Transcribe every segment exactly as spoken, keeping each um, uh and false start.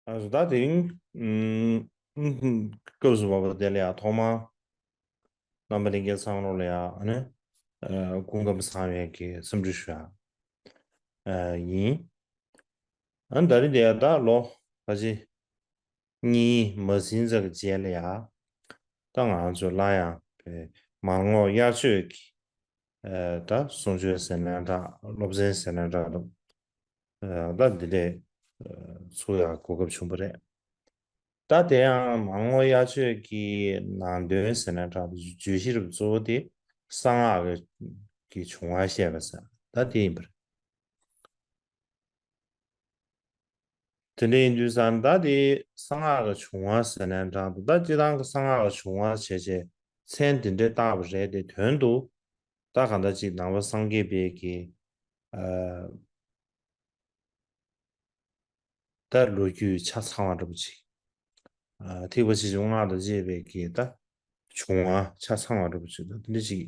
ཨ་ད་དེ་རིང་ཨུམ་སྐབས་སུ་བབ་པ་དེ་ལ་ཡང་ཐོག་མར་རྣམ་པ་ལྷན་རྒྱས་ཚང་མ་ལ་ཡང་ཨ་ནི་ཨ་སྐུ་ཁམས་བཟང་བའི་གི་འཚམས་འདྲི་ཞུ་ཡ་ཨ་ཡིན། ཨ་ནི་ད་རེས་དེ་ཡང་ད་ལོ་ཁ་ཅིག་གཉིས་མ་ཟིན་ཙམ་གྱི་རྗེས་ལ་ཡ། ད་ང་ཚོ་སླར་ཡང་པའི་མར་ངོ་དབྱར་ཆོས་ཀྱི་ཨ་ད་གསུང་ཆོས་ཟེར་ན་འདྲ། སློབ་ཚན་ཟེར་ན་འདྲ་འདུག་ཨ་ད་འདི་འདྲས་ཨ་ཚུགས་ཡག་གོ་སྐབས་བྱུང་བ་རེད། ད་དེ་ཡང་མར་ངོ་དབྱར་ཆོས་ཀྱི་ནང་དོན་ཟེར་ན་འདྲ་འདུག་བརྗོད་གཞི་རུ་གཙོ་བོ་དེ་གསང་སྔགས་ཀྱི་བྱུང་བ་བཤད་པ་ཟེར་ད་དེ་ཡིན་པ་རེད། དེ་འདྲ་ཡིན་དུས་ཙང་ད་དེ་གསང་སྔགས་ཀྱི་བྱུང་བ་ཟེར་ནའི་འདྲ་འདུག་ད་སྤྱིར་བཏང་གི་གསང་སྔགས་ཀྱི་བྱུང་བ་བྱས་རྗེས་མཚན་དེ་འདྲ་བཏགས་པ་རེད་དེ། དོན་དུ་ད་གང་ལྟར་ཅིག་ནང་པ་སངས་རྒྱས་པའི་གི་ཨ་ད་ལོ་རྒྱུས་ཆ་ཚང་བ་འདྲ་པོ་ཅིག་ཨ་ཐེག་པ་ཆེ་ཆུང་སྔགས་དང་བཅས་པའི་གི་ད་བྱུང་བ་ཆ་ཚང་བ་འདྲ་པོ་ཅིག་ད་དེ་འདྲ་ཅིག་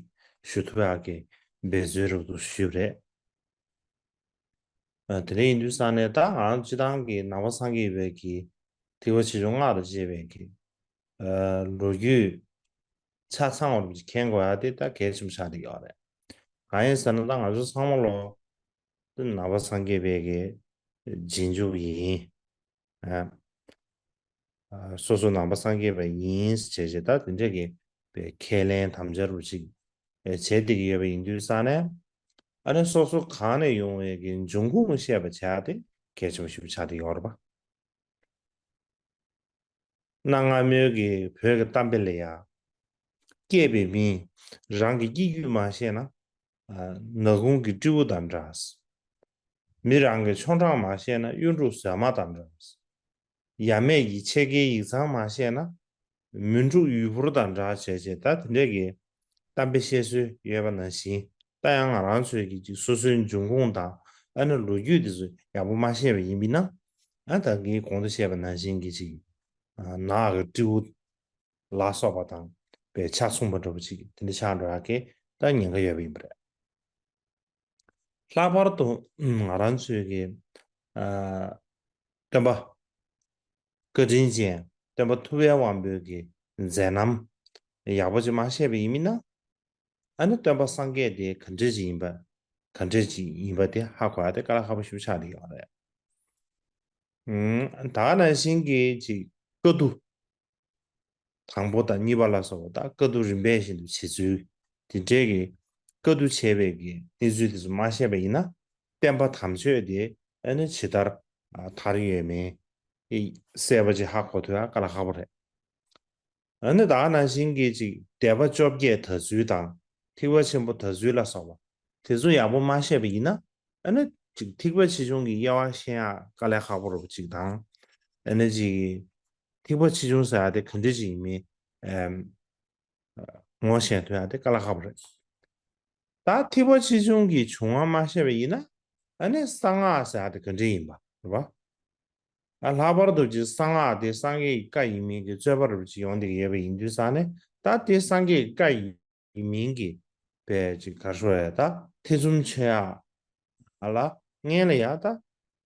ཞུ་ཐུབ་ཡག་གི་འབད་རྩོལ་འདྲ་པོ་ཞུས་པ་རེད། ཨ་དེ་འདྲ་ཡིན་དུས་ཙང་ནས་ད་ང་རང་སྤྱིར་བཏང་གི་ནང་པ་སངས་རྒྱས་པའི་གི་ཐེག་པ་ཆེ་ཆུང་སྔགས་དང་བཅས་པའི་གི་ཨ་ལོ་རྒྱུས་ཆ་ཚང་བ་རུ་མཁྱེན་དགོས་ཡ་དེ་ད་གལ་ཆེན་པོ་ཆགས་བསྡད་ཡོད་རེད། གང་ཡིན་ཟེར་ན་ད་ང་ཚོ་ཚང་མ་ལོ་ནང་པ་སངས་རྒྱས་པའི་གི་རྗེས་འཇུག་ཡིན། ཨ། ཨ་སོ་སོ་ནང་པ་སངས་རྒྱས་པ་ཡིན་ཟེར་བྱས་ད་དེ་འདྲས་ཀྱི་པའི་ཁས་ལེན་དམ་བཅའ་རུ་ཅིག་ཨེ་བྱས་བསྡད་ཀྱི་ཡོད་པ་ཡིན་དུས་ཙང་ནས། ཨ་ནི་སོ་སོ་གང་ནས་ཡོང་བའི་གི་འབྱུང་ཁུངས་བཤད་པ་བྱས་ཏེ་གལ་ཆེན་པོ་ཞིག་ཆགས་བསྡད་ཡོད་རེད་པ། གནའ་སྔ་མོའི་གི་བོད་ཀྱི་གཏམ་དཔེ་ལ་ཡ། སྐྱེས་པའི་མིས་རང་གི་སྐྱེ་རྒྱུད་མ་ཤེས་ན། ཨ་ནག་ཁུང་གི་སྤྲེའུ་དང་འདྲ། མི་རང་གི་ཆོ་འབྲང་མ་ཤེས་ན་གཡུ་འབྲུག་ཟོས་མ་དང་འདྲ། ཡབ་མེས་ཀྱི་ཕྱེད་ཀའི་ཡིག་ཚང་མ་ཤེས་ན་མུན་འཁྲུག་ཡུལ་ཕོར་དང་འདྲ་བྱས་བྱས་ད་དེ་འདྲས་ཀྱི་གཏམ་དཔེ་བཤད་སྲོལ་ཡོད་པ་ནང་བཞིན། ད་ཡང་ང་རང་ཚོའི་གི་ཅིག་སོ་སོའི་འབྱུང་ཁུངས་དང་ཨ་ནི་ལོ་རྒྱུས་དེ་ཚོ་ཡག་པོ་མ་ཤེས་པ་ཡིན་པས་ན། ཨ་ད་གིན་གོང་དུ་བཤད་པ་ནང་བཞིན་གྱི་ཅིག་ཨ་ནག་གི་སྤྲེའུ་ལ་སོགས་པ་དང་པའི་ཆ་མཚུངས་པ་འདྲ་པོ་ཅིག་དེ་འདྲ་ཆགས་འགྲོ་ཡག་གི་ད་ཉེན་ཁ་ཡོད་པ་ཡིན་པ་རེད། ལྷག་པར་དུ་ང་རང་ཚོའི་གི་ཨ་སྟོན་པ་བཀའ་དྲིན་ཅན་སྟོན་པ་ཐུབ་པའི་དབང་པོའི་གི་མཛད་རྣམ་ཡག་པོ་ཅིག་མ་ཤེས་པ་ཡིན་མིན་ན། ཨ་ནི་སྟོན་པ་སངས་རྒྱས་དེ་ག་འདྲས་ཅིག་ཡིན་པ། ག་འདྲས་ཅིག་ཡིན་པ་དེ་ཧ་གོ་ཡ་དེ་དཀའ་ལས་ཁག་པོ་ཞེ་པོ་ཆགས་བསྡད་ཡོད་རེད། ཨུམ། ད་ག་ནང་བཞིན་གྱི་ཅིག་བཀའ་བསྡུ་དང་པོ་དང་གཉིས་པ་ལ་སོགས་པ་ད་བཀའ་བསྡུ་རིམ་པས་བཞིན་དུ་བྱེད་ཚུལ་དེ་འདྲས་ཀྱི་བཀའ་བསྡུ་བྱས་པའི་གི་གནས་ཚུལ་དེ་ཚོ་མ་ཤེས་པ་ཡིན་ན། བསྟན་པ་དམ་ཆོས་དེ་ཨ་ནི་ཇི་ལྟར་ཨ་དར་ཡོད་མེད་གསལ་པོ་ཅིག་ཧ་གོ་ཐུབ་ཡ་དཀའ་ལས་ཁག་པོ་རེད། ཨ་ནི་ད་ག་ནང་བཞིན་གྱི་ཅིག་སྡེ་པ་བཅོ་བརྒྱད་དར་ཚུལ་དང་ཐེག་པ་ཆེན་པོ་དར་ཚུལ་ལ་སོགས་པ་དེ་ཚོ་ཡག་པོ་མ་ཤེས་པ་ཡིན་ན། ཨ་ནི་ཅིག་ཐེག་པ་ཆེ་ཆུང་གི་དབྱེ་བ་ཤེས་ཡག་དཀའ་ལས་ཁག་པོ་རེད་པ་ཅིག་དང་། ཨ་ནི་ཅིག་ཐེག་པ་ཆེ་ཆུང་ཟེར་ཡག་དེ་ག་འདྲ་ཅིག་ཡིན་མིན་ཨམ་ངོ་ཤེས་ཐུབ་ཡག་དེ་དཀའ་ལས་ཁག་པོ་རེད། ད་ཐེག་པ་ཆེ་ཆུང་གི་བྱུང་བ་མ་ཤེས་པ་ཡིན་ན། ཨ་ནི་གསང་སྔགས་ཟེར་ཡག་དེ་ག་འདྲ་ཡིན་པ་རེད་པ། ཨ་ལྷག་པར་དུ་ཅིག་གསང་སྔགས་དེ་སངས་རྒྱས་ཀྱི་བཀའ་ཡིན་མིན་གྱི་རྩོད་པ་རུ་ཅིག་ཡོང་བསྡད་ཀྱི་ཡོད་པ་ཡིན་དུས་ཙང་ནས། ད་དེ་སངས་རྒྱས་ཀྱི་བཀའ་ཡིན་མིན་གྱི་པའི་ཅིག་ག་རེ་ཟེར་ད་ཐེ་ཚོམ་ཆེ་ཡག་ཨ་ལ་སྔོན་ལ་ཡ་ད་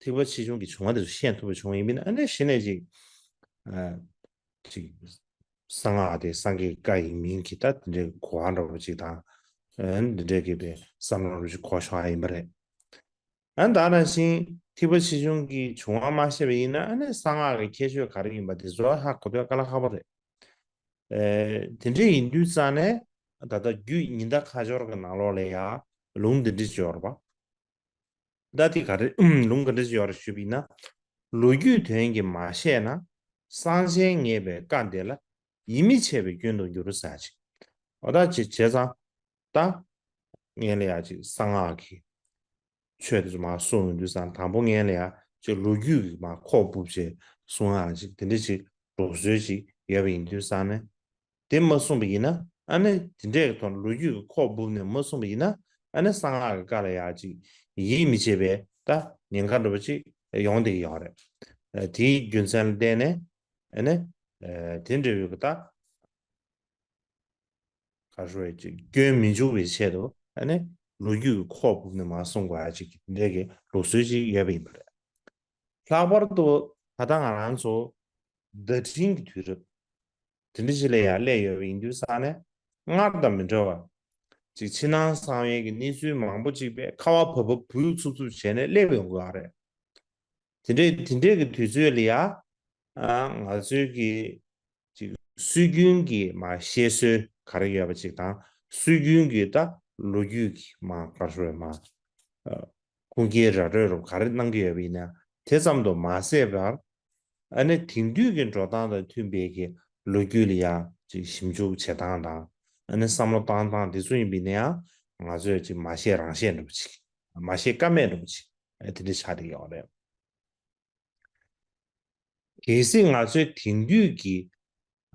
ཐེག་པ་ཆེ་ཆུང་གི་བྱུང་བ་དེ་ཚོ་ཤེས་ཐུབ་པ་བྱུང་ཡིན་མིན་ན། ཨ་ནི་གཞི་ནས་ཅིག་ཨ་ཅིག་གསང་སྔགས་དེ་སངས་རྒྱས་ཀྱི་བཀའ་ཡིན་མིན་གྱི་ད་དེ་འདྲའི་གོ་བ་འདྲ་པོ་ཅིག་དང་། ཨ་ནི་འདི་འདྲའི་གི་པའི་བསམ་བློ་རུ་ཅིག་འཁོར་ཤོག་ཡ་ཡིན་པ་རེད། ཨ་ནི་ད་ག་ནང་བཞིན་ཐེག་པ་ཆེ་ཆུང་གི་བྱུང་བ་མ་ཤེས་པ་ཡིན་ན། ཨ་ནི་གསང་སྔགས་ཀྱི་ཁྱད་ཆོས་ག་རེ་ཡིན་པ་དེ་ཚོ་ཧ་གོ་ཐུབ་དཀའ་ལས་ཁག་པོ་རེད། ཨེ་དེ་འདྲ་ཡིན་དུས་ཙང་ནས་ད་ལྟ་རྒྱུད་ཉི་ཟླ་ཁ་སྦྱོར་གྱི་ནང་ལོགས་ལ་ཡ་ལུང་འདི་འདྲ་ཅིག་ཡོད་རེད་པ། ད་དེ་ག་རེ་ལུང་ག་འདྲ་ཅིག་ཡོད་རེད་ཞུས་པ་ཡིན་ན། ལོ་རྒྱུས་དོན་གྱིས་མ་བཤད་ན། གསང་ཆེན་ངེས་པའི་བཀའ་འདི་ལ། ཡིད་མི་ཆེས་པའི་སྐྱོན་དུ་འགྱུར་ཟེར་ཅིག་འོ་ད་ཅི་བྱས་ཙང་ད་ངས་ལ་ཡ་ཅིག་གསང་སྔགས་ཀྱི་ཆོས་དེ་ཚོ་མར་གསུངས་ཡོང་དུས་ཙང་། དང་པོ་ངས་ལ་ཡ་ཅིག་ལོ་རྒྱུས་ཀྱི་མར་ཁོག་ཕུབ་བྱས་གསུང་ཡག་ཅིག་དེ་འདྲ་ཅིག་ལུགས་སྲོལ་ཅིག་ཡོད་པ་ཡིན་དུས་ཙང་ནས། དེ་མ་གསུངས་པ་ཡིན་ན། ཨ་ནི་དེ་འདྲའི་ཐོག་ལོ་རྒྱུས་ཀྱི་ཁོག་ཕུབ་ནས་མ་གསུངས་པ་ཡིན་ན། ཨ་ནི་གསང་སྔགས་ཀྱི་བཀའ་ལ་ཡ་ཅིག་ཡིད་མི་ཆེས་པའི་ད་ཉེན་ཁ་འདྲ་པོ་ཅིག་ཡོང་བསྡད་ཀྱི་ཡོད་རེད། ཨ་དེའི་རྒྱུ་མཚན་ལ་བརྟེན་ནས། ཨ་ནི་ཨ་དེ་འདྲ་བའི་གི་ད་ག་རེ་ཟེར་ཅིག་སྐྱོན་མི་འཇུག་པའི་ཆེད་དུ། ཨ་ནི་ལོ་རྒྱུས་ཀྱི་ཁོག་ཕུབ་ནས་མར་གསུང་དགོས་ཡག་ཅིག་དེ་འདྲའི་གི་ལུགས་སྲོལ་ཅིག་ཡོད་པ་ཡིན་པ་རེད། ལྷག་པར་དུ་ ད་ལྟ་ང་རང་ཚོ་བརྡ་འཕྲིན་གྱི་དུས་རབས་དེ་འདྲ་ཞིག་ལ་ཡང་སླེབས་ཡོད་པ་ཡིན་དུས་ཙང་ནས། སྔར་དང་མི་འདྲ་བ་ཅིག་ཕྱི་ནང་གསང་བའི་གི་གནས་ཚུལ་མང་པོ་ཅིག་པས་ཁ་བ་བབས་བབས་བུད་ཚུབ་ཚུབ་བྱས་ནས་སླེབས་ཡོང་གི་ཡོད་རེད། དེ་འདྲའི་དེ་འདྲའི་གི་དུས་ཚོད་ལ་ཡ། ཨ། ང་ཚོའི་གི་ཅིག་སྲོལ་རྒྱུན་གྱི་མ་བཤད་སྲོལ་ག་རེ་ཡོད་པ་ཅིག་དང་། སྲོལ་རྒྱུན་གྱི་ད་ལོ་རྒྱུས་ཀྱི་མ་ག་རེ་ཟེར་མ། ཨ། ཁུངས་སྐྱེལ་ར་སྤྲོད་རུ་ག་རེ་གནང་གི་ཡོད་པ་ཡིན་ན། དེ་ཙམ་དུ་མ་ཟད་པར། ཨ་ནི་དེང་དུས་ཀྱི་འགྲོ་སྟངས་དང་མཐུན་པའི་གི་ལོ་རྒྱུས་ལ་ཡ་ཅིག་ཞིབ་འཇུག་བྱེད་སྟངས་དང་། ཨ་ནི་བསམ་བློ་བཏང་སྟངས་དེ་ཚོ་ཡིན་པ་ཡིན་ན་ཡང་། ང་ཚོས་ཅིག་མ་བཤད་རང་བཤད་འདྲ་པོ་ཅིག་མ་བཤད་ཀ་མེད་འདྲ་པོ་ཅིག་ཨ། དེ་འདྲ་ཆགས་བསྡད་ཡོད་རེད། གལ་སྲིད་ང་ཚོའི་དེང་དུས་ཀྱི།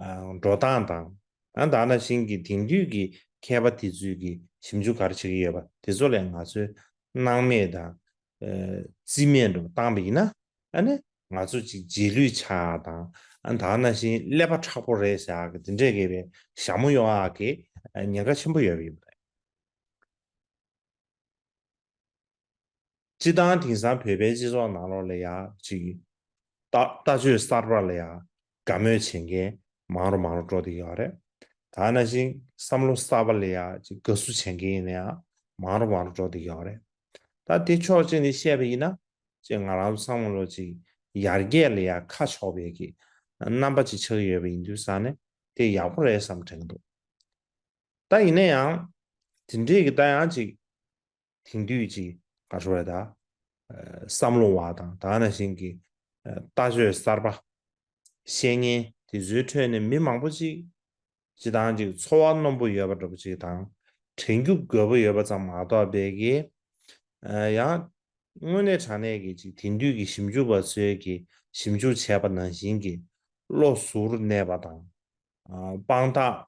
ཨ། འགྲོ་སྟངས་དང་། ཨ། ད་ནང་བཞིན་གྱི་དེང་དུས་ཀྱི་མཁས་པ་དེ་ཚོས་ཀྱི་ཞིབ་འཇུག་ག་རེ་བྱེད་ཀྱི་ཡོད་པ་དེ་ཚོ་ལ་སྣང་མེད་དང་། ཨ། རྩིས་མེད་འདྲ་བཏང་པ་ཡིན་ན། ཨ་ནི་ང་ཚོ་ཅིག་རྗེས་ལུས་ཆགས་ཡག་དང་། ཨ། ད་ནང་བཞིན་ཀླད་པ་མཁྲེགས་པོ་རེད་ཟེར་ཡག་གི་དེ་འདྲས་ཀྱི་བའི་ཞྭ་མོ་གཡོག་ཡག་གི་ཉེན་ཁ་ཆེན་པོ་ཡོད་པ་ཡིན་པ་རེད། སྤྱིར་བཏང་དེང་སང་བོད་པའི་སྤྱི་ཚོགས་ནང་ལོགས་ལ་ཡ་ཅིག་ལྟ་ལྟ་སྤྱོད་གསར་པ་ལ་ཡ་དགའ་མོས་བྱེད་མཁན་མང་རུ་མང་རུ་འགྲོ་བསྡད་ཡོད་རེད། ད་ནང་བཞིན་བསམ་བློ་གསར་པ་ལ་ཡ་ཅིག་དགའ་བསུ་བྱེད་མཁན་ཡིན་ན་ཡང་མང་རུ་མང་རུ་འགྲོ་བསྡད་ཡོད་རེད། ད་དེ་ཕྱོགས་གཅིག་ནས་བཤད་པ་ཡིན་ན། ཅིག་ང་རང་ཚོ་ཚང་མ་ལོ་ཅིག་ཡར་རྒྱས་ལ་ཡ་ཁ་ཕྱོགས་པའི་གི་རྣམ་པ་ཅིག་ཆགས་ཀྱི་ཡོད་པ་ཡིན་དུས་ཙང་ནས། དེ་ཡག་པོ་རེད་བསམ་དྲན་གྱི་འདུག་ད་ཡིན་ན་ཡང་། དེ་འདྲའི་གི་ད་ཡང་ཅིག་དེང་དུས་ཀྱི་ག་རེ་ཟེར་དགོས་རེད་ད། ཨ། བསམ་བློ་བ་དང་། ད་ནང་བཞིན་གྱི། ཨ། ལྟ་སྤྱོད་གསར་པ་བཤད་མཁན་དེ་ཚོའི་ཁྲོད་ནས་མི་མང་པོ་ཅིག་སྤྱིར་བཏང་ཅིག་ཚོར་བ་རྣོན་པོ་ཡོད་པ་འདྲ་པོ་ཅིག་དང་། དྲན་རྒྱུ་རྒོད་པོ་ཡོད་པ་ཙམ་མ་གཏོགས་པའི་གི། ཨ། ཡང་དངོས་གནས་དྲང་གནས་ཀྱི་ཅིག་དེང་དུས་ཀྱི་ཞིབ་འཇུག་པ་ཚོའི་གི་ཞིབ་འཇུག་བྱས་པ་ནང་བཞིན་གྱི་བློ་གཟུར་གནས་པ་དང་། ཨ། དཔང་རྟགས་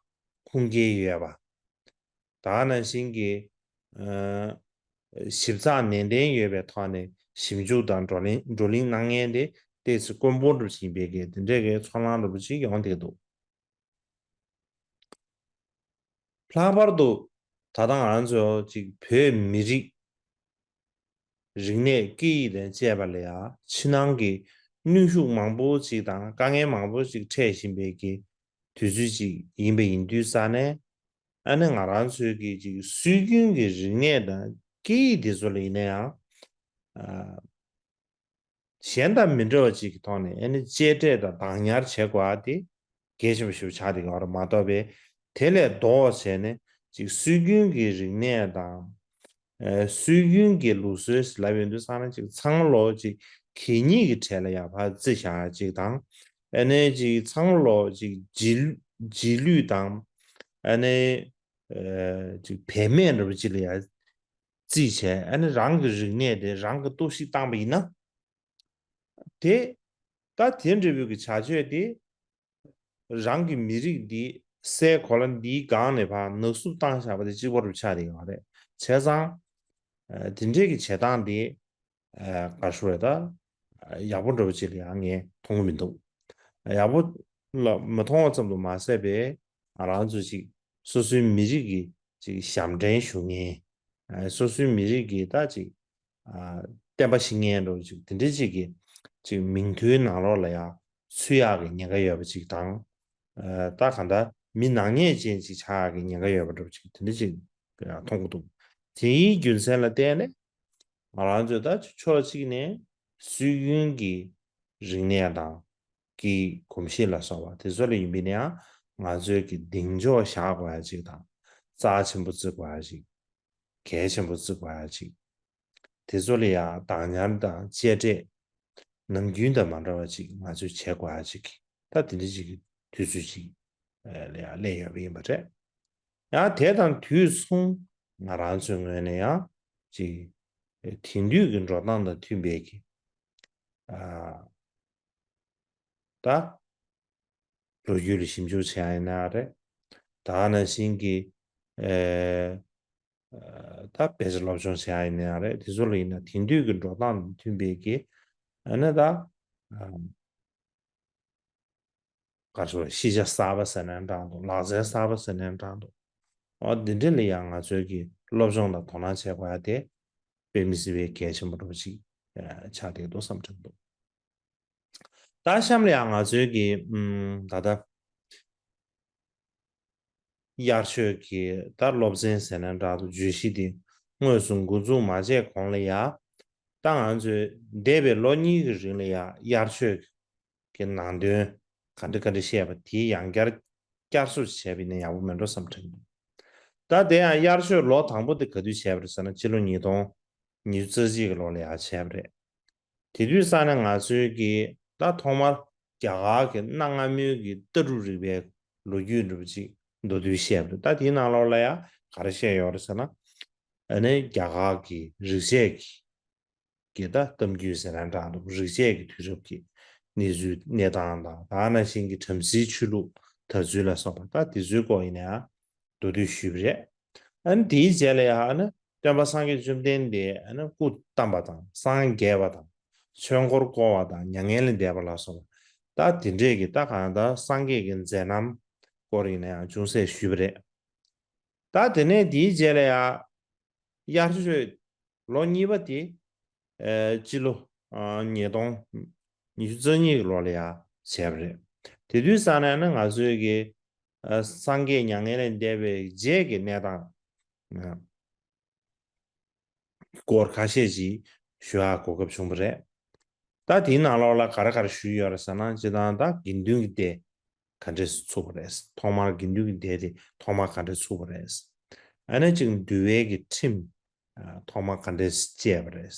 ཁུངས་སྐྱེལ་ཡོད་པ། ད་ག་ནང་བཞིན་གྱི། ཨ། ཞིབ་ཚགས་ནན་ཏན་ཡོད་པའི་ཐོག་ནས་ཞིབ་འཇུག་དང་བགྲོ་གླེང་བགྲོ་གླེང་གནང་མཁན་དེ་ཏོག་ཙམ་དཀོན་པོ་འདྲ་པོ་ཞིག་ཡིན་པའི་གི་དེ་འདྲའི་གི་ཚོར་སྣང་འདྲ་པོ་ཅིག་ཡོང་བསྡད་འདུག་ལྷག་པར་དུ་ད་ལྟ་ང་རང་ཚོ་ཅིག་བོད་མི་རིགས་རིག་གནས་སྐད་ཡིག་དང་བཅས་པ་ལ་ཡ་ཕྱི་ནང་གི་གནོན་ཤུགས་མང་པོ་ཅིག་དང་དཀའ་ངལ་མང་པོ་ཅིག་འཕྲད་བཞིན་པའི་གི་དུས་ཚོད་ཅིག་ཡིན་པ་ཡིན་དུས་ཙང་ནས། ཨ་ནི་ང་རང་ཚོའི་གི་ཅིག་སྲོལ་རྒྱུན་གྱི་རིག་གནས་དང་སྐད་ཡིག་དེ་ཚོ་ལ་ཡིན་ན་ཡང་། ཨ། གཞན་དང་མི་འདྲ་བ་ཅིག་གི་ཐོག་ནས་ཨ་ནི་གཅེས་སྤྲས་དང་བདག་ཉར་བྱེད་དགོས་པ་དེ་གལ་ཆེན་པོ་ཞིག་ཆགས་བསྡད་ཡོད་རེད་མ་གཏོགས་པའི། དེ་ལས་ལྡོག་བྱས་ནས་ཅིག་སྲོལ་རྒྱུན་གྱི་རིག་གནས་དང་། ཨ། སྲོལ་རྒྱུན་གྱི་ལུགས་སྲོལ་ལབ་ཡོང་དུས་ཙང་ནས་ཅིག་ཚང་མ་ལོ་ཅིག་གད་སྙིགས་ཀྱི་གྲས་ལ་ཡ་ཕར་བརྩི་བཞག་ཅིག་དང་། ཨ་ནི་ཅིག་ཚང་མ་ལོ་ཅིག་རྗེས་རྗེས་ལུས་དང་། ཨ་ནི། ཨ། ཅིག་བེད་མེད་འདྲ་པོ་ཅིག་ལ་ཡ་བརྩིས་བྱས། ཨ་ནི་རང་གི་རིག་གནས་དེ་རང་གིས་གཏོར་བཤིག་བཏང་པ་ཡིན་ན། དེ། ད་དེ་འདྲ་པོའི་གི་བྱ་སྤྱོད་དེ་རང་གི་མི་རིགས་འདི་སའི་གོ་ལ་འདིའི་སྒང་ནས་ཕར་ནག་བསུབ་བཏང་བཞག་པ་དེ་གཅིག་པ་རུ་ཆགས་བསྡད་ཡོད་རེད། བྱས་ཙང་། ཨ། དེ་འདྲའི་གི་བྱེད་སྟངས་དེ། ཨ། ག་རེ་ཟེར་དགོས་རེད་ད། ཡག་པོ་འདྲ་པོ་ཅིག་ལ་ཡང་ངས་མཐོང་གི་མི་འདུག་ཡག་པོ་ལ་མ་མཐོང་བ་ཙམ་དུ་མ་ཟད་པའི། ང་རང་ཚོ་ཅིག་སོ་སོའི་མི་རིགས་ཀྱི་ཅིག་ཞབས་འདྲེན་ཞུ་མཁན། ཨ། སོ་སོའི་མི་རིགས་ཀྱི་ད་ཅིག་ཨ། བསྟན་པ་བཤིག་མཁན་འདྲ་པོ་ཅིག་དེ་འདྲ་ཅིག་གི་ཅིག་མིང་ཐོའི་ནང་ལོགས་ལ་ཡ་ཚུད་ཡག་གི་ཉེན་ཁ་ཡོད་པ་ཅིག་དང་། ཨ། ད་གང་ལྟར་མི་ནག་ཉེས་ཅན་ཅིག་ཆགས་ཡག་གི་ཉེན་ཁ་ཡོད་པ་འདྲ་པོ་ཅིག་དེ་འདྲ་ཅིག་ཡང་མཐོང་གི་འདུག་དེའི་རྒྱུ་མཚན་ལ་བརྟེན་ནས་ང་རང་ཚོས་ད་ཕྱོགས་གཅིག་ནས་སྲོལ་རྒྱུན་གྱི་རིག་གནས་དང་། གི་གོམས་གཤིས་ལ་སོགས་པ་དེ་ཚོ་ལ་ཡིན་པ་ཡིན་ན་ཡང་ང་ཚོས་ཀྱི་གདེང་འཇོག་བཞག་དགོས་ཡ་ཅིག་དང་། རྩ་ཆེན་པོ་བརྩི་དགོས་ཡ་ཅིག་གལ་ཆེན་པོ་བརྩི་དགོས་ཡ་ཅིག་དེ་ཚོ་ལ་ཡང་བདག་ཉར་དང་གཅེས་སྤྲས་ནམ་རྒྱུན་དང་མ་འདྲ་བ་ཅིག་ང་ཚོས་བྱེད་དགོས་ཡ་ཅིག་ད་དེ་འདྲ་ཅིག་གི་དུས་ཚོད་ཅིག་ལ་ཡང་སླེབས་ཡོད་པ་ཡིན་པ་རེད། ཡང་དེ་དང་དུས་མཚུངས་ང་རང་ཚོའི་ངོས་ནས་ཡང་ཅིག་དེང་དུས་ཀྱི་འགྲོ་སྟངས་དང་མཐུན་པའི་གི། ཨ། ད། ལོ་རྒྱུས་ལ་ཞིབ་འཇུག་བྱེད་ཡ་ཡིན་ན་རེད། ད་ག་ནང་བཞིན་གྱི། ཨེ། ཨ། ད་དཔེ་ཆ་སློབ་སྦྱོང་བྱེད་ཡ་ཡིན་ན་རེད། དེ་ཚོ་ལ་ཡིན་ན་དེང་དུས་ཀྱི་འགྲོ་སྟངས་དང་མཐུན་པའི་གི། ཨ་ནི་ད། ཨ། ག་རེ་ཟེར། ཤེས་བྱ་གསར་པ་ཟེར་ནའང་འདྲ་འདུག་ལག་རྩལ་གསར་པ་ཟེར་ནའང་འདྲ་འདུག་འོ་འདི་འདྲ་ལ་ཡང་ང་ཚོས་ཀྱི་སློབ་སྦྱོང་དང་དོ་སྣང་བྱེད་དགོས་ཡ་དེ་དཔེ་མི་སྲིད་པའི་གལ་ཆེན་པོ་འདྲ་པོ་ཅིག་ཆགས་བསྡད་འདུག་བསམ་དྲན་འདུག་ད་གཤམ་ལ་ཡང་ང་ཚོའི་གི་ཨམ་ད་ལྟ་དབྱར་ཆོས་ཀྱི་ད་སློབ་ཚན་ཟེར་ན་འདྲ་འདུག་བརྗོད་གཞི་འདི་དངོས་སུ་འགོ་འཛུགས་མ་བྱས་གོང་ལ་ཡ། ད་ང་ཚོས་འདས་པའི་ལོ་གཉིས་ཀྱི་རིང་ལ་ཡ་དབྱར་ཆོས་ཀྱི་ནང་དོན་ག་འདྲ་ག་འདྲ་བཤད་པ་དེ་ཡང་བསྐྱར་བསྐྱར་གསོ་བྱས་པ་ཡིན་ན་ཡག་པོ་མེད་འགྲོ་བསམ་དྲན་འདུག་ད་དེ་ཡང་དབྱར་ཆོས་ལོ་དང་པོ་དེ་ག་དུས་བྱས་པ་རེད་ཟེར་ན་སྤྱི་ལོ་ཉིས་སྟོང་ཉི་ཤུ་རྩ་གཅིག་གི་ལོ་ལ་ཡ་བྱས་པ་རེད། དེ་དུས་ཙང་ནས་ང་ཚོའི་གི་ད་ཐོག་མར་རྒྱ་གར་གྱི་གནའ་སྔ་མོའི་གི་ལྟ་གྲུབ་རིག་པའི་ལོ་རྒྱུས་འདྲ་པོ་ཅིག་མདོར་བསྡུས་བཤད་པ་རེད། ད་དེའི་ནང་ལོགས་ལ་ཡ་ག་རེ་བཤད་ཡོད་རེད་ཟེར་ན། ཨ་ནི་རྒྱ་གར་གྱི་རིག་བྱེད་ཀྱི་གི་ད་གཏམ་རྒྱུད་ཟེར་ན་འདྲ་འདུག་རིག་བྱེད་ཀྱི་དུས་རབས་ཀྱི་གནས་ཚུལ་གནས་སྟངས་དང་ད་ནང་བཞིན་གྱི་བྲམ་ཟེའི་ཆོས་ལུགས་དར་ཚུལ་ལ་སོགས་པ་ད་དེ་ཚོའི་སྐོར་ཡིན་ན་ཡང་མདོར་བསྡུས་ཞུས་པ་རེད། ཨ་ནི་དེའི་རྗེས་ལ་ཡང་ཨ་ནི་སྟོན་པ་སངས་རྒྱས་བཅོམ་ལྡན་འདས་ཨ་ནི་སྐུ་བལྟམས་པ་དང་སངས་རྒྱས་པ་དང་ཆོས་འཁོར་བསྐོར་བ་དང་མྱ་ངན་ལས་འདས་པ་ལ་སོགས་པ་ད་དེ་འདྲས་ཀྱི་ད་གང་ལྟར་སངས་རྒྱས་ཀྱི་མཛད་རྣམ་སྐོར་ཡིན་ན་ཡང་ཅུང་ཟད་ཞུས་པ་རེད། ད་དེ་ནས་དེའི་རྗེས་ལ་ཡང་དབྱར་ཆོས་ལོ་གཉིས་པ་དེ་ཨ་སྤྱི་ལོ་ཨ་ཉིས་སྟོང་ཉི་ཤུ་རྩ་གཉིས་ཀྱི་ལོ་ལ་ཡང་བྱས་པ་རེད། དེ་དུས་ཙང་ནས་ནི་ང་ཚོའི་གི་ཨ་སངས་རྒྱས་མྱ་ངན་ལས་འདས་པའི་རྗེས་ཀྱི་གནས་སྟངས་ཨ་སྐོར་ཁ་ཤས་ཅིག་ཞུ་ཡག་གོ་སྐབས་བྱུང་བ་རེད། ད་དེའི་ནང་ལོགས་ལ་ག་རེ་ག་རེ་ཞུས་ཡོད་རེད་ཟེར་ན་སྤྱིར་བཏང་ད་དགེ་འདུན་གྱི་སྡེ་ག་འདྲས་ཚུགས་པ་རེད། ཐོག་མར་དགེ་འདུན་གྱི་སྡེ་དེ་ཐོག་མར་ག་འདྲས་ཚུགས་པ་རེད། ཨ་ནི་གཅིག་འདུལ་བའི་གི་ཁྲིམས་ཨ་ཐོག་མར་ག་འདྲས་བཅས་པ་རེད།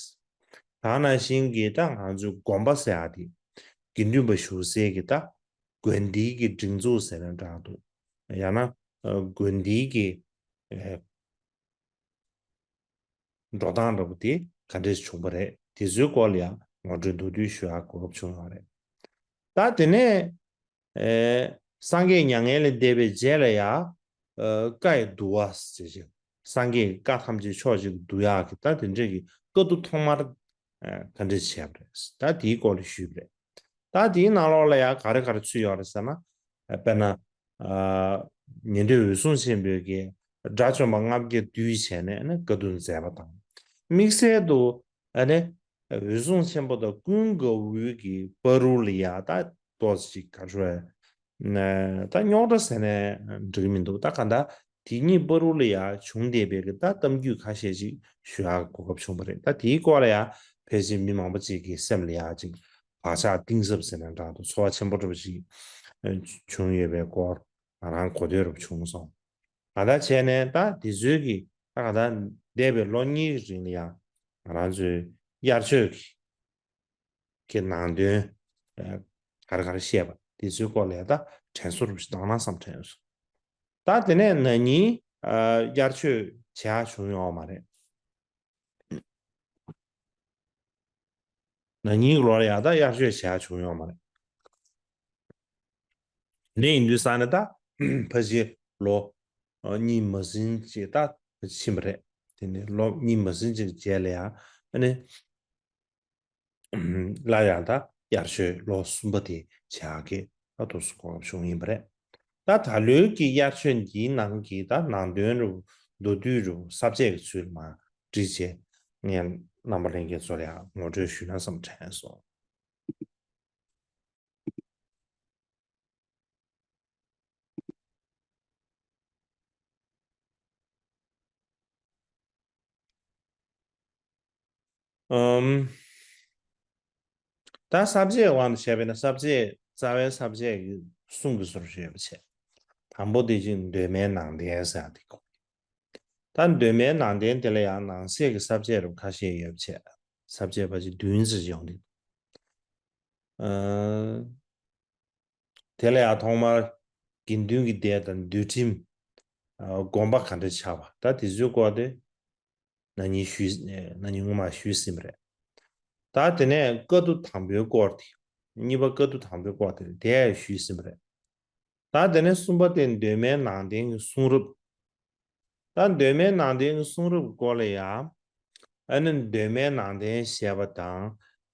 ད་ནང་བཞིན་གྱི་ད་ང་ཚོའི་དགོན་པ་ཟེར་ཡག་དེ་དགེ་འདུན་པ་བཞུགས་སའི་གི་ད་དགོན་སྡེའི་གི་སྒྲིག་འཛུགས་ཟེར་ན་འདྲ་འདུག་ཡང་ན་ཨ་དགོན་སྡེའི་གི་ཨ་འགྲོ་སྟངས་འདྲ་པོ་དེ་ག་འདྲས་བྱུང་བ་རེད། དེ་ཚོའི་སྐོར་ལ་ཡང་ངོ་སྤྲོད་མདོར་བསྡུས་ཞུ་ཡག་གོ་སྐབས་བྱུང་ཡོད་རེད། ད་དེ་ནས་ཨེ་སངས་རྒྱས་མྱ་ངན་ལས་འདས་པའི་རྗེས་ལ་ཡང་ཨ་བཀའ་ཡི་བསྡུ་བ་ཟེར་ཞིང་སངས་རྒྱས་ཀྱི་བཀའ་ཐམས་ཅད་ཕྱོགས་གཅིག་ཏུ་བསྡུ་ཡག་གི་ད་དེ་འདྲས་ཀྱི་བཀའ་བསྡུ་ཐོག་མར་ཨ་ག་འདྲས་བྱས་པ་རེད། ད་དེའི་སྐོར་ལ་ཞུས་པ་རེད། ད་དེའི་ནང་ལོགས་ལ་ཡང་ག་རེ་ག་རེ་ཚུད་ཡོད་རེད་ཟེར་ན། དཔེར་ན། ཨ་ཉན་ཐོས་འོད་སྲུང་ཆེན་པོས་ཀྱི་དགྲ་བཅོམ་པ་ལྔ་བརྒྱ་བཏུལ་བྱས་ནས་ནི་བཀའ་བསྡུ་མཛད་པ་དང་། དམིགས་བསལ་དུ་ཨ་ནི་འོད་སྲུང་ཆེན་པོ་དང་ཀུན་དགའ་བོའི་གི་བར་དུ་ལ་ཡ་ད་ཏོག་ཙམ་ཅིག་ག་རེ་ཞུ་དགོས་རེད། ད་རྙོག་དྲ་ཟེར་ནས་འགྲིག་གི་མི་འདུག་ད་ག་ད་དེ་གཉིས་བར་དུ་ལ་ཡ་བྱུང་བསྡད་པའི་གི་ད་གཏམ་རྒྱུད་ཁ་ཤས་ཅིག་ཞུ་ཡག་གོ་སྐབས་བྱུང་བ་རེད། ད་དེའི་སྐོར་ལ་ཡ་ཕལ་ཆེར་མི་མང་པོ་ཅིག་གི་སེམས་ལ་ཡ་ཅིག་བག་ཆགས་གཏིང་ཟབ་ཟེར་ན་འདྲ་འདུག་ཚོར་བ་ཆེན་པོ་འདྲ་པོ་ཞིག་བྱུང་ཡོད་པའི་སྐོར་ང་རང་གོ་ཐོས་རབ་བྱུང་སོང་། གང་ལྟར་བྱས་ནས་ད་དེ་ཚོའི་གི་ད་གང་ལྟར་འདས་པའི་ལོ་གཉིས་རིང་ལ་ཡང་ང་རང་ཚོའི་དབྱར་ཆོས་ཀྱི་གི་ནང་དོན་ག་རེ་ག་རེ་བཤད་པ་དེ་ཚོའི་སྐོར་ལ་ད་དྲན་གསོ་རབ་ཞིག་གནང་ན་བསམ་དྲན་སོང་། ད་དེ་ནས་ན་ནིང་དབྱར་ཆོས་བྱེད་ཡག་བྱུང་ཡོད་མ་རེད། ན་ནིང་གི་ལོ་ལ་ཡང་ད་དབྱར་ཆོས་བྱེད་ཡག་བྱུང་ཡོད་མ་རེད། དེ་ཡིན་དུས་ས་ནས་ད་ཕལ་ཆེར་ལོ་གཉིས་མ་ཟིན་ཅིག་ད་ཕྱིན་པ་རེད། དེ་ནས་ལོ་གཉིས་མ་ཟིན་ཅིག་རྗེས་ལ་ཡང་ཨ་ནི་སླར་ཡང་ད་དབྱར་ཆོས་ལོ་གསུམ་པ་དེ་བྱེད་ཡག་གི་ད་དུ་གོ་སྐབས་བྱུང་ཡིན་པ་རེད། ད་ད་ལོའི་གི་དབྱར་ཆོས་འདིའི་ནང་གི་ད་ནང་དོན་རུ་མདོར་བསྡུས་རུ་ས་བཅད་ཀྱི་ཚུལ་མ་བྲིས་བྱས་ངས་རྣམ་པ་ལྷན་རྒྱས་ཚོ་ལ་ཡང་ངོ་སྤྲོད་ཞུས་ན་བསམ་དྲན་སོང་། ཨམ། ད་ས་བཅད་དབང་དུ་བྱས་པས་ན་ས་བཅད་རྩ་བའི་ས་བཅད་ཀྱི་གསུང་གི་ཟུར་ཞུས་པ་བྱས། དང་པོ་དེ་ཅིག་གདོད་མའི་ནང་བསྟན་ཟེར་ཡག་དེ་གོ། ད་གདོད་མའི་ནང་བསྟན་དེ་ལ་ཡང་ནང་གསེས་ཀྱི་ས་བཅད་རུ་ཁ་ཤས་ཡོད་པ་བྱས། ས་བཅད་པ་ཅིག་བདུན་ཙམ་ཡོང་དུས། ཨ། དེ་ལ་ཡང་ཐོག་མར་དགེ་འདུན་གྱི་སྡེ་དང་འདུལ་ཁྲིམས། ཨ། དགོངས་པ་ག་འདྲ་བྱ་བ་ད་དེ་ཚོའི་སྐོར་དེ་ན་ནིང་ཞུས་ན་ནིང་སྔོན་མ་ཞུས་ཟིན་པ་རེད། ད་དེ་ནས་བཀའ་བསྡུ་དང་པོའི་སྐོར་དེ་གཉིས་པ་བཀའ་བསྡུ་དང་པོའི་སྐོར་དེ་དེ་ཡང་ཞུས་ཟིན་པ་རེད། ད་དེ་ནས་གསུམ་པ་དེ་གདོད་མའི་ནང་བསྟན་གྱི་གསུང་རབ། ད་གདོད་མའི་ནང་བསྟན་གྱི་གསུང་རབ་སྐོར་ལ་ཡང་ཨ་ནི་གདོད་མའི་ནང་བསྟན་ཞེས་པ་དང་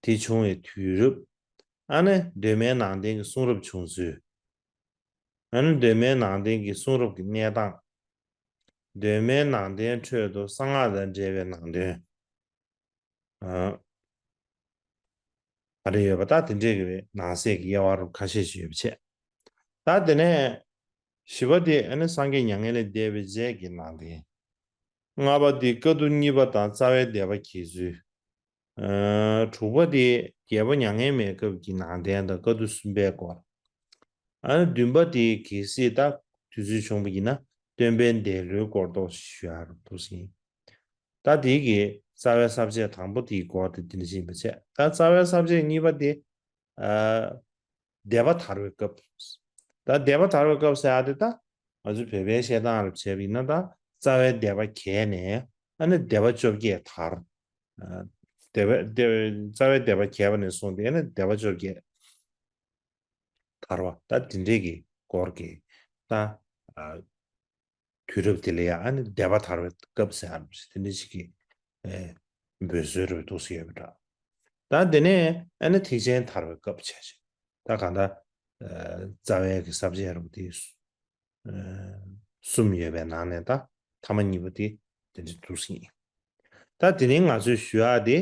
དེ་བྱུང་བའི་དུས་རབས། ཨ་ནི་གདོད་མའི་ནང་བསྟན་གྱི་གསུང་རབ་བྱུང་ཚུལ། ཨ་ནི་གདོད་མའི་ནང་བསྟན་གྱི་གསུང་རབ་ཀྱི་གནས་སྟངས། གདོད་མའི་ནང་བསྟན་ཁྲོད་དུ་གསང་སྔགས་དང་འབྲེལ་བའི་ནང་དོན། ཨ། ག་རེ་ཡོད་པ། ད་དེ་འདྲས་ཀྱི་ནང་གསེས་ཀྱི་དབྱེ་བ་རུ་ཁ་ཤས་ཤིག་ཡོད་པ་བྱས། ད་དེ་ནས་བཞི་པ་དེ་ཨ་ནི་སངས་རྒྱས་མྱ་ངན་ལས་འདས་པའི་རྗེས་ཀྱི་ནང་དོན། ལྔ་པ་དེ་དཀའ་ཐུབ་གཉིས་པ་དང་རྩ་བའི་བཟླས་པ་གྱེས་ཚུལ། ཨ་དྲུག་པ་དེ་རྒྱལ་པོ་མྱ་ངན་མེད་སྐབས་ཀྱི་ནང་དོན་དང་དཀའ་ཐུབ་གསུམ་པའི་སྐོར། ཨ་ནི་བདུན་པ་དེ་གལ་སྲིད་ད་དུས་ཚོད་བྱུང་བ་ཡིན་ན་སྟོན་པའི་འདས་ལོའི་སྐོར་ཏོག་ཙམ་ཞུ་ཡ་རུ་འདུག་ཟིན། ད་དེ་གི་རྩ་བའི་ས་བཅད་དང་པོ་དེའི་སྐོར་དེ་དེ་འདྲ་ཞིག་ཡིན་པ་བྱས། ད་རྩ་བའི་ས་བཅད་གཉིས་པ་དེ། ཨ་བཟླས་པ་དར་བའི་སྐབས། ད་བཟླས་པ་དར་བའི་སྐབས་ཟེར་ཡ་དེ་ད་ང་ཚོ་བོད་པའི་བཤད་སྟངས་ལ་བྱས་པ་ཡིན་ན། ད་རྩ་བའི་བཟླས་པ་གྱེས་ནས་ཨ་ནི་བཟླས་པ་བཅོ་བརྒྱད་དར། ཨ་བཟླས་པ་བཟླས་རྩ་བའི་བཟླས་པ་གྱེས་པ་ནས་བཟུང་སྟེ་ཨ་ནི་བཟླས་པ་བཅོ་བརྒྱད་དར་བ། ད་དེ་འདྲས་ཀྱི་སྐོར་གྱི་ད་ཨ་དུས་རབས་དེ་ལ་ཡང་ཨ་ནི་བཟླས་པ་དར་བའི་སྐབས་ཟེར་ཡ་དེ་འདྲ་ཞིག་གི་ཨེ་འབོད་སྲོལ་རེ་འདུག་སེ་ཡོད་པ་འདྲ། ད་དེ་ནས་ཨ་ནི་ཐེག་ཆེན་དར་བའི་སྐབས་བྱས་ཤིང་། ད་གང་ལྟར་ཨ་རྩ་བའི་གི་ས་བཅད་རུ་དེ་ཨ་གསུམ་ཡོད་པའི་ནང་ནས་ད་ཐ་མ་གཉིས་པ་དེ་དེ་འདྲ་འདུག་སེ་ཡིན། ད་དེ་རིང་ང་ཚོས་ཞུ་ཡག་དེ།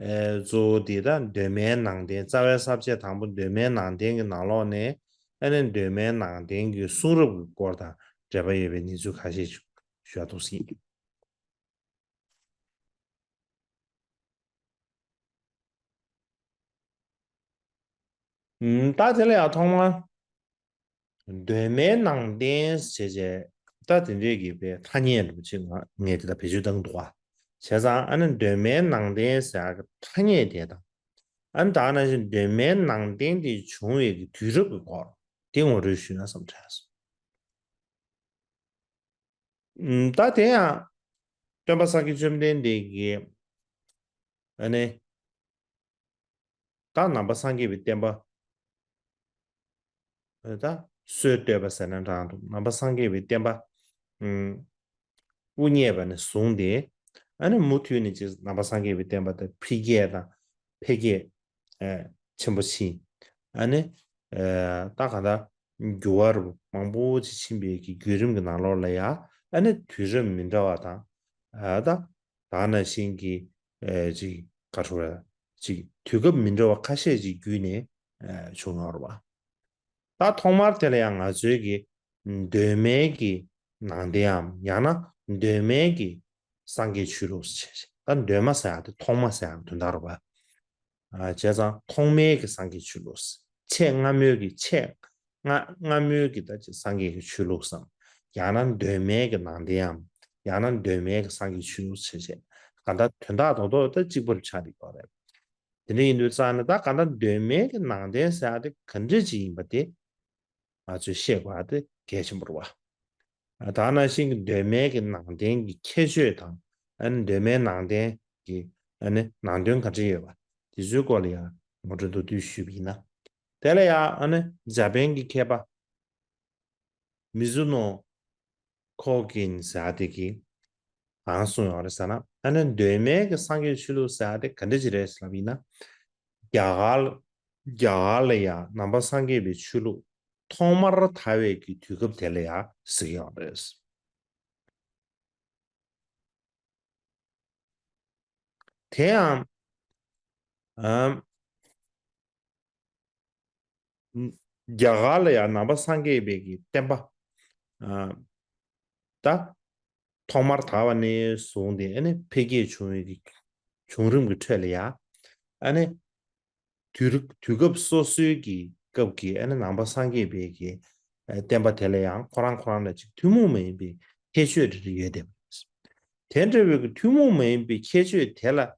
ཨེ་གཙོ་བོ་དེ་ད་གདོད་མའི་ནང་དོན། རྩ་བའི་ས་བཅད་དང་པོ་གདོད་མའི་ནང་དོན་གྱི་ནང་ལོགས་ནས་ཨ་ནི་གདོད་མའི་ནང་དོན་གྱི་གསུང་རབ་ཀྱི་སྐོར་དང་འབྲེལ་བ་ཡོད་པའི་གནས་ཚུལ་ཁ་ཤས་ཤིག་ཞུ་ཡག་འདུག་སེ་ཡིན། ཨུམ། ད་དེ་ལ་ཡང་ཐོག་མར་གདོད་མའི་ནང་དོན་ཞེས་བྱས། ད་དེ་འདྲས་ཀྱི་པའི་ཐ་སྙད་འདྲ་པོ་ཅིག་ང་ངས་དེ་ལ་བེད་སྤྱོད་བཏང་འདུག་པ། བྱས་ཙང་ཨ་ནི་གདོད་མའི་ནང་དོན་ཟེར་ཡག་གི་ཐ་སྙད་དེ་དང་། ཨ་ནི་ད་ག་ནང་བཞིན་གདོད་མའི་ནང་དོན་དེ་བྱུང་བའི་གི་དུས་རབས་ཀྱི་སྐོར་དེ་ངོ་སྤྲོད་ཞུས་ན་བསམ་དྲན་སོང་། ཨུམ། ད་དེ་ཡང་སྟོན་པ་སངས་རྒྱས་བཅོམ་ལྡན་འདས་ཀྱིས་ཨ་ནི་ད་ནང་པ་སངས་རྒྱས་པའི་བསྟན་པ། ད་སྲོལ་གཏོད་པ་ཟེར་ན་འདྲ་འདུག་ནང་པ་སངས་རྒྱས་པའི་བསྟན་པ་ཨུམ་དབུ་བརྙེས་པ་ནས་བཟུང་སྟེ། ཨ་ནི་མུ་མཐུད་ནས་ཅིག་ནང་པ་སངས་རྒྱས་པའི་བསྟན་པ་དེ་འཕེལ་རྒྱས་དང་འཕེལ་རྒྱས་ཨ་ཆེན་པོ་ཕྱིན། ཨ་ནི་ཨ་ད་ག་ད་འགྱུར་བ་རུ་མང་པོ་ཅིག་ཕྱིན་པའི་གི་བརྒྱུད་རིམ་གྱི་ནང་ལོགས་ལ་ཡང་ཨ་ནི་དུས་རབས་མི་འདྲ་བ་དང་། ཨ་ད་ད་ནང་བཞིན་གྱི་ཨ་ཅིག་ག་རེ་ཟེར། ཅིག་དུས་སྐབས་མི་འདྲ་བ་ཁ་ཤས་ཅིག་བརྒྱུད་ནས་ཨ་བྱུང་ཡོད་རེད་པ། ད་ཐོག་མར་དེ་ལ་ཡང་ང་ཚོའི་གི་གདོད་མའི་གི་ནང་དོནའམ་ཡང་ན་གདོད་མའི་གི་སངས་རྒྱས་ཆོས་ལུགས་ཟེར། ད་གདོད་མ་ཟེར་ཡག་དེ་ཐོག་མ་ཟེར་ཡག་དོན་དག་རེད་པ། ཨ་བྱས་ཙང་ཐོག་མའི་གི་སངས་རྒྱས་ཆོས་ལུགས། ཆེས་སྔ་མོའི་གི་ཆེས་སྔ་སྔ་མོའི་གི་ད་ཅིག་སངས་རྒྱས་ཀྱི་ཆོས་ལུགས་སམ། ཡང་ན་གདོད་མའི་གི་ནང་དོནའམ། ཡང་ན་གདོད་མའི་གི་སངས་རྒྱས་ཆོས་ལུགས་ཟེར་བྱས། གང་ལྟར་དོན་དག་རྡོག་རྡོག་ད་གཅིག་པ་རུ་ཆགས་བསྡད་ཡོད་རེད། དེ་འདྲ་ཡིན་དུས་ཙང་ནས་ད་གང་ལྟར་གདོད་མའི་གི་ནང་དོན་ཟེར་ཡག་དེ་ག་འདྲ་ཅིག་ཡིན་པ་དེ་ང་ཚོས་ཤེས་དགོས་ཡག་དེ་གལ་ཆེན་པོ་རེད་པ། ད་ནང་བཞིན་གྱི་གདོད་མའི་གི་ནང་དོན་གྱི་ཁྱད་ཆོས་དང་། ཨ་ནི་གདོད་མའི་ནང་དོན་གྱི་ཨ་ནི་ནང་དོན་ག་འདྲ་ཡོད་པ་དེ་ཚོའི་སྐོར་ལ་ཡང་ངོ་སྤྲོད་མདོར་བསྡུས་ཞུས་པ་ཡིན་ན། དེ་ལ་ཡང་ཨ་ནི་འཇར་པན་གྱི་མཁས་པ་མི་ཛུ་ནོ་ཁོ་ཀིན་ཟེར་ཡག་དེ་གིས་གང་གསུངས་ཡོད་རེད་ཟེར་ན། ཨ་ནི་གདོད་མའི་གི་སངས་རྒྱས་ཆོས་ལུགས་ཟེར་ཡག་དེ་ག་འདྲ་ཅིག་རེད་ཟེར་ལབ་ཡིན་ན། རྒྱ་གར་རྒྱ་གར་ལ་ཡང་ནང་པ་སངས་རྒྱས་པའི་ཆོས་ལུགས་ཐོག་མར་དར་བའི་གི་དུས་སྐབས་དེ་ལ་ཡང་ཟེར་གྱི་ཡོད་རེད། དེ་ཡང་ཨམ། རྒྱ་གར་ལ་ཡང་ནང་པ་སངས་རྒྱས་པའི་གི་བསྟན་པ་ཨ་ད་ཐོག་མར་དར་བ་ནས་བཟུང་སྟེ་ཨ་ནི་འཕེལ་རྒྱས་བྱུང་བའི་གི་བྱུང་རིམ་གྱི་ཁྲོད་ལ་ཡང་ཨ་ནི་དུས་རབས་དུས་སྐབས་སོ་སོའི་གི་སྐབས་ཀྱི་ཨ་ནི་ནང་པ་སངས་རྒྱས་པའི་གི་ཨ་བསྟན་པ་དེ་ལ་ཡང་ཁོ་རང་ཁོ་རང་ལ་ཅིག་ཐུན་མོང་མ་ཡིན་པའི་ཁྱད་ཆོས་རེ་རེ་ཡོད་བསྡད་པ་རེད། དེ་འདྲ་བའི་གི་ཐུན་མོང་མ་ཡིན་པའི་ཁྱད་ཆོས་དེ་ལ་ཨ་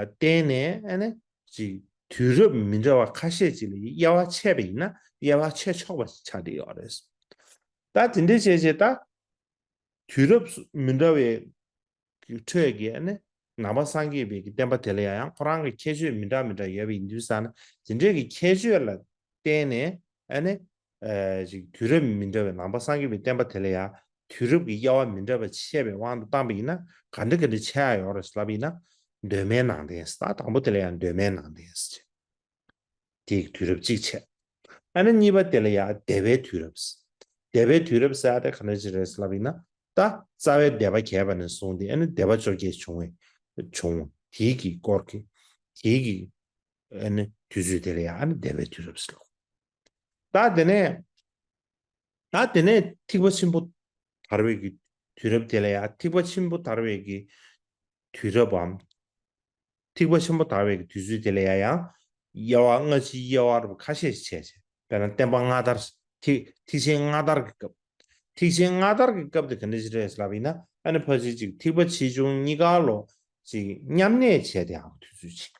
བརྟེན་ནས་ཨ་ནི་ཅིག་དུས་རབས་མི་འདྲ་བ་ཁ་ཤས་ཅིག་ལ་དབྱེ་བ་ཕྱེ་བ་ཡིན་ན་དབྱེ་བ་ཕྱེ་ཆོག་པ་ཆགས་བསྡད་ཡོད་རེད། ད་དེ་འདྲ་བྱས་བྱས་ད་དུས་རབས་མི་འདྲ་བའི་གི་ཁྲོད་ཀྱི་ཨ་ནི་ནང་པ་སངས་རྒྱས་པའི་གི་བསྟན་པ་དེ་ལ་ཡང་ཡང་ཁོ་རང་གི་ཁྱད་ཆོས་མི་འདྲ་མི་འདྲ་ཡོད་པ་ཡིན་དུས་ཙང་ན་དེ་འདྲའི་གི་ཁྱད་ཆོས་ལ་བརྟེན་ནས་ཨ་ནི་ཨ་ཅིག་དུས་རབས་མི་འདྲ་བའི་ནང་པ་སངས་རྒྱས་པའི་བསྟན་པ་དེ་ལ་ཡང་དུས་རབས་ཀྱི་དབྱེ་བ་མི་འདྲ་བ་ཕྱེ་བའི་དབང་དུ་བཏང་པ་ཡིན་ན་ག་འདྲ་ག་འདྲ་ཕྱེ་ཡ་ཡོད་རེད་ལབ་ཡིན་ན། གདོད་མའི་ནང་དོན་ཟེར། ད་དང་པོ་དེ་ལ་ཡང་གདོད་མའི་ནང་དོན་ཟེར། དེའི་དུས་རབས་གཅིག་བྱས། ཨ་ནི་གཉིས་པ་དེ་ལ་ཡང་འདས་པའི་དུས་རབས། འདས་པའི་དུས་རབས་ཟེར་ཡ་དེ་ག་འདྲ་ཅིག་རེད་ལབ་ཡིན་ན། ད་རྩ་བའི་འདས་པ་གྱེས་པ་ནས་བཟུང་སྟེ་ཨ་ནི་འདས་པ་བཅོ་བརྒྱད་བྱུང་བའི་བྱུང་བ་དེའི་གི་སྐོར་གྱི་དེའི་གི་ ཨ་ནི་དུས་ཚོད་དེ་ལ་ཡང་ཨ་ནི་འདས་པའི་དུས་རབས་ཟེར་ལོ། ད་དེ་ནས་ད་དེ་ནས་ཐིགས་པ་ཆེན་པོ་དར་བའི་གི་དུས་རབས་དེ་ལ་ཡང་ཐིགས་པ་ཆེན་པོ་དར་བའི་གི་དུས་རབས་བམ། ཐིགས་པ་ཆེན་པོ་དར་བའི་གི་དུས་ཚོད་དེ་ལ་ཡང་ཡང་དབྱེ་བ་སྔ་ཕྱི་དབྱེ་བ་རུ་ཁ་ཤས་ཤིག་བྱས་བྱས། དཔེར་ན་བསྟན་པ་སྔ་དར། ཐིགས་ཐིགས་ཆེན་སྔ་དར་གྱི་སྐབས། ཐིགས་ཆེན་སྔ་དར་གྱི་སྐབས་དེ་ག་འདྲ་ཞིག་རེད་ལབ་ཡིན་ན། ཨ་ནི་ཕལ་ཆེར་ཅིག་ཐིགས་པ་ཆེ་ཆུང་གཉིས་ཀ་ལོ་ཅིག་མཉམ་གནས་བྱས་དེ་ཡང་དུས་ཚོད་ཅིག་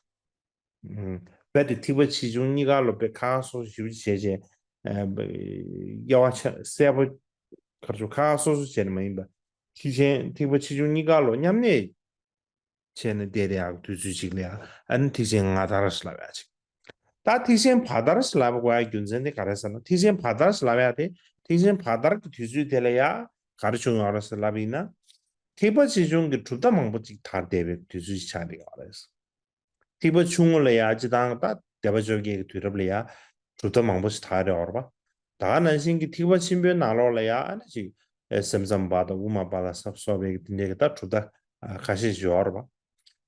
རྦད་དེ་ཐིགས་པ་ཆེ་ཆུང་གཉིས་ཀ་ལོ་དཔེ་ཁ་ཁ་སོ་སོ་ཞིབ་ཅིག་བྱས་བྱས། དབྱེ་བ་ཆ་གསལ་པོ་ག་རེ་ཞུ། ཁ་ཁ་སོ་སོ་བྱས་ནས་མ་ཡིན་པ། ཐིགས་ཆེན་ཐིགས་པ་ཆེ་ཆུང་གཉིས་ཀ་ལོ་མཉམ་གནས་བྱས་ནས་བསྡད་དེ་ཡག་དུས་ཚོད་ཅིག་ལ་ཡང་ཨ་ནི་ཐིགས་ཆེན་སྔ་དར་ཞེས་ལབ་ཡག་ཅིག་ད་ཐིགས་ཆེན་བར་དར་ཞེས་ལབ་དགོས་ཡག་རྒྱུ་མཚན་དེ་ག་རེ་ཟེར་ན། ཐིགས་ཆེན་བར་དར་ཞེས་ལབ་ཡག་དེ། ཐིགས་ཆེན་བར་དར་གྱི་དུས་ཚོད་དེ་ལ་ཡང་ག་རེ་བྱུང་ཡོད་རེད་ཟེར་ལབ་ཡིན་ན། ཐིགས་པ་ཆེ་ཆུང་གི་གྲུབ་མཐའ་མང་པོ་ཅིག་དར་བསྡད་པའི་དུས་ཚོད་ཅིག་ཆགས་བསྡད་ཡོད་རེད། ཐིགས་པ་ཆུང་ངུ་ལ་ཡང་སྤྱིར་བཏང་ད་སྡེ་པ་བཅོ་བརྒྱད་ཀྱི་དུས་རབས་ལ་ཡང་གྲུབ་མཐའ་མང་པོ་ཞིག་དར་རེད་བ། ད་ག་ནང་བཞིན་གྱི་ཐིགས་པ་ཆེན་པོའི་ནང་ལོགས་ལ་ཡང་ཨ་ནི་ཅིག་ཨེ་སེམས་ཙམ་པ་དང་དབུ་མ་པ་ལ་སོགས་པའི་དེ་འདྲའི་གི་ད་གྲུབ་མཐའ་ཨ་ཁ་ཤས་ཤིག་ཡོད་རེད་བ།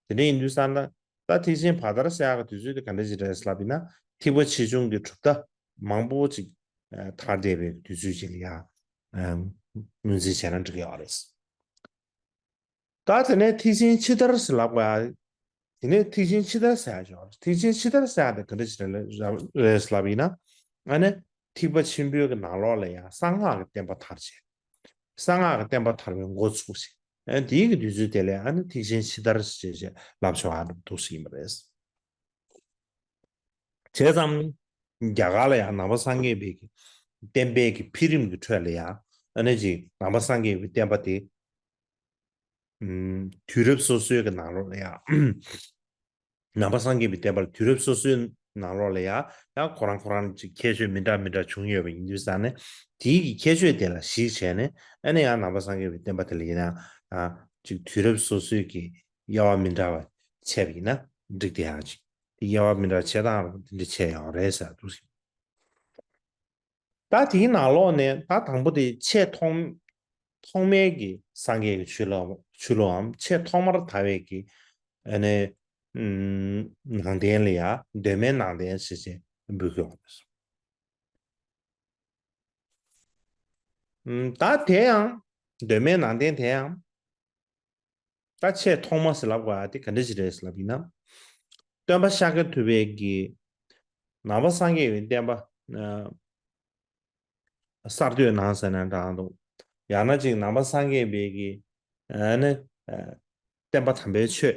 དེ་འདྲ་ཡིན་དུས་ཙང་ད་ད་ཐིགས་ཆེན་བར་དར་ཟེར་ཡག་གི་དུས་ཚོད་དེ་ག་འདྲ་ཞིག་རེད་ལབ་ཡིན་ན། ཐིགས་པ་ཆེ་ཆུང་གི་གྲུབ་མཐའ་མང་པོ་ཅིག་ཨ་དར་བསྡད་པའི་དུས་ཚོད་ཅིག་ལ་ཡང་ཨ་ངོས་འཛིན་བྱས་ན་འགྲིག་གི་ཡོད་རེད། ད་དེ་ནས་ཐིགས་ཆེན་ཕྱི་དར་ཟེར་ལབ་དགོས་ཡ། དེ་ནས་ཐིགས་ཆེན་ཕྱི་དར་ཟེར་ཡ་ཅིག་ཡོད་རེད། ཐིགས་ཆེན་ཕྱི་དར་ཟེར་ཡ་དེ་ག་འདྲ་ཞིག་རེད་ལབ་ཡིན་ན། ཨ་ནི་ཐིགས་པ་ཆེན་པོའི་གི་ནང་ལོགས་ལ་ཡང་གསང་སྔགས་ཀྱི་བསྟན་པ་དར་བྱས། གསང་སྔགས་ཀྱི་བསྟན་པ་དར་བའི་འགོ་ཚུགས་བྱས། ཨ་ནི་དེའི་གི་དུས་ཚོད་དེ་ལ་ཨ་ནི་ཐིགས་ཆེན་ཕྱི་དར་ཞེས་ལབ་ཆོག་ཨ་འདུག་ཟེར་ཡིན་པ་རེད། བྱས་ཙང་རྒྱ་གར་ལ་ཡང་ནང་པ་སངས་རྒྱས་པའི་གི་བསྟན་པའི་གི་འཕེལ་རིམ་གྱི་ཁྲོད་ལ་ཡང་ཨ་ནི་ཅིག་ནང་པ་སངས་རྒྱས་པའི་བསྟན་པ་དེ། ཨུམ། དུས་རབས་སོ་སོའི་གི་ནང་ལོགས་ལ་ཡང་། ནང་པ་སངས་རྒྱས་པའི་བསྟན་པ་ལ་དུས་རབས་སོ་སོའི་ནང་ལོགས་ལ་ཡང་ཡང་ཁོ་རང་ཁོ་རང་ཅིག་ཁྱད་ཆོས་མི་འདྲ་མི་འདྲ་བྱུང་ཡོད་པ་ཡིན་དུས་ཙང་ནས། དེའི་གི་ཁྱད་ཆོས་དེ་ལ་གཞིགས་བྱས་ནས་ཨ་ནི་ཡང་ནང་པ་སངས་རྒྱས་པའི་བསྟན་པ་དེ་ལ་ཡིན་ན་ཡང་ཅིག་དུས་རབས་སོ་སོའི་གི་དབྱེ་བ་མི་འདྲ་བ་ཕྱེ་བ་ཡིན་ན་འགྲིག་དེ་ཡང་ཅིག་དབྱེ་བ་མི་འདྲ་བ་ཕྱེ་སྟངས་རུ་དེ་འདྲ་ཕྱེ་ཡོད་རེད་ཟེར་འདུག་ད་དེའི་ནང་ལོགས་ནས་ད་དང་པོ་དེ་ཆེས་ཐོག་ཐོག་མའི་གི་སངས་རྒྱས་ཀྱི་ཆོས་ལུགས་ཆོས་ལུགས་འམ་ཆེས་ཐོག་མར་དར་བའི་གི་ཨ་ནི་ཨུམ་ནང་བསྟན་ལ་ཡང་གདོད་མའི་ནང་བསྟན་ཞེས་བྱས་འབོད་ཀྱི་ཡོད་རེད། ཨུམ་ད་དེ་ཡང་གདོད་མའི་ནང་བསྟན་དེ་ཡང་། ད་ཆེས་ཐོག་མ་ཟེར་ལབ་དགོས་ཡ་དེ་ག་འདྲ་ཞིག་རེད་ཟེར་ལབ་ཡིན་ན། སྟོན་པ་ཤཱཀྱ་ཐུབ་པའི་གི་ནང་པ་སངས་རྒྱས་པའི་བསྟན་པ་ཨ་གསར་གཏོད་གནང་ཟེར་ན་འདྲ་འདུག་ཡང་ན་ཅིག་ནང་པ་སངས་རྒྱས་པའི་གི་ཨ་ནི་ཨ་བསྟན་པ་དམ་པའི་ཆོས་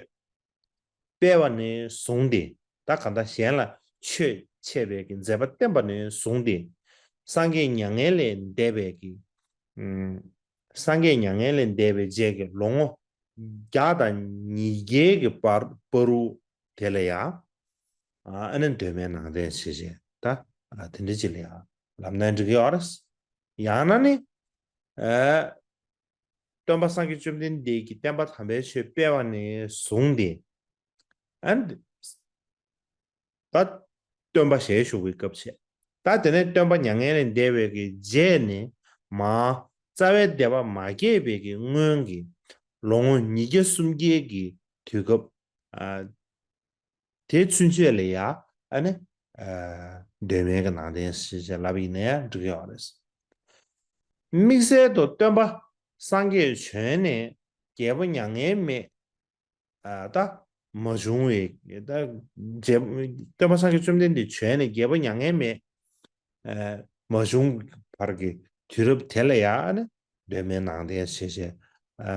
སྤེལ་བ་ནས་བཟུང་སྟེ། ད་གང་ལྟར་གཞན་ལ་ཆོས་འཆད་པའི་གི་མཛད་པ་བསྟན་པ་ནས་བཟུང་སྟེ། སངས་རྒྱས་མྱ་ངན་ལས་འདས་པའི་གི་ཨུམ། སངས་རྒྱས་མྱ་ངན་ལས་འདས་པའི་རྗེས་ཀྱི་ལོ་ངོ་བརྒྱ་དང་ཉིས་བརྒྱའི་གི་བར་བར་དུ་དེ་ལ་ཡང་ཨ་ནི་གདོད་མའི་ནང་བསྟན་ཞེས་བྱས་ད་དེ་འདྲ་ཅིག་ལ་ཡང་ལབ་ན་འགྲིག་གི་ཡོད་རེད། ཡང་ན་ནི་ཨ་སྟོན་པ་སངས་རྒྱས་བཅོམ་ལྡན་འདས་ཀྱིས་བསྟན་པ་དམ་པའི་ཆོས་སྤེལ་བ་ནས་བཟུང་སྟེ། ཨ་ནི་ད་སྟོན་པ་ཞལ་བཞུགས་པའི་སྐབས་བྱས། ད་དེ་ནས་སྟོན་པ་མྱ་ངན་ལས་འདས་པའི་གི་རྗེས་ནས་མར་རྩ་བའི་སྡེ་པ་མ་སྐྱེས་པའི་གི་སྔོན་གྱི་ལོ་ངོ་ཉིས་བརྒྱ་སུམ་བརྒྱའི་གི་དུས་སྐབས་ཨ་དེ་ཚུན་ཆད་ལ་ཡ་ཨ་ནི་ཨ་གདོད་མའི་གི་ནང་བསྟན་ཞེས་བྱས་ལབ་ཡིན་ན་ཡང་འགྲིག་གི་ཡོད་རེད། དམིགས་བསལ་དུ་སྟོན་པ་སངས་རྒྱས་བྱོན་ནས་རྒྱལ་པོ་མྱ་ངན་མེད་ཨ་ད་མ་བྱུང་བའི་ད་རྗེ་སྟོན་པ་སངས་རྒྱས་བཅོམ་ལྡན་འདས་བྱོན་ནས་རྒྱལ་པོ་མྱ་ངན་མེད་ཨ་མ་བྱུང་བར་གྱི་དུས་རབས་དེ་ལ་ཡང་ནི་གདོད་མའི་ནང་བསྟན་ཞེས་བྱས་ཨ་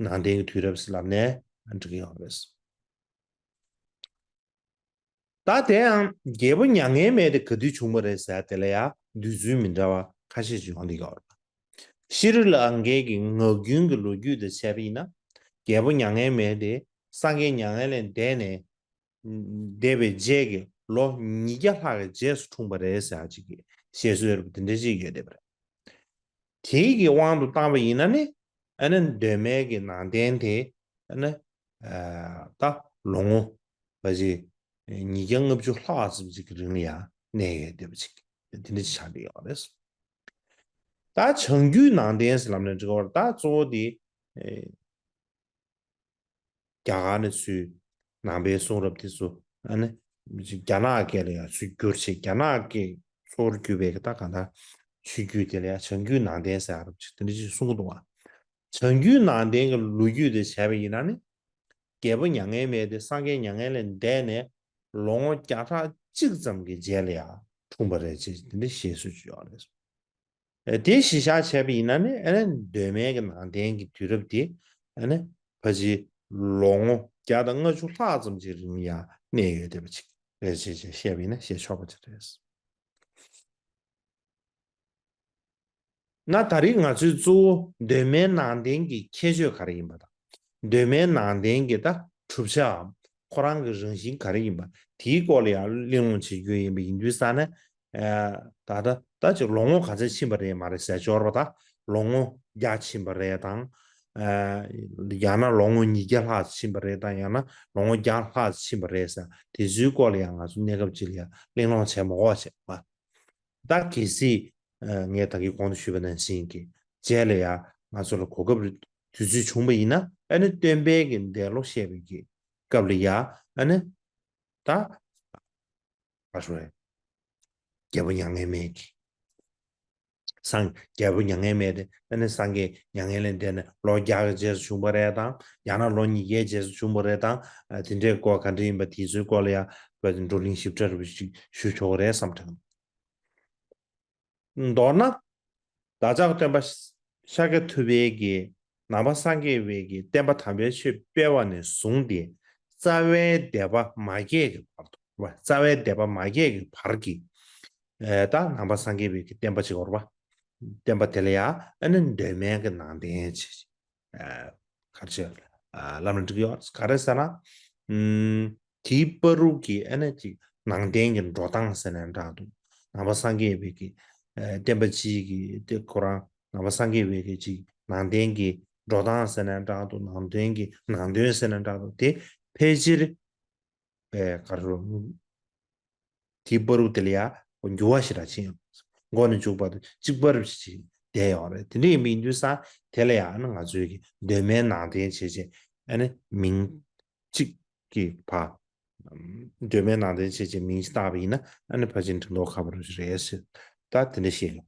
ནང་བསྟན་གྱི་དུས་རབས་ལབ་ནས་འགྲིག་གི་ཡོད་རེད། ད་དེ་ཡང་རྒྱལ་པོ་མྱ་ངན་མེད་དེ་ག་དུས་བྱུང་བ་རེད་ཟེར་དེ་ལ་ཡང་འདོད་ཚུལ་མི་འདྲ་བ་ཁ་ཤས་ཤིག་ཡོང་གི་ཡོད་རེད། ཤྲཱི་ལང་ཀའི་གི་ངག་རྒྱུན་གྱི་ལོ་རྒྱུས་དེ་བྱས་པ་ཡིན་ན། རྒྱལ་པོ་མྱ་ངན་མེད་དེ་སངས་རྒྱས་མྱ་ངན་ལས་འདས་ནས་འདས་པའི་རྗེས་ཀྱི་ལོ་ཉིས་བརྒྱ་ལྷག་གི་རྗེས་སུ་འཁྲུངས་པ་རེད་ཟེར་ཅིག་གི་བཤད་སྲོལ་རེད་པ། དེ་འདྲ་ཅིག་ཡོད་བསྡད་པ་རེད། དེའི་གི་དབང་དུ་བཏང་བ་ཡིན་ན་ནི་ཨ་ནི་གདོད་མའི་གི་ནང་བསྟན་དེ་ཨ་ནི་ཨ་ད་ལོ་ངོ་བ་ཅིག་ཉིས་བརྒྱ་ལྔ་བཅུ་ལྷག་ཙམ་ཅིག་གི་རིང་ལ་ཡང་གནས་ཡོད་བསྡད་པ་ཅིག་དེ་འདྲ་ཅིག་ཆགས་བསྡད་ཡོད་རེད། ད་བྱང་རྒྱུད་ནང་བསྟན་ཟེར་ལབ་ནས་འགྲིག་གི་རེད། ད་གཙོ་བོ་དེ་ཨེ་རྒྱ་གར་ནས་ཚུར་ནང་པའི་གསུང་རབ་དེ་ཚོ་ ཨ་ནི་རྒྱ་ནག་སྐད་ལ་ཡང་ཚུར་བསྒྱུར་བྱས། རྒྱ་ནག་སྐད་གཙོ་བོར་གྱུར་པའི་གི་ད་གང་ལྟར་ཆོས་བརྒྱུད་དེ་ལ་ཡང་བྱང་རྒྱུད་ནང་བསྟན་ཟེར་ཡ་རབ་ཅིག་དེ་འདྲ་ཅིག་གསུང་གི་འདུག་བ། བྱང་རྒྱུད་ནང་བསྟན་གྱི་ལོ་རྒྱུས་དེ་བྱས་པ་ཡིན་ན་ནི། རྒྱལ་པོ་མྱ་ངན་མེད་དེ་སངས་རྒྱས་མྱ་ངན་ལས་འདས་ནས་ལོ་ངོ་བརྒྱ་ཕྲག་གཅིག་ཙམ་གྱི་རྗེས་ལ་ཡང་འཁྲུངས་པ་རེད་ཅེས་དེ་འདྲ་བཤད་སྲོལ་ཅིག་ཡོད་རེད། ཨེ་དེ་གཞི་བཞག་བྱས་པ་ཡིན་ན་ནི་ཨ་ནི་གདོད་མའི་གི་ནང་བསྟན་གྱི་དུས་རབས་དེ་ཨ་ནི་ཕལ་ཆེར་ལོ་ངོ་བརྒྱ་དང་ལྔ་བཅུ་ལྷག་ཙམ་ཅིག་རིང་ཡང་གནས་ཡོད་བསྡད་པ་ཅིག་རེད་ཅེས་བཤད་པ་ཡིན་ན་བཤད་ཆོག་པ་ཅིག་རེད། ན་ད་རེས་ང་ཚོས་གཙོ་བོ་གདོད་མའི་ནང་བསྟན་གྱི་ཁྱད་ཆོས་ག་རེ་ཡིན་པ་དང་། གདོད་མའི་ནང་བསྟན་གྱི་ད་གྲུབ་ཆའམ་ཁོ་རང་གི་རང་བཞིན་ག་རེ་ཡིན་པ་དེའི་སྐོར་ལ་ཡང་གླེང་སློང་བྱེད་རྒྱུ་ཡིན་པ་ཡིན་དུས་ཙང་ནས། ཨ་ད་ལྟ་ད་ཅིག་ལོ་ངོ་ག་ཚོད་ཕྱིན་པ་རེད་མ་རེད་ཟེར་འབྱོར་བ་དང་ལོ་ངོ་བརྒྱ་ཕྱིན་པ་རེད་དང་། ཨ་ཡང་ན་ལོ་ངོ་ཉིས་བརྒྱ་ལྷག་ཕྱིན་པ་རེད་དང་ཡང་ན་ལོ་ངོ་བརྒྱ་ལྷག་ཕྱིན་པ་རེད་ཟེར་དེ་ཚོའི་སྐོར་ལ་ཡང་ང་ཚོ་གནས་སྐབས་ཅིག་ལ་ཡང་གླེང་སློང་བྱས་མ་དགོས་པ་བྱས་པ། ད་གལ་སྲིད་ཨ་ངས་ད་གིན་གོང་དུ་ཞུས་པ་ནང་བཞིན་གྱི་རྗེས་ལ་ཡང་ང་ཚོ་ལ་གོ་སྐབས་རེ་དུས་ཚོད་བྱུང་བ་ཡིན་ན་ཨ་ནི་སྟོན་པའི་གི་འདས་ལོ་བཤད་པའི་གི་སྐབས་ལ་ཡང་ཨ་ནི་ད་ག་རེ་ཟེར། རྒྱལ་པོ་མྱ་ངན་མེད་ཀྱི་སངས་རྒྱལ་པོ་མྱ་ངན་མེད་དེ་ཨ་ནི་སངས་རྒྱས་མྱ་ངན་ལས་འདས་ནས་ལོ་བརྒྱ་གི་རྗེས་སུ་བྱུང་བ་རེད་དང་ཡང་ན་ལོ་ཉིས་བརྒྱའི་རྗེས་སུ་བྱུང་བ་རེད་དང་། ཨ་དེ་འདྲའི་སྐོར་ག་འདྲ་ཡིན་པ་དེའི་ཚོའི་སྐོར་ལ་ཡང་བཀྲ་ཤིས་བགྲོ་གླེང་ཞིབ་ཕྲ་རུ་ཞིག་ཞུ་ཆོག་གི་རེད་བསམ་དྲན། མདོར་ན། བདག་ཅག་སྟོན་པ་ཤཱཀྱ་ཐུབ་པའི་གི་ནང་པ་སངས་རྒྱས་པའི་གི་བསྟན་པ་དམ་པའི་ཆོས་སྤེལ་བ་ནས་བཟུང་སྟེ་རྩ་བའི་སྡེ་པ་མ་བརྒྱད་ཀྱི་བར་དུ། རྩ་བའི་སྡེ་པ་མ་བརྒྱད་ཀྱི་བར་གྱི་ཨེ་ད་ནང་པ་སངས་རྒྱས་པའི་གི་བསྟན་པ་ཅིག་ཡོད་རེད་པ། བསྟན་པ་དེ་ལ་ཡང་ཨ་ནི་གདོད་མའི་གི་ནང་བསྟན་ཅེས། ཨ་ག་རེ་ཟེར། ཨ་ལབ་ན་འགྲིག་གི་ཡོད། ག་རེ་ཟེར་ན། ཨུམ་དེའི་བར་དུ་གི་ཨ་ནི་ཅིག་ནང་བསྟན་གྱི་འགྲོ་སྟངས་ཟེར་ན་འདྲ་འདུག་ནང་པ་སངས་རྒྱས་པའི་གི་ཨ་བསྟན་པ་སྤྱིའི་གི་དེ་ཁོ་རང་ནང་པ་སངས་རྒྱས་པའི་གི་ཅིག་ནང་བསྟན་གྱི་འགྲོ་སྟངས་ཟེར་ན་འདྲ་འདུག་ནང་བསྟན་གྱི་ནང་དོན་ཟེར་ན་འདྲ་འདུག་དེ་ཕལ་ཆེར། པའི་ག་རེ་ཟེར། དེའི་བར་དུ་དེ་ལ་ཡང་འགྱུར་བ་ཞེ་དྲག་ཕྱིན་ཡོད། མགོ་ནས་མཇུག་བར་དུ་གཅིག་པ་རུ་ཞིག་བསྡད་ཡོད་རེད། དེ་འདྲ་ཡིན་པ་ཡིན་དུས་ཙང་དེ་ལ་ཡང་ཨ་ནི་ང་ཚོའི་གི་གདོད་མའི་ནང་བསྟན་བྱས་བྱས་ཨ་ནི་མིང་གཅིག་གི་བར། གདོད་མའི་ནང་བསྟན་བྱས་བྱས་མིང་གཅིག་བཏགས་པ་ཡིན་ན་ཨ་ནི་ཕལ་ཆེར་འགྲིག་མདོག་ཁ་པོ་རུ་རེད་ཟེར། ད་དེ་འདྲ་བཤད་ཡོད།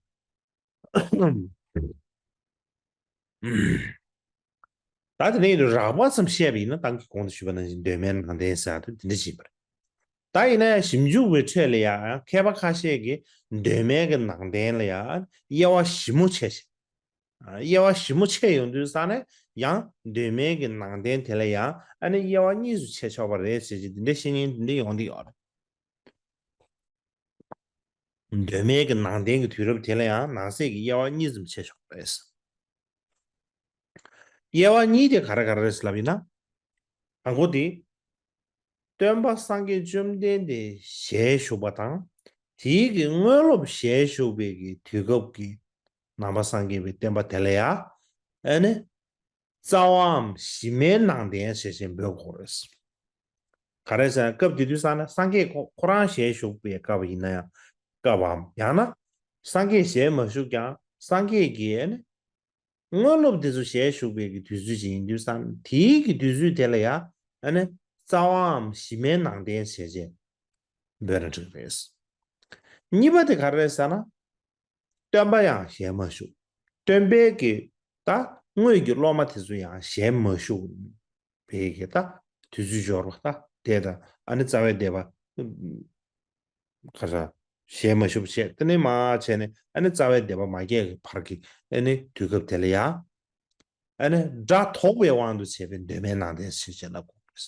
ད་དེ་ནས་རགས་པ་ཙམ་བཤད་པ་ཡིན་ན་ད་གིན་གོང་དུ་ཞུས་པ་ནང་བཞིན་གདོད་མའི་ནང་བསྟན་ཟེར་ཡག་དེ་འདི་འདྲ་ཅིག་ཡིན་པ་རེད། ད་ཡིན་ན་ཡང་ཞིབ་འཇུག་པའི་ཁྲོད་ལ་ཡང་མཁས་པ་ཁ་ཤས་ཀྱིས་གདོད་མའི་གི་ནང་བསྟན་ལ་ཡང་དབྱེ་བ་ཞིབ་མོ་ཕྱེ་ཞིང་། དབྱེ་བ་ཞིབ་མོ་ཕྱེ་ཡོང་དུས་ཙང་ནས་ཡང་གདོད་མའི་གི་ནང་བསྟན་དེ་ལ་ཡང་ཨ་ནི་དབྱེ་བ་གཉིས་སུ་ཕྱེ་ཆོག་པ་རེད་ཟེར་གྱི་འདི་འདྲ་བཤད་མཁན་འདི་འདྲ་ཡོང་གི་ཡོད་རེད། གདོད་མའི་གི་ནང་བསྟན་གྱི་དུས་རབས་དེ་ལ་ཡང་ནང་གསེས་ཀྱི་དབྱེ་བ་གཉིས་ཙམ་ཕྱེ་ཆོག་པ་རེད། དབྱེ་བ་གཉིས་དེ་ག་རེ་ག་རེ་རེད་ལབ་ཡིན་ན། དང་པོ་དེ། སྟོན་པ་སངས་རྒྱས་བཅོམ་ལྡན་འདས་ཞལ་བཞུགས་པ་དང་། དེའི་གི་དངོས་སློབ་ཞལ་བཞུགས་པའི་གི་དུས་སྐབས་ཀྱི་ནང་པ་སངས་རྒྱས་པའི་བསྟན་པ་དེ་ལ་ཡང་ཨ་ནི་རྩ་བའམ་གཞི་མའི་ནང་བསྟན་ཞེས་བྱས་འབོད་དགོས་རེད། ག་རེ་ཟེར་ན་སྐབས་དེ་དུས་ཙང་ན་སངས་རྒྱས་ཁོ་ཁོ་རང་ཞལ་བཞུགས་པའི་སྐབས་ཡིན་ན་ཡང་སྐབས་བམ་ཡང་ན་སངས་རྒྱས་ཞལ་མ་བཞུགས་ཀྱང་སངས་རྒྱས་ཀྱི་ཨ་ནི་དངོས་སློབ་དེ་ཚོ་ཞལ་བཞུགས་པའི་གི་དུས་ཚོད་ཅིག་ཡིན་དུས་ཙང་དེའི་གི་དུས་ཚོད་དེ་ལ་ཡང་ཨ་ནི་རྩ་བའམ་གཞི་མའི་ནང་བསྟན་ཞེས་བྱས་འབོད་ན་འགྲིག་རེད། གཉིས་པ་དེ་ག་རེ་རེད་ཟེར་ན། སྟོན་པ་ཡང་ཞལ་མ་བཞུགས། སྟོན་པའི་གི་ད་དངོས་ཀྱི་སློབ་མ་དེ་ཚོ་ཡང་ཞལ་མ་བཞུགས་པའི་གི་ད་དུས་ཚོད་འབྱོར་བ་ད་དེ་ད་ཨ་ནི་རྩ་བའི་སྡེ་པ་ག་ས་ཞལ་མ་བཞུགས་བྱས་དེ་ནས་མ་བྱས་ནས་ཨ་ནི་རྩ་བའི་སྡེ་པ་མ་བརྒྱད་ཀྱི་བར་གྱི་ཨ་ནི་དུས་སྐབས་དེ་ལ་ཡང་། ཨ་ནི་སྒྲ་དོག་པའི་དབང་དུ་བྱས་པའི་གདོད་མའི་ནང་བསྟན་ཞེས་བྱས་ལབ་དགོས་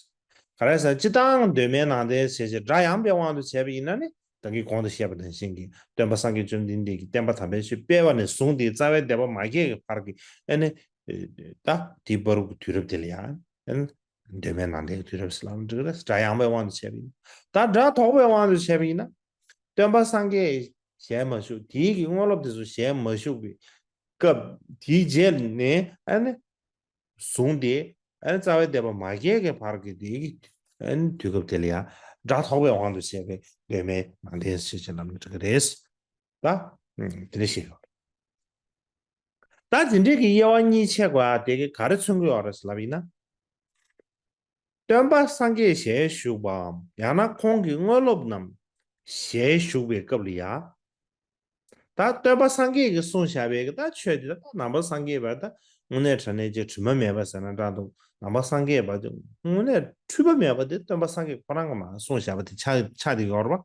རེད། ག་རེ་ཟེར་ན་སྤྱིར་བཏང་གདོད་མའི་ནང་བསྟན་ཞེས་བྱས་སྒྲ་ཡངས་པའི་དབང་དུ་བྱས་པ་ཡིན་ན་ནི་ད་གིན་གོང་དུ་བཤད་པ་ནང་བཞིན་གྱི་སྟོན་པ་སངས་རྒྱས་བཅོམ་ལྡན་འདས་ཀྱིས་བསྟན་པ་དམ་པའི་ཆོས་སྤེལ་བ་ནས་བཟུང་སྟེ་རྩ་བའི་སྡེ་པ་མ་བརྒྱད་ཀྱི་བར་གྱི་ཨ་ནི་ད་དེའི་བར་གྱི་དུས་རབས་དེ་ལ་ཡང་ཨ་ནི་གདོད་མའི་ནང་བསྟན་གྱི་དུས་རབས་ཟེར་ལབ་ན་འགྲིག་གི་རེད། སྒྲ་ཡངས་པའི་དབང་དུ་བྱས་པ་ཡིན། ད་སྒྲ་དོག་པའི་དབང་དུ་བྱས་པ་ཡིན་ན། སྟོན་པ་སངས་རྒྱས་ཞལ་མ་བཞུགས་དེའི་གི་དངོས་སློབ་དེ་ཚོ་ཞལ་མ་བཞུགས་པའི་སྐབས་དེའི་རྗེས་ནས་ཨ་ནི་བཟུང་སྟེ་ཨ་ནི་རྩ་བའི་སྡེ་པ་མ་བརྒྱད་ཀྱི་བར་གྱི་དེའི་གི་ཨ་ནི་དུས་སྐབས་དེ་ལ་ཡང་སྒྲ་དོག་པའི་དབང་དུ་བྱས་པའི་གདོད་མའི་ནང་བསྟན་ཞེས་བྱ་ལབ་ནས་འགྲིག་གི་རེད། ད་དེ་འདྲ་ཞིག་ཡོད་རེད། ད་དེ་འདྲའི་གི་དབྱེ་བ་གཉིས་ཕྱེ་དགོས་ཨ་དེ་གི་ག་རེ་མཚོན་གི་ཡོད་རེད་ལབ་ཡིན་ན། སྟོན་པ་སངས་རྒྱས་ཞལ་བཞུགས་པའམ་ཡང་ན་ཁོང་གི་དངོས་སློབ་རྣམས་ཞལ་བཞུགས་པའི་སྐབས་ལ་ཡང་། ད་སྟོན་པ་སངས་རྒྱས་ཀྱིས་གསུངས་བཞག་པའི་གི་ད་ཆོས་དེ་ད་ནང་པ་སངས་རྒྱས་པ་ད་དངོས་གནས་དྲང་གནས་ཀྱི་དྲི་མ་མེད་པ་ཟེར་ན་འདྲ་འདུག་ནང་པ་སངས་རྒྱས་པ་དེ་དངོས་གནས་འཁྲུལ་པ་མེད་པ་དེ་སྟོན་པ་སངས་རྒྱས་ཁོ་རང་གིས་མར་གསུངས་བཞག་པ་དེ་ཆགས་ཆགས་བསྡད་ཡོད་རེད་པ།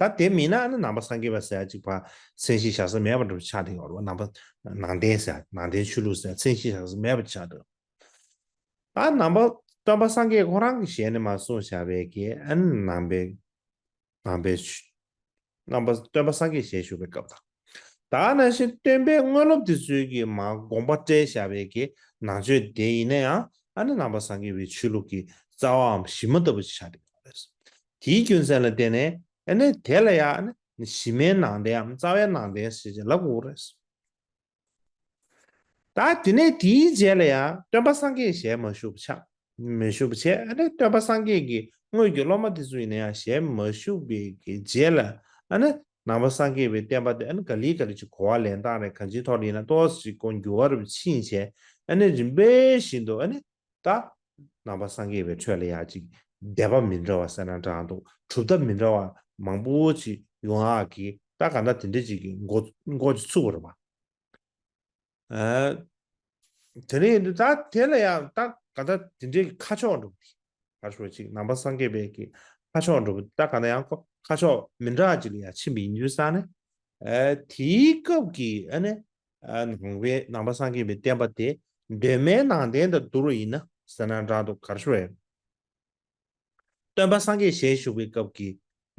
ད་དེ་མིན་ན་ཨ་ནི་ནང་པ་སངས་རྒྱས་པ་ཟེར་ཡ་གཅིག་ཕར་མཚན་གཞི་བཞག་ས་མེད་པ་འདྲ་པོ་ཆགས་བསྡད་ཡོད་རེད་པ། ནང་པ་ནང་བསྟན་ཟེར་ཡ་ནང་བསྟན་ཆོས་ལུགས་ཟེར་ཡ་མཚན་གཞི་བཞག་ས་མེད་པ་ཆགས་འདུག་ད་ནང་པ་སྟོན་པ་སངས་རྒྱས་ཁོ་རང་གི་ཞལ་ནས་མར་གསུངས་བཞག་པའི་གི་ཨ་ནི་ནང་པའི་ནང་པའི་ཆོས་རྣམ་པ་སྟོན་པ་སངས་རྒྱས་ཞལ་བཞུགས་པའི་སྐབས་དང་། ད་ནང་བཞིན་སྟོན་པའི་དངོས་སློབ་དེ་ཚོའི་གི་མར་དགོངས་པ་བཀྲལ་བཞག་པའི་གི་ནང་ཆོས་དེ་ཡིན་ན་ཡང་ཨ་ནི་ནང་པ་སངས་རྒྱས་པའི་ཆོས་ལུགས་ཀྱི་རྩ་བའམ་གཞི་མ་ལྟ་བུ་ཞིག་ཆགས་བསྡད་ཡོད་རེད། དེའི་རྒྱུ་མཚན་ལ་བརྟེན་ནས་ཨ་ནི་དེ་ལ་ཡང་ཨ་ནི་གཞི་མའི་ནང་བསྟན་འམ་རྩ་བའི་ནང་བསྟན་ཞེས་ལབ་དགོས་རེད། ད་དེ་ནས་དེའི་རྗེས་ལ་ཡང་སྟོན་པ་སངས་རྒྱས་ཞལ་མ་བཞུགས་པ་ཆགས། མི་བཞུགས་པ་བྱས། ཨ་ནི་སྟོན་པ་སངས་རྒྱས་ཀྱི་དངོས་ཀྱི་སློབ་མ་དེ་ཚོ་ཡིན་ན་ཡང་ཞལ་མ་བཞུགས་པའི་གི་རྗེས་ལ་ཨ་ནི་ནང་པ་སངས་རྒྱས་པའི་བསྟན་པ་དེ་ཨ་ནི་ག་ལེ་ག་ལེ་ཅིག་གོ་བ་ལེན་སྟངས་རེད། གང་ཅིའི་ཐོག་ལ་ཡིན་ན་ཏོག་ཙམ་ཅིག་ཁོ་འགྱུར་བ་རུ་ཕྱིན་བྱས། ཨ་ནི་རིམ་པས་བཞིན་དུ་ཨ་ནི་ད་ནང་པ་སངས་རྒྱས་པའི་ཁྲོད་ལ་ཡང་ཅིག་སྡེ་པ་མི་འདྲ་བ་ཟེར་ན་འདྲ་འདུག་གྲུབ་མཐའ་མི་འདྲ་བ་མང་པོ་ཅིག་ཡོང་ཡག་གི་ད་ག་འདྲ་དེ་འདྲ་ཅིག་གི་འགོ་འགོ་ཅིག་ཚུགས་པ་རེད་པ། ཨ། དེ་ནས་ད་དེ་ལ་ཡང་ད་ག་ད་དེ་འདྲའི་ཁ་ཕྱོགས་འགྲོ་གི་ག་ཞུ་ཅིག་ནང་པ་སངས་རྒྱས་པའི་གི་ཁ་ཕྱོགས་འགྲོ་གི་ད་ག་ན་ཡང་ཁོ་ཁ་ཕྱོགས་མི་འདྲ་ཅིག་ལ་ཡང་ཕྱིན་པ་ཡིན་དུས་ཙང་ནས། ཨ། དེའི་སྐབས་ཀྱི་ཨ་ནི་ཨ་ནང་པའི་ནང་པ་སངས་རྒྱས་པའི་བསྟན་པ་དེ་གདོད་མའི་ནང་བསྟན་དང་བསྡུར་བ་ཡིན་ན་ཟེར་ན་འདྲ་འདུག་ག་ཞུ་བས། སྟོན་པ་སངས་རྒྱས་ཞལ་བཞུགས་པའི་སྐབས་ཀྱི་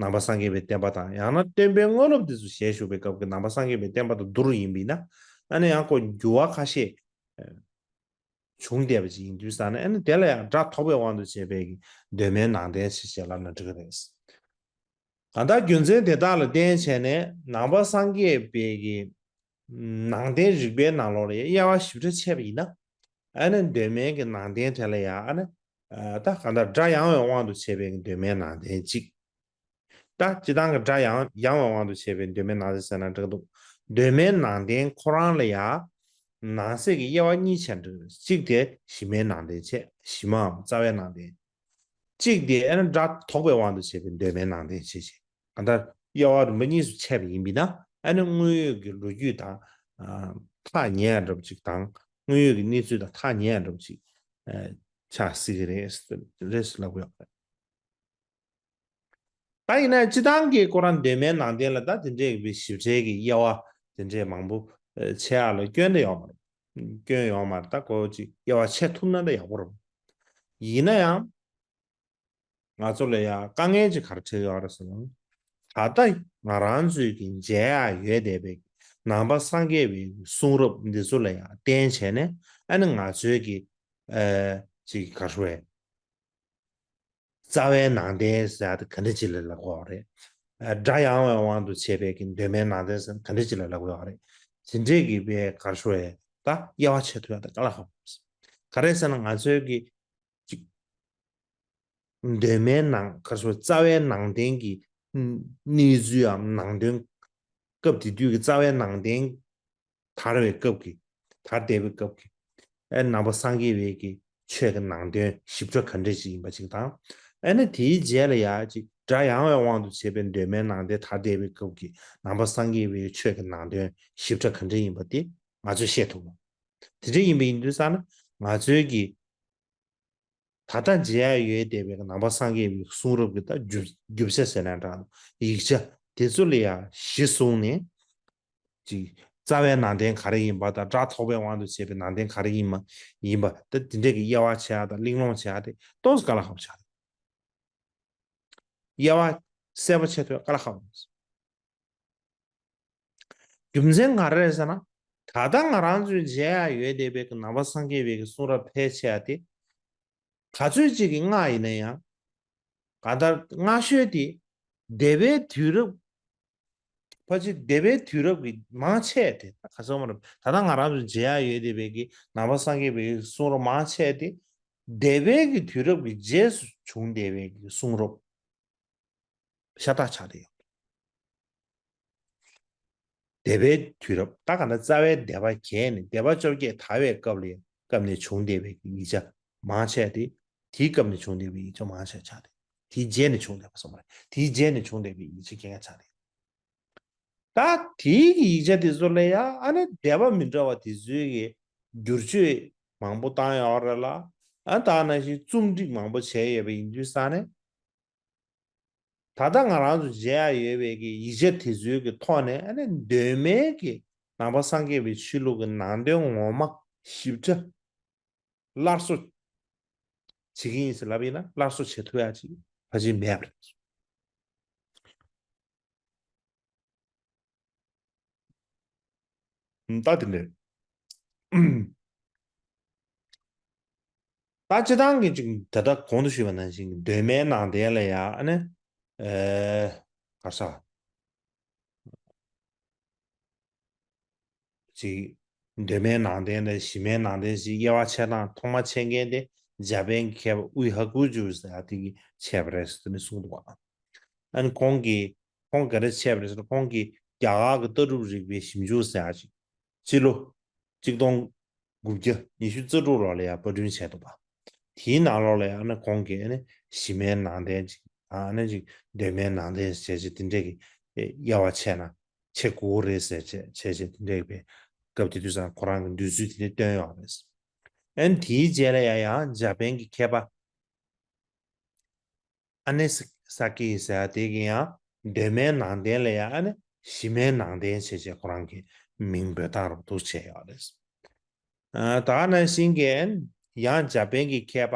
ནང་པ་སངས་རྒྱས་པའི་བསྟན་པ་དང་ཡང་ན་སྟོན་པའི་དངོས་སློབ་དེ་ཚོ་ཞལ་བཞུགས་པའི་སྐབས་ཀྱི་ནང་པ་སངས་རྒྱས་པའི་བསྟན་པ་དང་བསྡུར་ཡིན་པས་ན་ཨ་ནི་ཡང་ཁོ་འགྱུར་བ་ཁ་ཤས་བྱུང་བསྡད་པ་ཅིག་ཡིན་དུས་ཙང་ནས་ཨ་ནི་དེ་ལ་ཡང་སྒྲ་དོག་པའི་དབང་དུ་བྱས་པའི་གདོད་མའི་ནང་བསྟན་ཞེས་བྱས་ལབ་ན་འགྲིག་གི་རེད། གང་ལྟར་རྒྱུ་མཚན་དེ་དག་ལ་བརྟེན་བྱས་ནས་ནང་པ་སངས་རྒྱས་པའི་གི་ནང་བསྟན་རིག་པའི་ནང་ལོགས་ལ་དབྱེ་བ་ཞིབ་ཕྲ་ཕྱེ་བ་ཡིན་ན། ཨ་ནི་གདོད་མའི་གི་ནང་བསྟན་དེ་ལ་ཡང་ཨ་ནི་ད་གང་ལྟར་སྒྲ་ཡང་བའི་དབང་དུ་བྱས་པའི་གི་གདོད་མའི་ནང་བསྟན་གཅིག་ད་སྤྱིར་བཏང་གི་སྒྲ་ཡང་ཡང་བའི་དབང་དུ་བྱས་པའི་གདོད་མའི་ནང་བསྟན་ཟེར་ན་འགྲིག་འདུག་གདོད་མའི་ནང་བསྟན་ཁོ་རང་ལ་ཡང་ནང་གསེས་ཀྱི་དབྱེ་བ་གཉིས་ཕྱེ་འགྲིག་གཅིག་དེ་གཞི་མའི་ནང་བསྟན་བྱས། གཞི་མའམ་རྩ་བའི་ནང་བསྟན། གཅིག་དེ་ཨ་ནི་སྒྲ་དོག་པའི་དབང་དུ་བྱས་པའི་གདོད་མའི་ནང་བསྟན་བྱས་ཤིང་། གང་ལྟར་དབྱེ་བ་རིམ་པ་གཉིས་སུ་ཕྱེ་བ་ཡིན་པས་ན་ཨ་ནི་དངོས་ཡོད་ཀྱི་ལོ་རྒྱུས་དང་ཨ་ཐག་ཉེ་ཡ་འདྲ་པོ་ཅིག་དང་དངོས་ཡོད་ཀྱི་གནས་ཚུལ་དང་ཐག་ཉེ་ཡ་འདྲ་པོ་ཅིག་ཨ་ཆགས་སྲིད་ཀྱི་རེད་རེད་ཟེར་ལབ་ཀྱི་ཡོད་རེད། ད་ཡིན་ན་སྤྱིར་བཏང་གི་ཁོ་རང་གདོད་མའི་ནང་བསྟན་ལ་ད་དེ་འདྲའི་གི་ཞིབ་ཕྲའི་གི་དབྱེ་བ་དེ་འདྲའི་མང་པོ་ཕྱེ་ཡག་ལ་སྐྱོན་དེ་ཡོད་མ་རེད། སྐྱོན་ཡོད་མ་རེད། ད་ཁོ་ཅིག་དབྱེ་བ་ཕྱེ་ཐུབ་ན་ད་ཡག་པོ་རེད། ཡིན་ན་ཡང་ང་ཚོ་ལ་ཡང་དཀའ་ངལ་ཅིག་ག་རེ་འཕྲད་ཡོད་རེད་ཟེར་ན། ད་ལྟ་ང་རང་ཚོའི་གི་མཇལ་ཡག་ཡོད་བསྡད་པའི་ནང་པ་སངས་རྒྱས་པའི་གསུང་རབ་འདི་ཚོ་ལ་ཡང་བརྟེན་བྱས་ནས་ཨ་ནི་ང་ཚོའི་གི་ཨ་ཅིག་ག་རེ་ཟེར་བས། རྩ་བའི་ནང་བསྟན་ཟེར་ཡག་དེ་ག་འདྲ་ཅིག་ལ་ལབ་དགོས་རེད། ཨ་སྒྲ་ཡང་བའི་དབང་དུ་བྱས་པའི་གི་གདོད་མའི་ནང་བསྟན་ཟེར་ན་ག་འདྲ་ཅིག་ལ་ལབ་དགོས་རེད། དེ་འདྲས་ཀྱི་བའི་ག་རེ་ཞུ་བས་ད་དབྱེ་བ་ཕྱེ་ཐུབ་ཡག་དེ་དཀའ་ལས་ཁག་པོ་རེད། ག་རེ་ཟེར་ན་ང་ཚོའི་གི་ཅིག་གདོད་མའི་ནང་ག་རེ་ཞུ་རྩ་བའི་ནང་བསྟན་གྱི་གནས་ཚུལ་འམ་ནང་དོན་སྐབས་དེ་དུས་ཀྱི་རྩ་བའི་ནང་བསྟན་དར་བའི་སྐབས་ཀྱི་དར་བསྡད་པའི་སྐབས་ཀྱི་ཨེ་ནང་པ་སངས་རྒྱས་པའི་གི་ཆོས་ཀྱི་ནང་དོན་ཞིབ་ཕྲ་ག་འདྲ་ཞིག་ཡིན་པ་ཅིག་དང་། ཨེ་ནི་དེའི་རྗེས་ལ་ཡང་ཅིག་སྒྲ་ཡང་བའི་དབང་དུ་བྱས་པའི་གདོད་མའི་ནང་བསྟན་དར་བསྡད་པའི་སྐབས་ཀྱི་ནང་པ་སངས་རྒྱས་པའི་ཆོས་ཀྱི་ནང་དོན་ཞིབ་ཕྲ་ག་འདྲ་ཡིན་པ་དེ་ང་ཚོས་ཤེས་ཐུབ་པ། དེ་འདྲ་ཡིན་པ་ཡིན་དུས་ཙང་ན་ང་ཚོའི་གི་ད་ལྟ་མཇལ་ཡག་ཡོད་བསྡད་པའི་ནང་པ་སངས་རྒྱས་པའི་གསུང་རབ་ཀྱི་ད་རྒྱུ་རྒྱུ་ཆ་ཟེར་ན་འདྲ་ཡིག་ཆ་དེ་ཚོ་ལ་ཡང་གཞི་བཟུང་ནས་ཅིག་རྩ་བའི་ནང་བསྟན་ག་རེ་ཡིན་པ་དང་སྒྲ་དོག་པའི་དབང་དུ་བྱས་པའི་ནང་བསྟན་ག་རེ་ཡིན་མ་ཡིན་པ་ད་དེ་འདྲས་ཀྱི་དབྱེ་བ་ཕྱེ་ཡག་དང་གླེང་སློང་བྱེད་ཡག་དེ་ཏོག་ཙམ་དཀའ་ལས་ཁག་པོ་ཆགས་རེད། དབྱེ་བ་གསལ་པོ་ཕྱེ་ཐུབ་དཀའ་ལས་ཁག་པོ་རེད། རྒྱུ་མཚན་ག་རེ་རེད་ཟེར་ན། ད་ལྟ་ང་རང་ཚོས་མཇལ་ཡག་ཡོད་བསྡད་པའི་གི་ནང་པ་སངས་རྒྱས་པའི་གི་གསུང་རབ་ཕལ་ཆེ་བ་དེ། ག་ཚོད་ཅིག་གི་སྔགས་ཡིན་ན་ཡང་། གང་ལྟར་སྔགས་ཤོད་དེ། འདས་པའི་དུས་རབས། ཕལ་ཆེར་འདས་པའི་དུས་རབས་ཀྱི་མང་ཆེ་དེ་ད་ག་ཚོད་མ་རེད། ད་ལྟ་ང་རང་ཚོས་མཇལ་ཡག་ཡོད་བསྡད་པའི་གི་ནང་པ་སངས་རྒྱས་པའི་གསུང་རབ་མང་ཆེ་དེ། འདས་པའི་གི་དུས་རབས་ཀྱི་རྗེས་སུ་བྱུང་བསྡད་པའི་གི་གསུང་རབ། ཤ་སྟག་ཆགས་བསྡད་ཡོད། འདས་པའི་དུས་རབས་ད་ག་ན་རྩ་བའི་འདས་པ་གས་ནས་འདས་པ་བཅོ་བརྒྱད་དར་བའི་སྐབས་ལ་སྐབས་ནས་བྱུང་བསྡད་པའི་ཡིག་ཆ་མང་ཆེ་དེ་ དེའི་སྐབས་ནས་བྱུང་བསྡད་པའི་ཡིག་ཆ་མང་ཆེ་ཆགས་ཏེ། དེའི་རྗེས་ནས་བྱུང་བསྡད་པ་སོང་བ་རེད། དེའི་རྗེས་ནས་བྱུང་བསྡད་པའི་ཡིག་ཆ་རྐྱང་རྐྱང་ཆགས་ཏེ། ད་དེའི་གི་ཡིག་ཆ་དེ་ཚོ་ལ་ཡང་ཨ་ནི་སྡེ་པ་མི་འདྲ་བ་དེ་ཚོའི་གི་བསྒྱུར་བཅོས་མང་པོ་བཏང་ཡོད་རེད་ལ། ཨ་ད་ནང་བཞིན་རྩོམ་སྒྲིག་མང་པོ་བྱས་ཡོད་པ་ཡིན་དུས་ཙང་ནས། ད་ལྟ་ང་རང་ཚོ་མཇལ་ཡ་ཡོད་པའི་གི་ཡིག་ཆ་དེ་ཚོའི་གི་ཐོག་ནས་ཨ་ནི་གདོད་མའི་གི་ནང་པ་སངས་རྒྱས་པའི་ཆོས་ལུགས་ཀྱི་ནང་དོན་ངོ་མ་ཞིབ་ཕྲ་སླར་གསོ་བྱེད་ཀྱི་ཡིན་ཟེར་ལབ་ཡིན་ན། སླར་གསོ་བྱེད་ཐུབ་ཡ་ཅིག་ཕལ་ཆེར་མེད་པ་རེད། ད་དེ་འདྲ། ད་སྤྱི་བཏང་གི་ཅིག་ད་ལྟ་གོང་དུ་ཞུས་པ་ནང་བཞིན་གདོད་མའི་ནང་བསྟན་ལ་ཡང་ཨ་ནི། ཨེ། ག་རེ་ཟེར། ཅིག་གདོད་མའི་ནང་བསྟན་དང་གཞི་མའི་ནང་བསྟན་ཞེས་དབྱེ་བ་ཕྱེ་སྟངས་ཐོག་མ་ཕྱེ་མཁན་དེ་འཇར་པན་གྱི་མཁས་པ་དབུས་ཧ་ཀུ་ཇུ་ཟེར་ཡ་དེ་གིས་ཕྱེ་བ་རེད་ཟེར་ནས་གསུངས་འདུག་ག་ཨ་ནི་ཁོང་གིས། ཁོང་ག་རེ་བྱས་པ་རེད་ཟེར་ན། ཁོང་གིས་རྒྱ་གར་གྱི་ལྟ་གྲུབ་རིག་པའི་ཞིབ་འཇུག་ཟེར་ཡ་ཅིག་སྤྱི་ལོ་གཅིག་སྟོང་དགུ་བརྒྱ་ཉི་ཤུ་རྩ་དྲུག་ལོ་ལ་ཡ་པར་སྐྲུན་བྱས་འདུག་པ། དེའི་ནང་ལོགས་ལ་ཡ་ཨ་ནི་ཁོང་གིས་ཨ་ནི་གཞི་མའི་ནང་བསྟན་ཅིག་ཨ་ནི་ཅིག་གདོད་མའི་ནང་བསྟན་བྱས་བྱས་དེ་འདྲས་ཀྱི་དབྱེ་བ་ཕྱེ་ན་ཕྱེ་དགོས་རེད་ཟེར་བྱས་བྱས་བྱས་དེ་འདྲས་པའི་སྐབས་དེ་དུས་ཙང་ཁོ་རང་གི་འདོད་ཚུལ་དེ་འདྲས་བཏོན་ཡོད་རེད། ཨ་ནི་དེའི་རྗེས་ལ་ཡ་ཡང་འཇར་པན་གྱི་མཁས་པ་ཨ་ནེ་ས་ཀི་ཟེར་ཡ་དེ་གིས་ཡང་གདོད་མའི་ནང་བསྟན་ལ་ཡང་ཨ་ནི་གཞི་མའི་ནང་བསྟན་བྱས་བྱས་ཁོ་རང་གི་མིང་འབོད་སྟངས་རབ་ཏུ་བྱས་ཡོད་རེད། ཨ་ད་ནང་བཞིན་གྱི་ཡང་འཇར་པན་གྱི་མཁས་པ་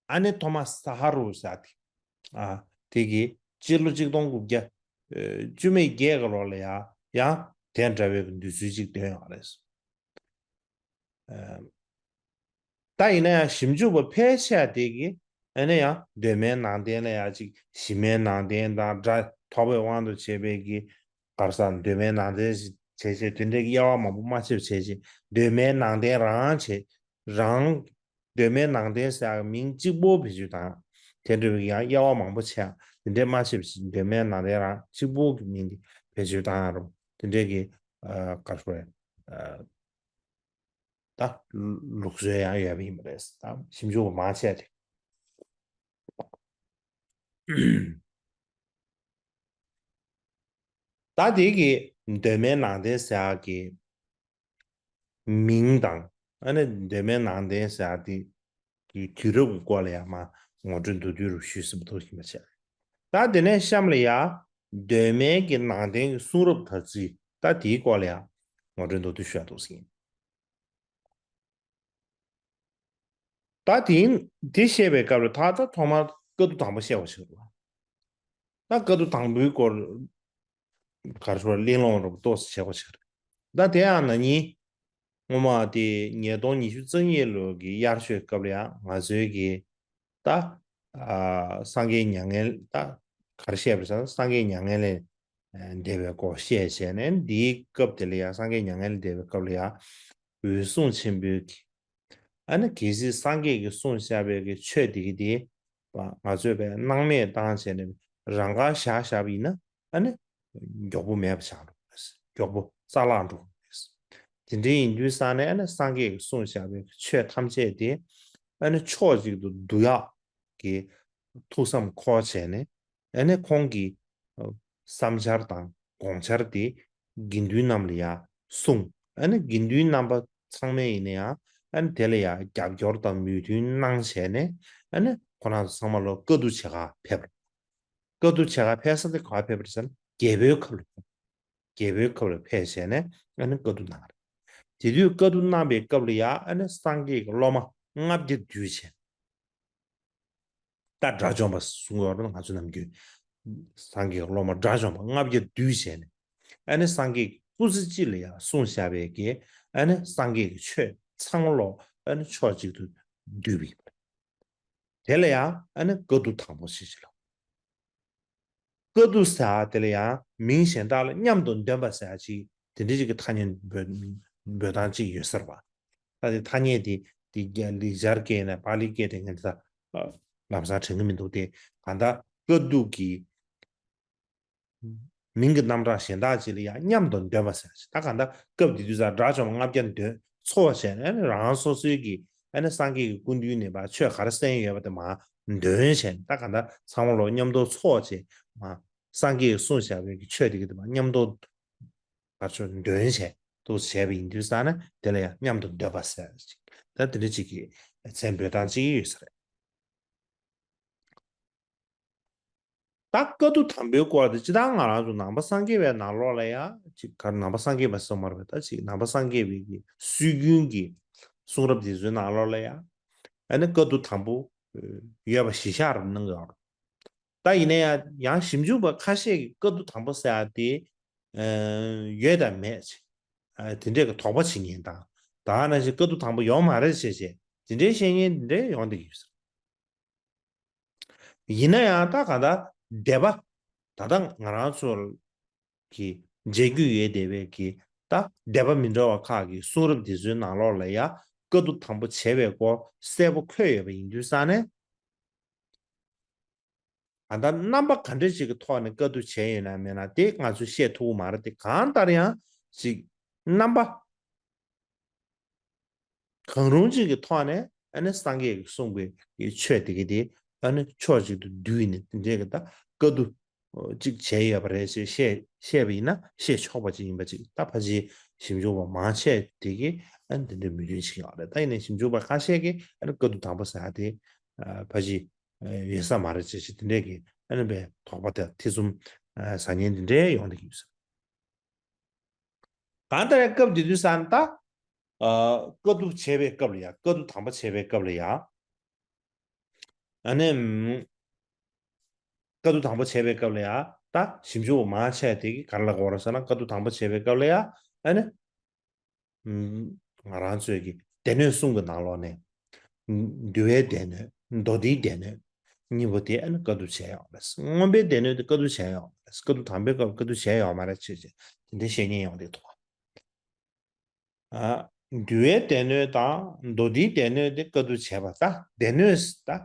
ཨ་ནེ་ཐོ་མཱ་ས་ཧ་རུ་ཟེར་ཡ་དེ་ཨ་དེ་གིས་སྤྱི་ལོ་གཅིག་སྟོང་དགུ་བརྒྱ་བཅུ་མེད་བརྒྱད་ཀྱི་ལོ་ལ་ཡང་ཡང་དེ་འདྲ་བའི་འདོད་ཚུལ་ཅིག་བཏོན་ཡོད་རེད། ད་ཡིན་ན་ཡང་ཞིབ་འཇུག་པ་ཕལ་ཆེ་བ་དེ་གིས་ཨ་ནི་ཡང་གདོད་མའི་ནང་བསྟན་ལ་ཡང་ཅིག་གཞི་མའི་ནང་བསྟན་དང་སྒྲ་ཐོགས་པའི་དབང་དུ་བྱས་པའི་གི་ག་རེ་ཟེར། གདོད་མའི་ནང་བསྟན་བྱས་བྱས་དེ་འདྲའི་དབྱེ་བ་མང་པོ་མ་ཕྱེ་བྱས་བྱས་གདོད་མའི་ནང་བསྟན་རང་བྱས་རང་། གདོད་མའི་ནང་བསྟན་ཟེར་ཡག་མིང་གཅིག་པོ་བེད་སྤྱོད་བཏང་། དེ་འདྲ་བའི་ཡང་དབྱེ་བ་མང་པོ་ཕྱེ་ཡག་དེ་འདྲའི་མ་ཕྱེ་བ་ཞིག་གདོད་མའི་ནང་བསྟན་རང་གཅིག་པོ་གི་མིང་དེ་བེད་སྤྱོད་བཏང་ཡག་རུང་དེ་འདྲའི་གི་ཨ་ག་རེ་ཟེར། ཨ་ད་ལུགས་སྲོལ་ཡང་ཡོད་པ་ཡིན་པ་རེད། ད་ཞིབ་འཇུག་པ་མང་ཆེ་དེ། ད་དེ་གི་གདོད་མའི་ནང་བསྟན་ཟེར་ཡག་གི་མིང་དང་ཨ་ནི་གདོད་མའི་ནང་བསྟན་ཟེར་ཡག་དེ་གི་དུས་རབས་ཀྱི་སྐོར་ལ་ཡང་མ་ངོ་སྤྲོད་མདོར་བསྡུས་རུ་ཞུས་ཟིན་པ་འདུག་ཡིན་པ་བྱས། ད་དེ་ནས་གཤམ་ལ་ཡང་གདོད་མའི་གི་ནང་བསྟན་གྱི་གསུང་རབ་དར་ཚུལ་ད་དེའི་སྐོར་ལ་ཡང་ངོ་སྤྲོད་མདོར་བསྡུས་ཞུ་ཡག་འདུག་ཟིན། ད་དེ་དེ་བཤད་པའི་སྐབས་ལ་ད་ལྟ་ཐོག་མར་བཀའ་བསྡུ་དང་པོ་བཤད་པ་ཞིག་རེད། ད་བཀའ་བསྡུ་དང་པོའི་སྐོར་ག་རེ་ཟེར་གླེང་སློང་རོགས་ཏོག་ཙམ་བྱེད་དགོས་ཆགས་རེད། ད་དེ་ཡང་ན་ནིང་སྔོན་མ་དེ་ཉིས་སྟོང་ཉི་ཤུ་རྩ་གཉིས་ལོ་གི་དབྱར་ཆོས་སྐབས་ལ་ཡང་ང་ཚོའི་གི་ད་ཨ་སངས་རྒྱས་མྱ་ངན་ད་ག་རེ་བཤད་པ་རེད་ཟེར་ན་སངས་རྒྱས་མྱ་ངན་ལས་འདས་པའི་སྐོར་བཤད་བྱས་ནས་འདིའི་སྐབས་དེ་ལ་ཡང་སངས་རྒྱས་མྱ་ངན་ལས་འདས་པའི་སྐབས་ལ་ཡང་འོད་སྲུང་ཆེན་པོའི་གི་ཨ་ནི་གལ་སྲིད་སངས་རྒྱས་ཀྱིས་གསུངས་བཞག་པའི་གི་ཆོས་དེ་གི་དེ་ང་ཚོས་པའི་སྣང་མེད་བཏང་བྱས་ནས་རང་དགར་བཞག་བཞག་པ་ཡིན་ན་ཨ་ནི་མགྱོགས་པོ་མེད་པ་ཆགས་འགྲོ་གི་རེད། མགྱོགས་པོ་རྩ་བརླག་འགྲོ་གི་རེད། དེ་འདྲའི་ཡིན་དུས་ཙང་ནས་ཨ་ནི་སངས་རྒྱས་ཀྱིས་གསུངས་བཞག་པའི་གི་ཆོས་ཐམས་ཅད་དེ་ཨ་ནི་ཕྱོགས་གཅིག་ཏུ་བསྡུ་ཡག་གི་ཐུགས་བསམ་འཁོར་བྱས་ནས་ཨ་ནི་ཁོང་གི་ཨ་བསམ་འཆར་དང་དགོངས་འཆར་དེ་དགེ་འདུན་རྣམས་ལ་ཡང་གསུངས། ཨ་ནི་དགེ་འདུན་རྣམ་པ་ཚང་མས་ཡིན་ན་ཡང་ཨ་ནི་དེ་ལ་ཡང་རྒྱབ་སྐྱོར་དང་མོས་མཐུན་གནང་བྱས་ནས་ཨ་ནི་ཁོ་རང་ཚོ་ཚང་མ་ལོ་བཀའ་བསྡུ་བྱེད་ག་ཕེབས་པ་རེད། བཀའ་བསྡུ་བྱེད་ག་ཕེབས་ས་དེ་ག་པར་ཕེབས་པ་རེད་ཟེར་ན་རྒྱལ་པོའི་ཁབ་ལ་ཕེབས། རྒྱལ་པོའི་ཁབ་ལ་ཕེབས་བྱས་ནས་ཨ་ནི་བཀའ་བསྡུ་གནང་བ་རེད། དེ་དུས་བཀའ་བསྡུ་གནང་པའི་སྐབས་ལ་ཡང་ཨ་ནི་སངས་རྒྱས་ཀྱི་སློབ་མ་ལྔ་བརྒྱ་འདུས་བྱས། ད་དགྲ་བཅོམ་པ་གསུང་ཡོད་རེད། ང་ཚོ་ནམ་རྒྱུན་སངས་རྒྱས་ཀྱི་སློབ་མ་དགྲ་བཅོམ་པ་ལྔ་བརྒྱ་འདུས་བྱས་ནས་ཨ་ནི་སངས་རྒྱས་ཀྱི་སྐུ་ཚེ་གཅིག་ལ་ཡང་གསུངས་བཞག་པའི་གི་ཨ་ནི་སངས་རྒྱས་ཀྱི་ཆོས་ཚང་མ་ལོ་ཨ་ནི་ཕྱོགས་གཅིག་ཏུ་བསྡུས་པ་ཡིན་པ་རེད། དེ་ལ་ཡང་ཨ་ནི་བཀའ་བསྡུ་དང་པོ་ཞེས་བྱ་ལ། བཀའ་བསྡུ་ཟེར་དེ་ལ་ཡང་མིང་གཞན་དག་ལ་མཉམ་དུ་འདོན་པ་ཟེར་ཅིག་དེ་འདྲ་ཅིག་གི་ཐ་སྙད་འབོད་འབོད་སྟངས་ཅིག་ཡོད་ཟེར་བ། ད་དེ་ཐ་སྙད་དེ་དེ་རྒྱ་ལེགས་སྦྱར་སྐད་ནས་པཱ་ལི་སྐད་དེ་ངས་འདི་ལམ་སང་དྲན་གི་མི་འདུག་སྟེ། གང་ལྟར་བཀའ་བསྡུ་གི་མིང་གི་རྣམ་གྲངས་གཞན་དག་ཅིག་ལ་ཡང་མཉམ་དུ་འདོན་པ་ཟེར་ཅིག་ད་གང་ལྟར་སྐབས་དེ་དུས་ཙང་དགྲ་བཅོམ་ལྔ་བརྒྱ་འདོན་ ཚོགས་བྱས་ནས་ཨ་ནི་རང་སོ་སོའི་གི་ཨ་ནི་སངས་རྒྱས་ཀྱི་སྐུ་མདུན་ནས་ཕར་ཆོས་ག་རེ་གསན་ཡོད་པ་དེ་མར་འདོན་བྱས་ནས། ད་གང་ལྟར་ཚང་མ་ལོ་མཉམ་དུ་ཚོགས་བྱས་མར་སངས་རྒྱས་ཀྱིས་གསུངས་བཞག་པའི་གི་ཆོས་དེ་གི་དེ་མར་མཉམ་དུ་ཕར་ཚུར་འདོན་བྱས་འདུག་བྱས་པ་ཡིན་དུས་ཙང་ནས། དེ་ལ་ཡང་མཉམ་དུ་འདོན་པ་ཟེར་ཅིག་ད་དེ་འདྲ་ཅིག་གི་མཚན་འབོད་སྟངས་ཅིག་ཡོད་ས་རེད། ད་བཀའ་བསྡུ་དང་པོའི་སྐོར་དེ་སྤྱིར་བཏང་ང་རང་ཚོ་ནང་པ་སངས་རྒྱས་པའི་ནང་ལོགས་ལ་ཡང་ཅིག་ག་ནང་པ་སངས་རྒྱས་པ་སོགས་མ་རེད་པས། ད་ཅིག་ནང་པ་སངས་རྒྱས་པའི་གི་སྲོལ་རྒྱུན་གྱི་གསུང་རབ་དེ་ཚོའི་ནང་ལོགས་ལ་ཡང་ཨ་ནི་བཀའ་བསྡུ་དང་པོ་ཡོད་པ་གཞི་བཞག་རུ་གནང་གི་ཡོད་རེད། ད་ཡིན་ན་ཡང་ཡང་ཞིབ་འཇུག་པ་ཁ་ཤས་ཀྱིས་བཀའ་བསྡུ་དང་པོ་ཟེར་ཡ་དེ་ཡོད་དམ་མེད་ཅེས་དེ་འདྲས་ཀྱི་དོགས་པ་བྱེད་མཁན་དང་། ད་ནང་བཞིན་བཀའ་བསྡུ་དང་པོ་ཡོད་མ་རེད་ཅེས་བྱས་དེ་འདྲའི་བཤད་མཁན་དེ་འདྲས་ཡོང་བསྡད་ཀྱི་ཡོད་ཟེར། ཡིན་ན་ཡང་ད་ག་ད་སྡེ་པ་ད་ལྟ་ང་རང་ཚོ་གི་མཇལ་རྒྱུ་ཡོད་བསྡད་པའི་གི་ད་སྡེ་པ་མི་འདྲ་བ་ཁག་གི་གསུང་རབ་འདི་ཚོའི་ནང་ལོགས་ལ་ཡང་བཀའ་བསྡུ་དང་པོ་བྱས་པའི་སྐོར་གསལ་པོ་འཁོད་ཡོད་པ་ཡིན་དུས་ཙང་ནས། ད་ལྟ་རྣམ་པ་ག་འདྲ་ཞིག་གི་ཐོག་ནས་བཀའ་བསྡུ་བྱས་ཡོད་ན་མེད་ན་དེ་ང་ཚོས་བཤད་ཐུབ་ཀྱི་མ་རེད་དེ། གང་ལྟར་ཡང་ཅིག་རྣམ་པ་གང་རུང་ཅིག་གི་ཐོག་ནས་ཨ་ནི་སངས་རྒྱས་ཀྱིས་གསུངས་པའི་ཆོས་དེ་གི་དེ་ཨ་ནི་ཕྱོགས་གཅིག་ཏུ་བསྡུས་ནས་དེ་འདྲའི་གི་ད་བཀའ་བསྡུ་ཅིག་བྱས་ཡོད་པ་རེད་ཅེས་བཤད་བཤད་པ་ཡིན་ན་བཤད་ཆོག་པ་ཅིག་ཡིན་པ་ཅིག་ད་ཕལ་ཆེར་ཞིབ་འཇུག་པ་མང་ཆེ་དེ་གིས་ཨ་ནི་དེ་འདྲའི་མོས་མཐུན་བྱེད་ཀྱི་ཡོད་རེད། ད་ཡིན་ནའི་ཞིབ་འཇུག་པ་ཁ་ཤས་ཀྱིས་ཨ་ནི་བཀའ་བསྡུ་དང་པོ་ཟེར་ཡ་དེ་ཕལ་ཆེར་ཡོད་ས་མ་རེད་ཅེས་བྱས་དེ་འདྲས་ཀྱི་ཨ་ནི་པའི་དོགས་པ་དང་ཐེ་ཚོམ་ཨ་ཟ་མཁན་དེ་འདྲས་ཡོང་བསྡད་ཀྱི་ཡོད་ས་རེད། གང་ལྟར་ཡང་སྐབས་དེ་དུས་ཙང་ད་ཨ་བཀའ་བསྡུ་བྱས་པའི་སྐབས་ལ་ཡང་། བཀའ་བསྡུ་དང་པོ་བྱས་པའི་སྐབས་ལ་ཡང་ཨ་ནི་ཨམ་བཀའ་བསྡུ་དང་པོ་བྱས་པའི་སྐབས་ལ་ཡང་ད་ཞིབ་འཇུག་པ་མང་ཆེ་དེ་གིས་ག་རེ་ལབ་ཀྱི་ཡོད་རེད་ཟེར་ན། བཀའ་བསྡུ་དང་པོ་བྱས་པའི་སྐབས་ལ་ཡང་ཨ་ནི་ང་རང་ཚོའི་གི་སྡེ་སྣོད་གསུམ་གྱི་ནང་ལོགས་ནས་འདུལ་བའི་སྡེ་སྣོད། མདོ་སྡེའི་སྡེ་སྣོད་གཉིས་པོ་དེ་ཨ་ནི་བཀའ་བསྡུ་བྱས་ཡོད་རེད། མངོན་པའི་སྡེ་སྣོད་དེ་བཀའ་བསྡུ་བྱས་ཡོད་རེད། བཀའ་བསྡུ་དང་པོའི་སྐབས་བཀའ་བསྡུ་བྱས་ཡོད་མ་རེད་ཅེས་བྱས་དེ་འདྲའི་བཤད་མཁན་ཡོང་བསྡད་འདུག་ཨ་འདུལ་བའི་སྡེ་སྣོད་དང་མདོ་སྡེའི་སྡེ་སྣོད་དེ་བཀའ་བསྡུ་བྱས་པ། ད་སྡེ་སྣོད་ད་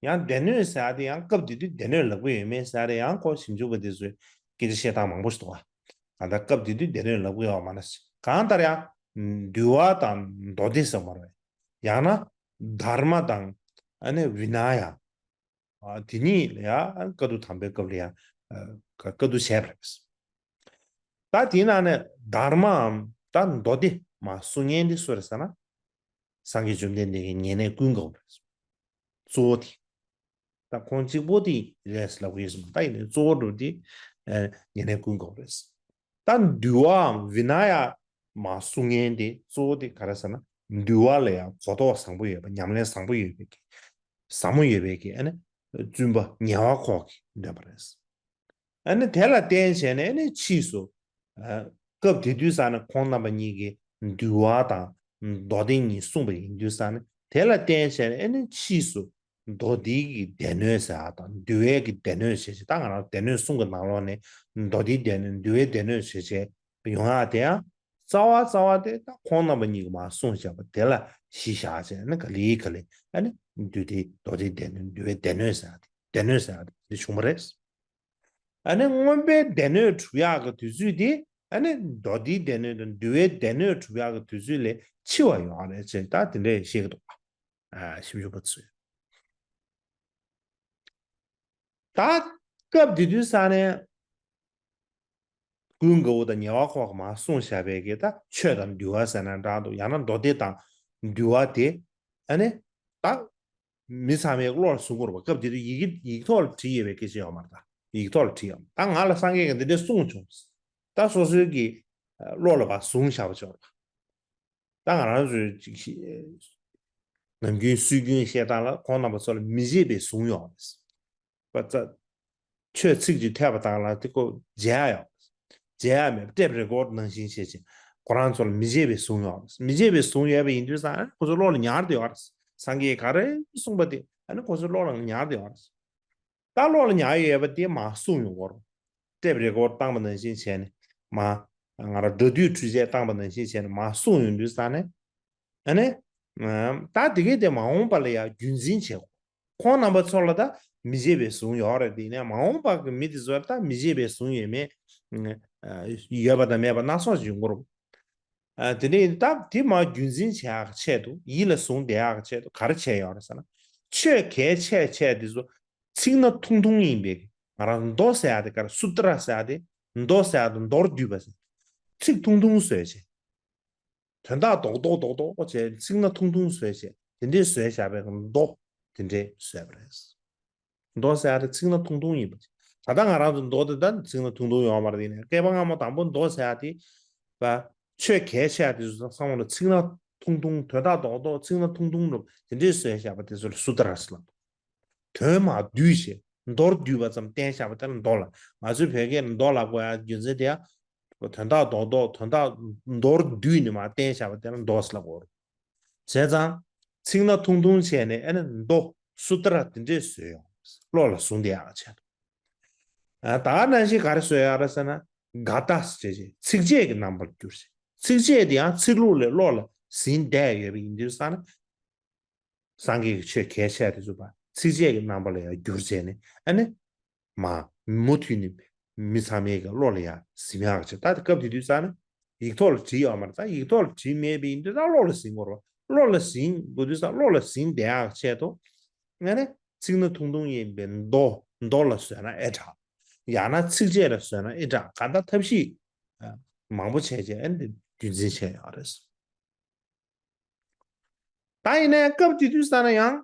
ཡང་སྡེ་སྣོད་ཟེར་ཡ་དེ་ཡང་སྐབས་དེ་དུས་སྡེ་སྣོད་ལབ་ཀྱི་ཡོད་མེད་ཟེར་ཡ་དེ་ཡང་ཁོ་ཞིབ་འཇུག་པ་དེ་ཚོས་སྐད་ཆ་བཤད་སྟངས་མང་པོ་ཞིག་འདུག་ག་ད་ལྟ་སྐབས་དེ་དུས་སྡེ་སྣོད་ལབ་ཀྱི་ཡོད་མ་རེད། གང་ལྟར་ཡང་འདུལ་བ་དང་མདོ་སྡེ་ཟེར་བ་རེད། ཡང་ན་དྷརྨ་དང་ཨ་ནི་བི་ནཱ་ཡ། ཨ་དེ་གཉིས་ལ་ཡང་བཀའ་བསྡུ་དང་པོའི་སྐབས་ལ་ཡང་ཨ་བཀའ་བསྡུ་བྱས་པ་རེད། ད་དེའི་ནང་ནས་དྷརྨའམ་ད་མདོ་སྡེ་མར་གསུང་མཁན་དེ་སུ་རེད་ཟེར་ན། སངས་རྒྱས་བཅོམ་ལྡན་འདས་ཀྱི་ཉེ་གནས་ཀུན་དགའ་བོ་རེད། གཙོ་བོ་དེ། ད་ཁོང་གཅིག་པོ་དེ་རེད་ལབ་ཀྱི་ཡོད་ས་མ་རེད། ད་ཡིན་ནའི་གཙོ་བོ་འདྲ་བོ་དེ་ཨ་ཉེ་གནས་ཀུན་དགའ་བོ་རེད། ད་འདུལ་བའམ་བི་ནཱ་ཡ་མར་གསུང་མཁན་དེ་གཙོ་བོ་དེ་ག་རེ་ཟེར་ན། འདུལ་བ་ལ་ཡང་གོ་རྟོགས་བཟང་པོ་ཡོད་པ། ཉམས་ལེན་བཟང་པོ་ཡོད་པའི་གི་ཟབ་མོ་ཡོད་པའི་གི་ཨ་ནི་བཙུན་པ་ཉེ་བ་ཁོག་གིས་འདོན་པ་རེད། ཨ་ནི་དེ་ལ་བརྟེན་བྱས་ནས་ཨ་ནི་ཕྱིས་སུ་ཨ་སྐབས་དེ་དུས་ཙང་ནས་ཁོང་རྣམ་པ་གཉིས་ཀྱིས་འདུལ་བ་དང་མདོ་སྡེ་གཉིས་གསུངས་པ་ཡིན་དུས་ཙང་ནས། དེ་ལ་བརྟེན་བྱས་ནས་ཨ་ནི་ཕྱིས་སུ་མདོ་སྡེ་གི་སྡེ་སྣོད་ཟེར་ཡ་དང་འདུལ་བའི་གི་སྡེ་སྣོད་ཟེར་བྱས། ད་ང་རང་སྡེ་སྣོད་གསུམ་གྱི་ནང་ལོགས་ནས་མདོ་སྡེའི་སྡེ་སྣོད། འདུལ་བའི་སྡེ་སྣོད་ཟེར་བྱས་ཡོང་ཡ་དེ་ཡང་རྩ་བ་རྩ་བ་དེ་ད་ཁོང་རྣམ་པ་གཉིས་ཀྱིས་མར་གསུངས་བཞག་པ་དེ་ལ་གཞི་བཞག་བྱས་ནས་ག་ལེ་ག་ལེ་ཨ་ནི་འདུལ་སྡེ་མདོ་སྡེའི་སྡེ་སྣོད། འདུལ་བའི་སྡེ་སྣོད་ཟེར་ཡ་དེ། སྡེ་སྣོད་ཟེར་ཡ་དེ་འདི་བྱུང་བ་རེད། ཨ་ནི་མངོན་པའི་སྡེ་སྣོད་གྲུབ་ཡག་གི་དུས་ཚོད་དེ་ཨ་ནི་མདོ་སྡེའི་སྡེ་སྣོད་དང་འདུལ་བའི་སྡེ་སྣོད་གྲུབ་ཡག་གི་དུས་ཚོད་ལས་ཕྱི་བ་ཡོད་རེད་ཅེས་ད་དེ་འདྲས་བཤད་ཀྱི་འདུག་པ། ཨ་ཞིབ་འཇུག་པ་ཚོས། ད་སྐབས་དེ་དུས་ས་ནས་ཀུན་དགའ་བོ་དང་ཉེ་བ་ཁོག་གིས་མར་གསུངས་བཞག་པའི་གི་ད་ཆོས་དང་འདུལ་བ་ཟེར་ན་འདྲ་འདུག་ཡང་ན་མདོ་སྡེ་དང་འདུལ་བ་དེ་ཨ་ནི་ད་མི་ཚང་མའི་བློ་ལ་ཟུག་གི་རེད་པ། སྐབས་དེ་དུས་ཡི་གེ་ཡིག་ཐོག་ལ་བྲིས་ཡོད་པའི་སྐད་ཆ་ཡོད་མ་རེད། ད་ཡིག་ཐོག་ལ་བྲིས་ཡོད། ད་ང་ལ་སངས་རྒྱས་ཀྱིས་འདི་འདྲས་གསུངས་བྱུང་། ད་སོ་སོའི་གི་བློ་ལ་ཕར་ཟུག་བཞག་པ་ཅིག་ཡོད་རེད་པ། ད་ང་རང་ཚོའི་ཅིག་ཤེས། ནམ་རྒྱུན་སྲོལ་རྒྱུན་བཤད་སྟངས་ལ་ཁོང་རྣམ་པ་ཚོ་ལ་མི་བརྗེད་པའི་གཟུངས་ཡོད་རེད་པ། ད་ཆོས་ཚིག་ཅིག་ཐོས་པ་དང་ལ་དེ་ཁོ་བརྗེད་ཡ་ཡོད་རེད། བརྗེད་ཡ་མེད་པ་ཊེབ་རེ་ཀོཌ་ནང་བཞིན་བྱས་བྱས་ཁོ་རང་ཚོ་ལ་མི་བརྗེད་པའི་གཟུངས་ཡོད་རེད། མི་བརྗེད་པའི་གཟུངས་ཡོད་པ་ཡིན་དུས་ཙང་ཁོ་ཚོ་བློ་ལ་ཉར་བསྡད་ཡོད་རེད། སངས་རྒྱས་ག་རེ་གསུངས་པ་དེ་ཨ་ནི་ཁོ་ཚོའི་བློ་ལ་ཉར་བསྡད་ཡོད་རེད། ད་བློ་ལ་ཉར་ཡོད་པ་དེ་མར་གསུངས་ཡོང་གི་རེད། ཊེབ་རེ་ཀོཌ་བཏང་པ་ནང་བཞིན་བྱས་ནས་མར་ང་རང་སྒྲ་སྡུད་འཕྲུལ་ཆས་བཏང་པ་ནང་བཞིན་བྱས་ནས་མར་གསུངས་ཡོང་དུས་ཙང་ནས་ཨ་ནི་ད་དེ་གས་དེ་མ་འོངས་པ་ལ་ཡང་རྒྱུན་འཛིན་བྱེད་དགོས། ཁོང་རྣམ་པ་ཚོ་ལ་ད་མི་བརྗེད་པའི་གཟུངས་ཡོད་རེད། དེ་ཡིན་ན་མ་འོངས་པ་གི་མི་དེ་ཚོ་ལ་ད་མི་བརྗེད་པའི་གཟུངས་ཡོད་མེད་ཡོད་པ་དང་མེད་པ་སྣ་ཚོགས་ཡོང་གི་རེད། ཨ་དེ་ནས་ད་དེ་མ་རྒྱུན་འཛིན་བྱེད་ཡག་ཆེད་དུ་ཡིད་ལ་བཟུང་བསྡད་ཡག་ཆེད་དུ་ག་རེ་བྱས་ཡོད་རེད་ཟེར་ན། ཆོས་གལ་ཆེ་ཆེ་དེ་ཚོ་ཚིག་སྣ་ཐུང་ཐུང་ཡིན་པས་ང་རང་མདོ་ཟེར་ཡག་དེ་ག་རེ་སུ་ཏྲ་ཟེར་ཡག་དེ། མདོ་ཟེར་ཡག་དེ་མདོར་བསྡུས་པ་ཟེར། ཚིག་ཐུང་ཐུང་བཟོས་བྱས། དོན་དག་རྡོག་རྡོག་རྡོག་རྡོག་བྱས་ཚིག་སྣ་ཐུང་ཐུང་བཟོས་བྱས་དེ་འདྲས་བཟོས་བཞག་པའི་མདོ་དེ་འདྲས་བཟོས་པ་རེད། མདོ་ཟེར་ཡག་དེ་ཚིག་སྣ་ཐུང་ཐུང་ཡིན་པ། ད་ལྟ་ང་རང་ཚོ་མདོ་དེ་ད་ཚིག་སྣ་ཐུང་ཐུང་ཡོད་མ་རེད། དེ་ནས་བསྐལ་པ་སྔ་མོ་དང་པོ་མདོ་ཟེར་ཡག་དེ་བ་ཆོས་གལ་ཆེ་ཡག་དེ་ཚོ་བསམ་བློ་ཚིག་སྣ་ཐུང་ཐུང་དོན་དག་རྡོག་རྡོག་ཚིག་སྣ་ཐུང་ཐུང་རུ་དེ་འདྲས་བཟོས་བཞག་པ་དེ་ཚོ་ལ་སུ་ཏྲ་ཟེར་ལབ། དོན་མ་བསྡུས་ཤིང་མདོར་བསྡུས་པ་ཙམ་བསྟན་བཞག་པ་དེ་ལ་མདོ་ལ། ང་ཚོའི་བོད་སྐད་ལ་མདོ་ལབ་དགོས་ཡག་རྒྱུ་མཚན་དེ་ཡང་དོན་དག་རྡོག་རྡོག་དོན་དག་མདོར་བསྡུས་ནས་མར་བསྟན་བཞག་པ་དེ་ལ་མདོ་ཟེར་ལབ་དགོས་རེད། བྱས་ཙང་ཚིག་སྣ་ཐུང་ཐུང་བྱས་ནས་ཨ་ནི་མདོ་སུ་ཏྲ་དེ་འདྲས་བཟོས་ཡོང་། བློ་ལ་བཟུང་བསྡད་ཡག་ཆེད་དུ། ཨ་ད་ག་ནང་བཞིན་ག་རེ་བཟོས་ཡོད་རེད་ཟེར་ན། ག་ཏ་ཟེར་བྱས་ཚིགས་བཅད་ཀྱི་རྣམ་པར་བསྒྱུར་བྱས། ཚིགས་བཅད་དེ་ཡང་ཚིག་ལྷུག་ལ་བློ་ལ་ཟིན་བསྡད་ཡོད་པ་ཡིན་དུས་ཙང་ནས། སངས་རྒྱས་ཀྱི་ཆོས་གལ་ཆེ་དེ་ཚོ་བ་ཚིགས་བཅད་ཀྱི་རྣམ་པ་ལ་ཡང་བསྒྱུར་བྱས་ནས་ཨ་ནི། མ་མུ་མཐུད་ནས་མི་ཚང་མའི་གི་བློ་ལ་ཡང་ཟིན་ཡག་ཆེད། ད་སྐབས་དེ་དུས་ཙང་ནས་ཡིག་ཐོག་ལ་བྲིས་ཡོད་མ་རེད། ད་ཡིག་ཐོག་ལ་བྲིས་མེད་པ་ཡིན་དུས་ད་བློ་ལ་ཟིན་དགོས་རེད་བ། བློ་ལ་ཟིན་དགོས་དུས་ཙང་བློ་ལ་ཟིན་བསྡད་ཡག་ཆེད་དུ། ཨ་ནི་ཚིག་སྣ་ཐུང་ཐུང་ཡིན་པའི་མདོ་མདོ་ལ་བཟོས་ན་ཨེ་དྲག་ཡང་ན་ཚིགས་བཅད་ལ་བཟོས་ན་ཨེ་དྲག་གང་ལྟར་ཐབས་ཤེས་མང་པོ་བྱས་བྱས་ཨ་ནི་རྒྱུན་འཛིན་བྱས་ཡོད་རེད། ད་ཡིན་ནའི་སྐབས་དེ་དུས་ཙ་ན་ཡང་།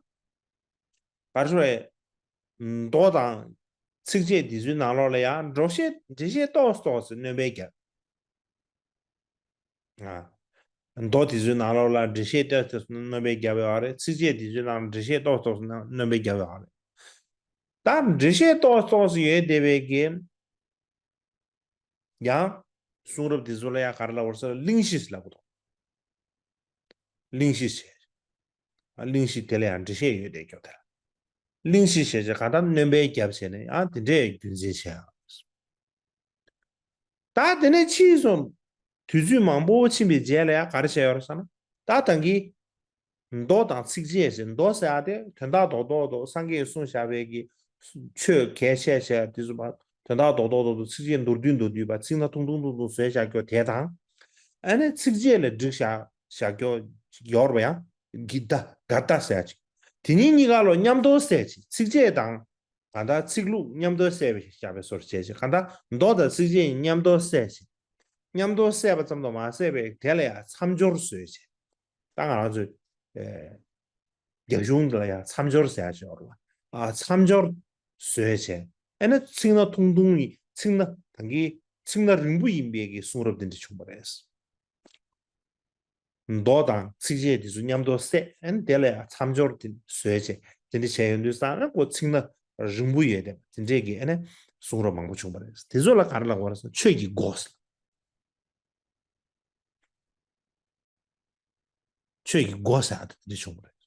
ག་རེ་ཞུ་དགོས་རེད། མདོ་དང་ཚིགས་བཅད་འདི་ཚོའི་ནང་ལོགས་ལ་ཡང་འགྲེལ་བཤད་འགྲེལ་བཤད་ཏོག་ཙམ་ཏོག་ཙམ་སྣོན་པ་བརྒྱབ། ཨ། མདོ་འདི་ཚོའི་ནང་ལོགས་ལ་འགྲེལ་བཤད་ཏོག་ཙམ་སྣོན་པ་བརྒྱབ་ཡོད་རེད། ཚིགས་བཅད་འདི་ཚོའི་ནང་ལ་འགྲེལ་བཤད་ཏོག་ཙམ་ཏོག་ཙམ་སྣོན་པ་བརྒྱབ་ཡོད་རེད། ད་འགྲེལ་བཤད་ཏོག་ཙམ་ཏོག་ཙམ་ཡོད་བསྡད་པའི་གི། ཡང་། གསུང་རབ་འདི་ཚོ་ལ་ཡང་ག་རེ་ལབ་དགོས་རེད་ཟེར་ན་གླེང་གཞི་ལབ་དགོས་འདུག་གླེང་གཞི་བྱས། གླེང་གཞི་དེ་ལ་ཡང་འགྲེལ་བཤད་ཡོད་བསྡད་རྒྱུ་དེ་ལ། གླེང་གཞི་བྱས་བྱས་གང་ལྟར་སྣོན་པ་བརྒྱབ་བྱས་ནས་ཡང་དེ་འདྲའི་རྒྱུན་འཛིན་བྱས་ཡོད། ད་དེ་ནས་ཕྱིས་སུ་དུས་ཚོད་མང་པོ་ཕྱིན་པའི་རྗེས་ལ་ཡང་ག་རེ་བྱས་ཡོད་རེད་ཟེར་ན། ད་ད་གིན་མདོ་དང་ཚིགས་བཅད་ཟེར། མདོ་ཟེར་ཡག་དེ་དོན་དག་རྡོག་རྡོག་རྡོག་སངས་རྒྱས་ཀྱིས་གསུངས་བཞག་པའི་གི་ཆོས་གལ་ཆེ་ཆེ་དེ་ཚོ་བ་དོན་དག་རྡོག་རྡོག་རྡོག་རྡོག་ཚིགས་བཅད་མདོར་བསྡུས་མདོར་བསྡུས་པ་ཚིག་སྣ་ཐུང་ཐུང་ཐུང་ཐུང་བཟོས་བཞག་རྒྱུ་དེ་དང་། ཨ་ནི་ཚིགས་བཅད་ལ་བསྒྲིགས་བཞག་བཞག་རྒྱུ་ཡོད་རེད་པ། ཡང་གི་ད་ག་ད་ཟེར་ཡག་ཅིག་དེ་གཉིས་གཉིས་ཀ་ལོ་མཉམ་དུ་བསྲེས་ཅིག་ཚིགས་བཅད་དང་། གང་ལྟར་ཚིག་ལྷུག་མཉམ་དུ་བསྲེས་པའི་བཞག་པའི་བཟོ་འདྲ་བྱས་ཤིང་། གང་ལྟར་མདོ་དང་ཚིགས་བཅད་མཉམ་དུ་བསྲེས་ཤིང་། མཉམ་དུ་བསྲེས་པ་ཙམ་དུ་མ་ཟད་པའི་དེ་ལ་ཡང་མཚམས་སྦྱོར་བཟོས་བྱས། ད་ང་རང་ཚོས། ཨེ། རྒྱ་གཞུང་འདི་ལ་ཡང་མཚམས་སྦྱོར་ཟེར་ཡག་ཅིག་ཡོད་རེད་པ། ཨ་མཚམས་སྦྱོར་བཟོས་བྱས། ཨ་ནི་ཚིག་སྣ་ཐུང་ཐུང་ཡིན་ཚིག་སྣ་ད་གིན་ཚིག་སྣ་རིང་པོ་ཡིན་པའི་གི་གསུང་རབ་འདི་འདྲ་བྱུང་བ་རེད། མདོ་དང་ཚིགས་བཅད་དེ་ཚོ་མཉམ་དུ་བསྲེས། ཨ་ནི་དེ་ལ་ཡང་མཚམས་སྦྱོར་དེ་བཟོས་བྱས་དེ་འདྲ་བྱས་ཡོང་དུས་ཙང་ན་ཁོ་ཚིག་སྣ་རིང་པོ་ཡོད་བསྡད་པ་དེ་འདྲས་ཀྱི་ཨ་ནི་གསུང་རབ་མང་པོ་བྱུང་བ་རེད། དེ་ཚོ་ལ་ག་རེ་ལབ་དགོས་རེད་ཟེར་ན་ཆོས་ཀྱི་སྒོ་ཟེར། ཆོས་ཀྱི་སྒོ་ཟེར་ཡག་དེ་འདྲ་བྱུང་བ་རེད།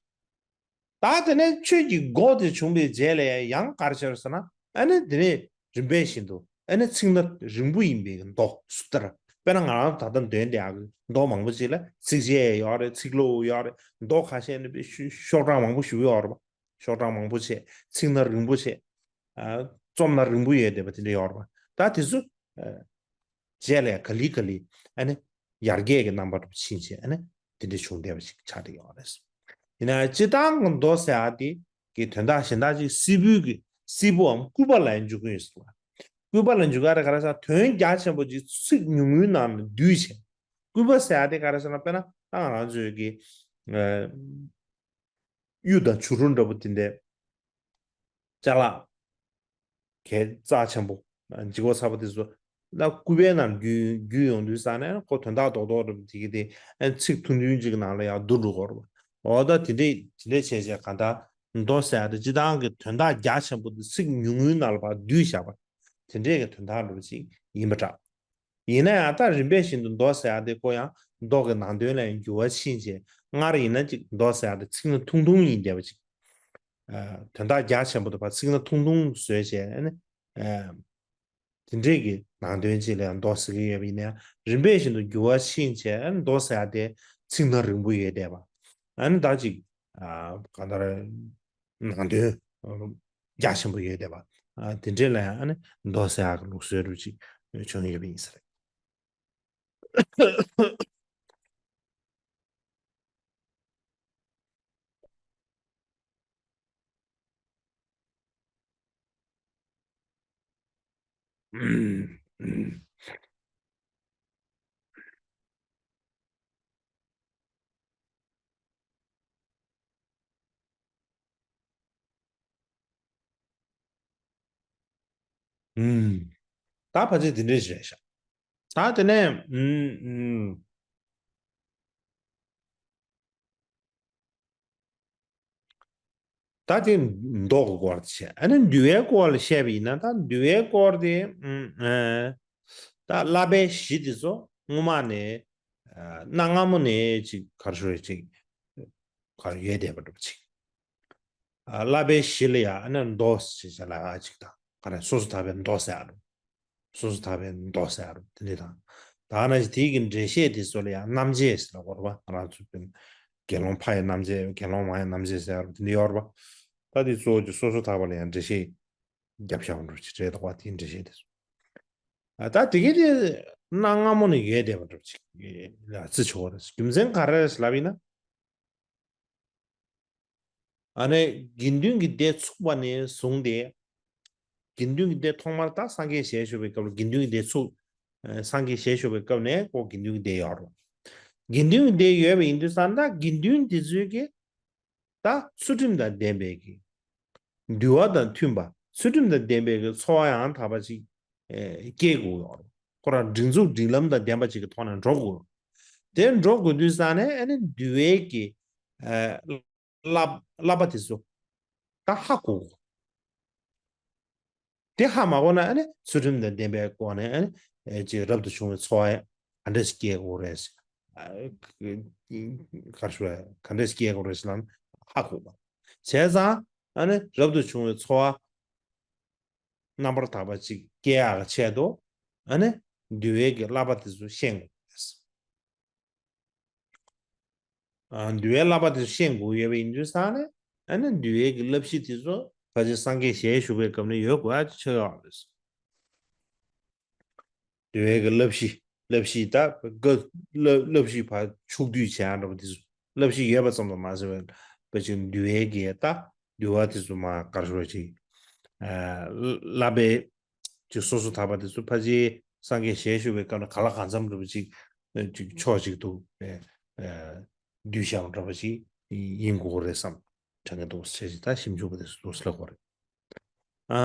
ད་དེ་ནས་ཆོས་ཀྱི་སྒོ་དེ་བྱུང་བའི་རྗེས་ལ་ཡང་ག་རེ་བྱས་རེད་ཟེར་ན། ཨ་ནི་དེ་ནས་རིམ་པས་བཞིན་དུ་ཨ་ནི་ཚིག་སྣ་རིང་པོ་ཡིན་པའི་མདོ་སུ་ཏྲ། དཔེར་ན་ང་རང་ད་ལྟ་འདོན་བསྡད་ཡག་གི་མདོ་མང་པོ་ཅིག་ལ་ཚིགས་བཅད་ཡོད་རེད། ཚིག་ལྷུག་ཡོད་རེད། མདོ་ཁ་ཤས་ནི་དཔེ་ཤོག་གྲངས་མང་པོ་ཞིག་ཡོད་རེད་པ། ཤོག་གྲངས་མང་པོ་བྱས། ཚིག་སྣ་རིང་པོ་བྱས། ཨ། རྩོམ་སྣ་རིང་པོ་ཡོད་བསྡད་པ་དེ་འདྲ་ཡོད་རེད་པ། ད་དེ་ཚོ། ཨ། རྗེས་ལ་ག་ལེ་ག་ལེ་ཨ་ནི་ཡར་རྒྱས་ཀྱི་རྣམ་པ་རུ་ཕྱིན་བྱས་ཨ་ནི་དེ་འདྲ་བྱུང་བསྡད་པ་ཞིག་ཆགས་བསྡད་ཡོད་རེད། ཡིན་ན་སྤྱིར་བཏང་གི་མདོ་ཟེར་ཡག་དེ་གི་དོན་དག་གཞན་དག་ཅིག་སིལ་བུའི་གི་སིལ་བུའམ་སྐུད་པ་ལ་ཡང་འཇུག་གི་ཡོད་ཟེར་བ། སྐུད་པ་ལ་འཇུག་ཡག་དེ་ག་རེ་ཟེར་དོན་རྒྱ་ཆེན་པོ་ཅིག་ཚིག་ཉུང་ངུའི་ནང་ལ་བསྡུས་བྱས། སྐུད་པ་ཟེར་ཡག་དེ་ག་རེ་ཟེར་ན་དཔེར་ན་ད་ང་རང་ཚོའི་གི་ཨ། གཡུ་དང་བྱུ་རུ་འདྲ་པོ་དེ་འདྲའི་ཅ་ལག་གི་རྩ་ཆེན་པོ་ལྗིད་ཁོག་ཚ་པོ་དེ་ཚོ་ད་སྐུད་པའི་ནང་བརྒྱུས་བརྒྱུས་ཡོང་དུས་ཙ་ནས་ཁོ་དོན་དག་རྡོག་རྡོག་འདྲ་པོ་དེ་གི་དེ་ཚིག་ཐུང་ཐུང་ཅིག་གི་ནང་ལ་ཡང་བསྡུ་འགྲོ་གི་རེད་པ། འོ་ད་དེ་འདྲས་དེ་འདྲས་བྱས་བྱས་གང་ལྟར་མདོ་ཟེར་ཡག་དེ་སྤྱིར་བཏང་གི་དོན་དག་རྒྱ་ཆེན་པོ་དེ་ཚིག་ཉུང་ངུའི་ནང་ལ་ཕར་བསྡུས་བཞག་པ་དེ་འདྲས་ཀྱི་དོན་དག་འདྲ་པོ་ཅིག་ཡིན་པ་འདྲ། ཡིན་ན་ཡང་ད་རིམ་པས་བཞིན་དུ་མདོ་ཟེར་ཡག་དེ་ཁོ་ཡང་མདོ་གི་ནང་དོན་ལ་ཡང་འགྱུར་བ་ཕྱིན་བྱས། སྔར་ཡིན་ན་ཅིག་མདོ་ཟེར་ཡག་དེ་ཚིག་སྣ་ཐུང་ཐུང་ཡིན་བསྡད་པ་ཅིག་ཨ། དོན་དག་རྒྱ་ཆེན་པོ་དེ་ཕར་ཚིག་སྣ་ཐུང་ཐུང་བཟོས་བྱས་ཨ་ནི། ཨ། དེ་འདྲས་ཀྱི་ནང་དོན་ཅིག་ལ་ཡང་མདོ་ཟེར་གྱི་ཡོད་པ་ཡིན་ན་ཡང་རིམ་པས་བཞིན་དུ་འགྱུར་བ་ཕྱིན་བྱས་ཨ་ནི་མདོ་ཟེར་ཡག་དེ་ཚིག་སྣ་རིང་པོ་ཡོད་བསྡད་པ། ཨ་ནི་ད་ཅིག་ཨ། གང་ལྟར་ནང་དོན་རྒྱ་ཆེན་པོ་ཡོད་བསྡད་པ། ཨ། དེ་འདྲས་ལ་ཡང་ཨ་ནི་མདོ་ཟེར་ཡག་གི་ལུགས་སྲོལ་འདྲ་པོ་ཅིག་བྱུང་ཡོད་པ་ཡིན་ས་རེད། ཨུམ། ད་ཕལ་ཆེར་འདི་འདྲས་ཞིག་རེད་ཤག་ད་དེ་ནས་ཨུམ་ཨུམ། ད་དེ་མདོ་གི་སྐོར་དེ་བྱས། ཨ་ནི་འདུལ་བའི་སྐོར་ལ་བཤད་པ་ཡིན་ན། ད་འདུལ་བའི་སྐོར་དེ་ཨུམ་ཨ། ད་བསླབ་པའི་གཞི་དེ་ཚོ་སྔོན་མ་ནས་ཨ་གནའ་སྔ་མོ་ནས་ཅིག་ག་རེ་ཞུ་རེད། ཅིག་ག་རེ་ཡོད་བསྡད་པ་འདྲ་པོ་ཅིག་ཨ་བསླབ་པའི་གཞི་ལ་ཡང་ཨ་ནི་མདོ་ཞེས་བྱ་ལ་ཅིག་དང་། ག་རེ། སོ་སོ་ཐར་པའི་མདོ་ཟེར་ཡ་རུ། སོ་སོ་ཐར་པའི་མདོ་ཟེར་ཡ་རུ་དེ་འདྲ་དང་། ད་ནང་བཞིན་དེའི་གི་འགྲེལ་བཤད་དེ་ཚོ་ལ་ཡང་རྣམ་འབྱེད་ཟེར་ལ་གོ་རེད་པ། ང་རང་ཚོ་དགེ་སློང་ཕ་ཡི་རྣམ་འབྱེད། དགེ་སློང་མ་ཡི་རྣམ་འབྱེད་ཟེར་ཡ་རུ་དེ་འདྲ་ཡོད་རེད་པ། ད་དེ་གཙོ་བོ་ཅིག་སོ་སོ་ཐར་པ་ལ་ཡང་འགྲེལ་བཤད་རྒྱབ་བཞག་པ་འདྲ་ཅིག་རེད་འདུག་པ། དེའི་འགྲེལ་བཤད་དེ་ཚོ། ཨ་ད་དེ་གའི་དེ་གནའ་སྔ་མོ་ནས་ཡོད་བསྡད་པ་འདྲ་ཅིག་ལ་བརྩི་ཆོག་པ་རེད། རྒྱུ་མཚན་ག་རེ་རེད་ལབ་ཡིན་ན། ཨ་ནི་དགེ་འདུན་གྱི་སྡེ་ཚུགས་པ་ནས་བཟུང་སྟེ། དགེ་འདུན་གྱི་སྡེ་ཐོག་མར་ད་སངས་རྒྱས་ཞལ་བཞུགས་པའི་སྐབས་ལ་དགེ་འདུན་གྱི་སྡེ་ཚུགས། ཨ་སངས་རྒྱས་ཞལ་བཞུགས་པའི་སྐབས་ནས་ཁོ་དགེ་འདུན་གྱི་སྡེ་ཡོད་རེད། དགེ་འདུན་གྱི་སྡེ་ཡོད་པ་ཡིན་དུས་ཙང་ད་དགེ་འདུན་དེ་ཚོའི་གི་ད་ཚུལ་ཁྲིམས་དང་ལྡན་པའི་གི་འདུལ་བ་དང་མཐུན་པ། ཚུལ་ཁྲིམས་དང་ལྡན་པའི་གི་འཚོ་བ་ཡང་དག་པ་ཅིག་ཨེ་སྐྱེལ་དགོས་ཡོད་རེད། ཁོ་རང་སྒྲིག་འཛུགས་སྒྲིག་ལམ་དང་ལྡན་པ་ཅིག་གི་ཐོག་ནས་འགྲོ་དགོས། དེ་འགྲོ་དགོས་དུས་ཙང་ནས་ཨ་ནི་འདུལ་བའི་གི་ཨེ་བསླབ་བསླབ་པ་དེ་ཚོ་ད་ཧ་གོ་དགོས། དེ་ཧ་མ་གོ་ན་ཨ་ནི་ཚུལ་ཁྲིམས་དང་ལྡན་པའི་སྒོ་ནས་ཨ་ནི་ཨེ་ཅིག་རབ་ཏུ་བྱུང་བའི་འཚོ་བ་ག་འདྲས་སྐྱེལ་དགོས་རེད། ཨ་ག་རེ་ཞུ་དགོས་རེད། ག་འདྲས་སྐྱེལ་དགོས་རེད་ཟེར་ལབ་ན་ཧ་གོ་བ། བྱས་ཙང་ཨ་ནི་རབ་ཏུ་བྱུང་བའི་འཚོ་བ་རྣམ་པར་དག་པ་ཅིག་སྐྱེལ་ཡག་ཆེད་དུ་ཨ་ནི་འདུལ་བའི་གི་བསླབ་པ་དེ་ཚོ་ཤེས་དགོས་རེད། ཨ་འདུལ་བའི་བསླབ་པ་དེ་ཚོ་ཤེས་དགོས་ཡོད་པ་ཡིན་དུས་ཙང་ནས་ཨ་ནི་འདུལ་བའི་གི་བསླབ་གཞི་དེ་ཚོ་ཕལ་ཆེར་སངས་རྒྱས་ཞལ་བཞུགས་པའི་སྐབས་ནས་ཡོད་དགོས་ཡག་ཆེ་ཡོད་རེད། འདུལ་བའི་གི་བསླབ་གཞི། བསླབ་གཞི་ད་བཀའ་བསླབ་བསླབ་གཞི་ཕར་ཕྱོགས་བསྡུས་བྱས་ཡག་འདྲ་པོ་དེ་ཚོ། བསླབ་གཞི་ཡོད་པ་ཙམ་དུ་མ་ཟད་པའི་ཕལ་ཆེར་འདུལ་བའི་གི་ད་འདུལ་བ་དེ་ཚོ་མར་ག་རེ་ཞུ་དགོས་རེད། ཅིག་ཨ་བསླབ་པའི་ཅིག་སོ་སོ་ཐར་པ་དེ་ཚོ་ཕལ་ཆེར་སངས་རྒྱས་ཞལ་བཞུགས་པའི་སྐབས་ནས་གང་ལ་གང་འཚམ་འདྲ་པོ་ཅིག་ཅིག་ཕྱོགས་གཅིག་ཏུ་ཨེ་ཨེ་བསྡུས་བཞག་པ་འདྲ་པོ་ཅིག་ཡིན་དགོས་རེད་བསམ་དྲན་གྱི་འདུག་བྱས་ཙང་ད་ཞིབ་འཇུག་པ་དེ་ཚོ་འདུག་ལབ་དགོས་རེད། ཨ་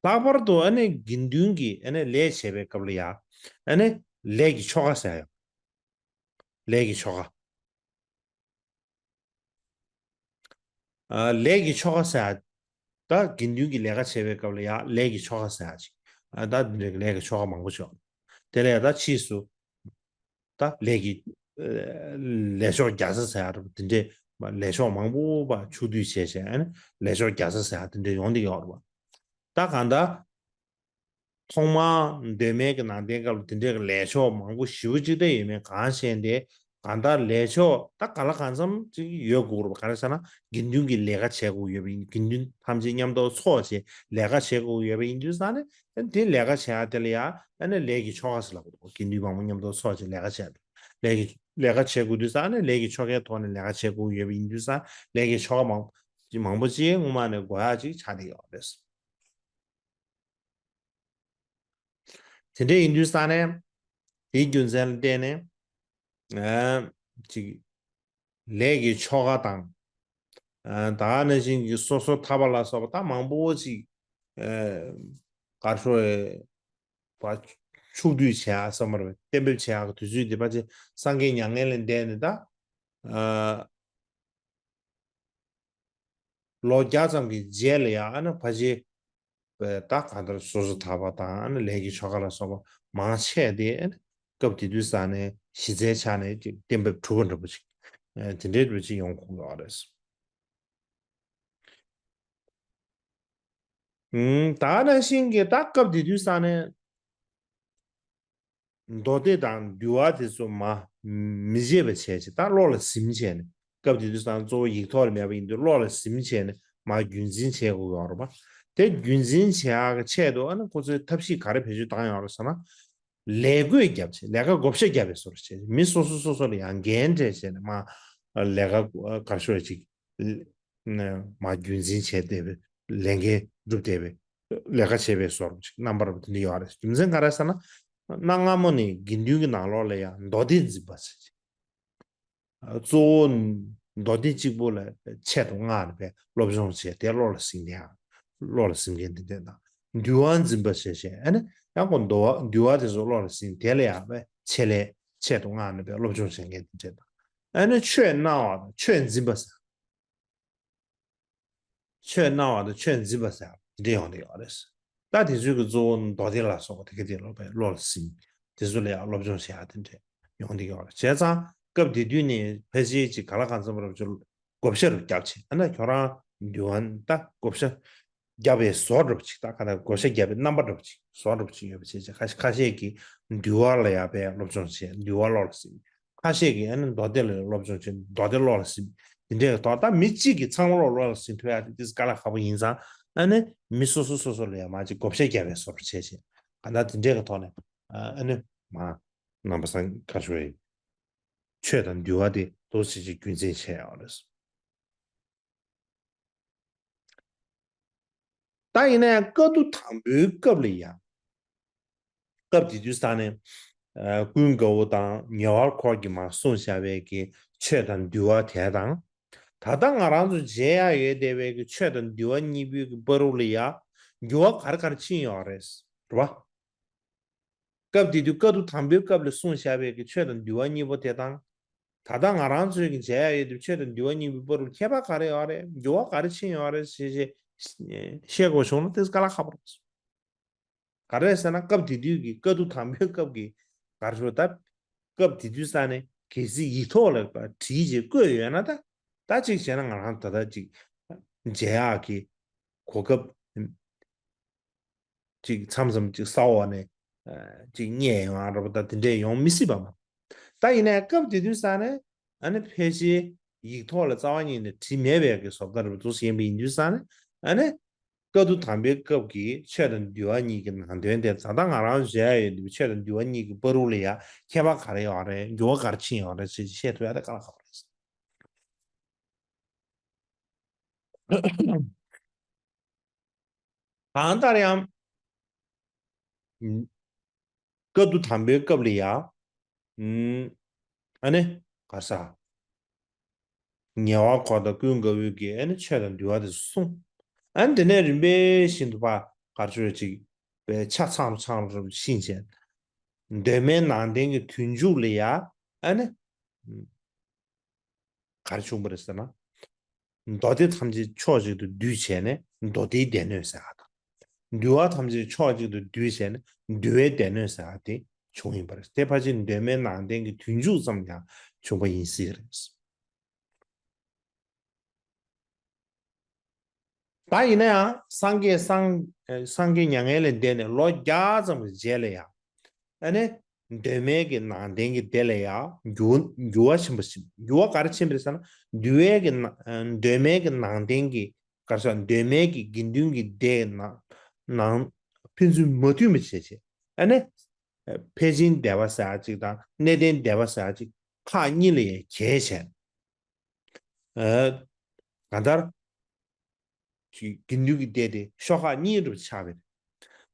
ལྷག་པར་དུ་ཨ་ནི་དགེ་འདུན་གྱི་ཨ་ནི་ལས་བྱེད་པའི་སྐབས་ལ་ཡ་ཨ་ནི་ལས་ཀྱི་ཆོ་ག་ཟེར་ཡ། ལས་ཀྱི་ཆོ་ག། ཨ་ལས་ཀྱི་ཆོ་ག་ཟེར་ཡ། ད་དགེ་འདུན་གྱི་ལས་ཀ་བྱེད་པའི་སྐབས་ལ་ཡ་ལས་ཀྱི་ཆོ་ག་ཟེར་ཡ་ཅིག་ཨ་ད་འདི་འདྲའི་ལས་ཀྱི་ཆོ་ག་མང་པོ་ཅིག་དེ་ལས་ད་ཕྱིས་སུ་ད་ལས་ཀྱི་ཨ་ལས་ཆོག་རྒྱག་ས་ཟེར་ཡ་འདྲ་པོ་དེ་འདྲའི་ལས་ཆོག་མང་པོ་ཕར་ཕྱོགས་བསྡུས་བྱས་བྱས་ཨ་ནི་ལས་ཆོག་རྒྱག་ས་ཟེར་ཡ་དེ་འདྲ་ཡོང་བསྡད་ཡོད་རེད་པ། ད་གང་ལྟར། ཐོག་མར་གདོད་མའི་གི་ནང་བསྟན་སྐབས་ལ་དེ་འདྲའི་གི་ལས་ཆོག་མང་པོ་ཞེ་པོ་ཅིག་ད་ཡོད་མེད་གང་ཤེས་ཏེ། གང་ལྟར་ལས་ཆོག་ད་གང་ལ་གང་འཚམ་ཅིག་ཡོད་དགོས་རེད་པ། ག་རེ་ཟེར་ན་དགེ་འདུན་གྱི་ལས་ཀ་བྱེད་དགོས་ཡོད་པ་ཡིན། དགེ་འདུན་ཐམས་ཅད་མཉམ་དུ་ཚོགས་བྱས་ལས་ཀ་བྱེད་དགོས་ཡོད་པ་ཡིན་དུས་ཙང་ནས་དེ་ལས་ཀ་བྱེད་ཡ་དེ་ལ་ཡ་ཨ་ནི་ལས་ཀྱི་ཆོ་ག་ཟེར་ལབ་དགོས། དགེ་འདུན་མང་པོ་མཉམ་དུ་ཚོགས་བྱས་ལས་ཀ་བྱེད་ཡ་དེ་ལས་ཀྱི་ལས་ཀ་བྱེད་དགོས་དུས་ཙང་ཨ་ནི་ལས་ཀྱི་ཆོ་གའི་ཐོག་ནས་ལས་ཀ་བྱེད་དགོས་ཡོད་པ་ཡིན་དུས་ཙང་ལས་ཀྱི་ཆོ་ག་མང་མང་པོ་ཅིག་སྔོན་མ་ནས་དགོས་ཡ་ཅིག་ཆགས་བསྡད་ཡོད་རེད། དེ་འདྲ་ཡིན་དུས་ཙང་ནས་དེའི་རྒྱུ་མཚན་ལ་བརྟེན་ནས་ཨ་ཅིག་ལས་ཀྱི་ཆོ་ག་དང་ཨ་ད་ག་ནང་བཞིན་གྱི་སོ་སོ་ཐར་པ་ལ་སོགས་པ་ད་མང་པོ་ཅིག་ཨ་ག་རེ་ཞུ་དགོས་རེད་པ། ཕྱོགས་བསྡུས་བྱེད་ཡ་བསམ་པ་རེད། གཏན་འབེབས་བྱེད་ཡ་གི་དུས་ཚོད་དེ་ཕལ་ཆེར་སངས་རྒྱས་མྱ་ངན་ལས་འདས་ནས་ད་ཨ་ལོ་བརྒྱ་ཙམ་གྱི་རྗེས་ལ་ཡང་ཨ་ནི་ཕལ་ཆེར་ད་གང་ལྟར་སོ་སོ་ཐར་པ་དང་ཨ་ནི་ལས་ཀྱི་ཆོ་ག་ལ་སོགས་པ་མང་ཆེ་དེ་ཨ་ནི་སྐབས་དེ་དུས་ཙང་ནས་གཞི་རྩའི་ཆ་ནས་ཅིག་གཏན་འབེབས་གྲུབ་པ་འདྲ་པོ་ཅིག་ཨ་དེ་འདྲའི་འདྲ་པོ་ཅིག་ཡོང་གི་ཡོད་རེད། ཨུམ། ད་ག་ནང་བཞིན་གྱི་ད་སྐབས་དེ་དུས་ཙང་ནས་མདོ་སྡེ་དང་འདུལ་བ་དེ་ཚོ་མ་མི་བརྗེད་པ་བྱས་བྱས་ད་བློ་ལ་ཟིན་བྱས་ནས་སྐབས་དེ་དུས་ཙང་གཙོ་བོ་ཡིག་ཐོག་ལ་མེད་པ་ཡིན་དུས་བློ་ལ་ཟིན་བྱས་ནས་མ་རྒྱུན་འཛིན་བྱེད་དགོས་ཡོད་རེད་པ། དེ་རྒྱུན་འཛིན་བྱེད་ཡག་གི་ཆེད་དུ་ཨ་ནི་ཁོ་ཚོས་ཐབས་ཤེས་ག་རེ་བེད་སྤྱོད་བཏང་ཡོད་རེད་ཟེར་ན། ལས་བགོས་བརྒྱབ་བྱས་ལས་ཀ་བགོ་བཤའ་བརྒྱབ་པའི་བཟོ་འདྲ་བྱས་མི་སོ་སོ་སོ་སོ་ལ་ཡང་འགན་སྤྲད་བྱས་ནས་མ་ལས་ཀ་ག་རེ་ཞུ་དགོས་རེད་ཅིག་མ་རྒྱུན་འཛིན་བྱས་བསྡད་པའི་ལས་འགན་སྒྲུབ་བསྡད་པའི་ ལས་ཀ་བྱེད་པའི་བཟོ་འདྲ་ཅིག་རྣམ་པ་འདྲ་པོ་དེ་འདྲ་ཡོད་རེད། རྒྱུ་མཚན་ག་རེ་ཟེར་ན། གནའ་སྔ་མོ་ནས་དགེ་འདུན་གྱི་ནང་ལོགས་ལ་ཡང་མདོ་སྡེ་འཛིན་པ་ཟེར་ཅིག་གཙོ་བོ་མདོ་སྡེ་གཅིག་པོ་ལ་ཆེད་དུ་མངགས་ནས་པའི་སློབ་སྦྱོང་བྱས་ཏེ་བློ་ལ་ཟིན་ནས་ཡང་བློ་ལ་ཟིན་མཁན་དེ་འདྲས་དང་། འདུལ་བ་འཛིན་པ་ཞེས་བྱས་ཨ་ནི་ཡང་ཁོ་འདུལ་བ་འདུལ་བ་དེ་ཚོ་བློ་ལ་ཟིན་དེ་ལ་ཡང་པའི་ཆེད་ལས་ཆེད་དུ་མངགས་ནས་པའི་སློབ་སྦྱོང་བྱེད་མཁན་དེ་འདྲས་དང་། ཨ་ནི་ཆོས་སྨྲ་བ་དང་ཆོས་འཛིན་པ་ཟེར། ཆོས་སྨྲ་བ་དང་ཆོས་འཛིན་པ་ཟེར་དེ་འདྲས་ཡོང་གི་ཡོད་རེད། ད་དེ་ཚོའི་གི་གཙོ་བོ་མདོ་སྡེ་ལ་སོགས་པ་དེ་ག་དེ་ལ་པའི་བློ་ལ་ཟིན། དེ་ཚོ་ལ་ཡང་སློབ་སྦྱོང་བྱེད་ཡག་དེ་འདྲས་ཡོང་གི་ཡོད་རེད། བྱས་ཙང་སྐབས་དེ་དུས་ནས་ཕལ་ཆེར་ཅིག་ག་ལ་གང་འཚམ་རབ་ཅིག་བགོ་བཤའ་རུ་བརྒྱབ་བྱས། ཨ་ན་ཁྱོད་རང་འདུལ་བ་ད་བགོ་བཤའ་རྒྱབ་པའི་བཟོ་འདྲ་པོ་ཅིག་ད་ག་ད་བགོ་བཤའ་རྒྱབ་པའི་རྣམ་པ་འདྲ་པོ་ཅིག་བཟོ་འདྲ་པོ་ཅིག་ཡོད་པ་བྱས་བྱས། ཁ་ཤས་ཁ་ཤས་ཀྱིས་འདུལ་བ་ལ་ཡང་པའི་སློབ་སྦྱོང་བྱས། འདུལ་བ་བློ་ལ་ཟིན། ཁ་ཤས་ཀྱིས་ཨ་ནི་མདོ་སྡེ་ལ་སློབ་སྦྱོང་བྱས། མདོ་སྡེ་བློ་ལ་ཟིན། འདི་འདྲའི་ཐོག་ད་མི་གཅིག་གིས་ཚང་མ་བློ་ལ་ཟིན་ཐུབ་ཡག་དེ་ཏིས་དཀའ་ལས་ཁག་པོ་ཡིན་ཙང་། ཨ་ནི་མི་སོ་སོ་སོ་སོ་ལ་ཡང་མ་ཅིག་བགོ་བཤའ་རྒྱབ་པའི་བཟོ་འདྲ་བྱས་བྱས། ག་ད་འདི་འདྲའི་གི་ཐོག་ནས་ཨ་ནི་མ་རྣམ་པ་སངས་ག་ཞུ་བའི་ཆོས་དང་འདུལ་བ་དེ་ཏོག་ཙམ་ཅིག་རྒྱུན་འཛིན་བྱས་ཡོད་རེད། ད་ཡིན་ན་ཡང་བཀའ་བསྡུ་དང་པོའི་སྐབས་ལ་ཡང་། སྐབས་དེ་དུས་ས་ནས་ཀུན་དགའ་བོ་དང་ཉེ་བར་འཁོར་གྱིས་མར་གསུངས་བཞག་པའི་གི་ཆོས་དང་འདུལ་བ་དེ་དང་། ད་ལྟ་ང་རང་ཚོ་མཇལ་ཡག་ཡོད་བསྡད་པའི་གི་ཆོས་དང་འདུལ་བ་གཉིས་པོའི་གི་བར་དུ་ལ་ཡང་འགྱུར་བ་ག་རེ་ག་རེ་ཕྱིན་ཡོད་རེད། རེད་བ། སྐབས་དེ་དུས་བཀའ་བསྡུ་དང་པོའི་སྐབས་ལ་གསུངས་བཞག་པའི་གི་ཆོས་དང་འདུལ་བ་གཉིས་པོ་དེ་དང་། ད་ལྟ་ང་རང་ཚོའི་གི་མཇལ་ཡག་ཡོད་དུས་ཆོས་དང་འདུལ་བ་གཉིས་པོའི་བར་དུ་ཁྱད་པར་ག་རེ་ཡོད་རེད། འགྱུར་བ་ག་རེ་ཕྱིན་ཡོད་རེད་ཞེས་ཞེས་བཤད་དགོས་བྱུང་ན་དེ་དཀའ་ལས་ཁག་པོ་རེད། ག་རེ་ཟེར་ན་སྐབས་དེ་དུས་ཀྱི་བཀའ་བསྡུ་དང་པོའི་སྐབས་ཀྱི་ག་རེ་ཟེར་ད། སྐབས་དེ་དུས་ས་ནས་གལ་སྲིད་ཡིག་ཐོག་ལ་བྲིས་རྗེས་བཀོད་ཡོད་ན་ད། ད་ཅིག་བྱས་ན་ང་རང་ད་ལྟ་ཅིག་མཇལ་ཡག་གི་གོ་སྐབས་ཅིག་མཚམས་མཚམས་ཅིག་ས་འོག་ནས་ཅིག་རྙེད་ཡོང་ཨ་ར་པ་ད་དེ་འདྲས་ཡོང་མི་སྲིད་པ་མ། ད་ཡིན་ནའི་སྐབས་དེ་དུས་ས་ནས་ཨ་ནི་ཕལ་ཆེར་ཡིག་ཐོག་ལ་རྩ་བ་ཉིད་ནས་བྲིས་མེད་པའི་གི་བཟོ་ལྟ་རུ་འདུག་ཟིན་པ་ཡིན་དུས་ས་ནས་ཨ་ནི་བཀའ་བསྡུ་དམ་པའི་སྐབས་ཀྱི་ཆོས་དང་འདུལ་བ་གཉིས་ཀྱི་ནང་དོན་དེ་ད་ལྟ་ང་རང་བཞག་ཡོད་འདུག་ཆོས་དང་འདུལ་བ་གཉིས་ཀྱི་བར་དུ་ལ་ཡ་ཁྱད་པར་ག་རེ་ཡོད་རེད། འགྱུར་བ་ག་རེ་ཕྱིན་ཡོད་རེད་ཅེས་བཤད་ཐུབ་ཡ་དེ་དཀའ་ལས་ཁག་པོ་རེད། གང་ལྟར་ཡང་། བཀའ་བསྡུ་དམ་པའི་སྐབས་ལ་ཡང་། ཨ་ནི་ག་ས། ཉེ་བར་འཁོར་དང་ཀུན་དགའ་བོས་ཀྱིས་ཨ་ནི་ཆོས་དང་འདུལ་བ་དེ་གསུངས། ཨ་ནི་དེ་ནས་རིམ་པས་བཞིན་དུ་ཕར་ག་ཚོད་ཅིག་པའི་ཆ་ཚང་རུ་ཚང་རུ་ཕྱིན་བྱས། གདོད་མའི་ནང་བསྟན་གྱི་དུས་མཇུག་ལ་ཡང་ཨ་ནི། ག་རེ་བྱུང་བ་རེད་ཟེར་ན། མདོ་སྡེ་ཐམས་ཅད་ཕྱོགས་གཅིག་ཏུ་བསྡུས་བྱས་ནས་མདོ་སྡེའི་སྡེ་སྣོད་ཟེར་བ་དང་། འདུལ་བ་ཐམས་ཅད་ཕྱོགས་གཅིག་ཏུ་བསྡུས་བྱས་ནས་འདུལ་བའི་སྡེ་སྣོད་ཟེར་བ་དེ་བྱུང་ཡིན་པ་རེད། དེ་ཕལ་ཆེར་གདོད་མའི་ནང་བསྟན་གྱི་དུས་མཇུག་ཙམ་ཡང་བྱུང་བ་ཡིན་སྲིད་རེད། ད་ཡིན་ན་ཡང་སངས་རྒྱས་སངས་སངས་རྒྱས་མྱ་ངན་ལས་འདས་ནས་ལོ་བརྒྱ་ཙམ་གྱི་རྗེས་ལ་ཡང་། ཨ་ནི། གདོད་མའི་གི་ནང་བསྟན་གྱི་སྡེ་ལ་ཡང་འགྱུར་འགྱུར་བ་ཆེན་པོ་ཕྱིན། འགྱུར་བ་ག་རེ་ཕྱིན་པ་རེད་ཟེར་ན། འདུལ་བའི་གི་ནང་གདོད་མའི་གི་ནང་བསྟན་གྱི་ག་རེ་ཟེར། གདོད་མའི་གི་དགེ་འདུན་གྱི་སྡེ་ནང་ནང་ཕན་ཚུན་མ་མཐུན་པ་བྱས་བྱས། ཨ་ནི། ཕལ་ཆེར་སྡེ་པ་ཟེར་ཡ་གཅིག་དང་གནས་བརྟན་སྡེ་པ་ཟེར་ཡ་གཅིག་ཁག་གཉིས་ལ་ཡང་གྱེས་བྱས། ཨ། གང་ལྟར། དགེ་འདུན་གྱི་སྡེ་དེ་ཤོག་ཁག་གཉིས་རུ་ཆགས་པས།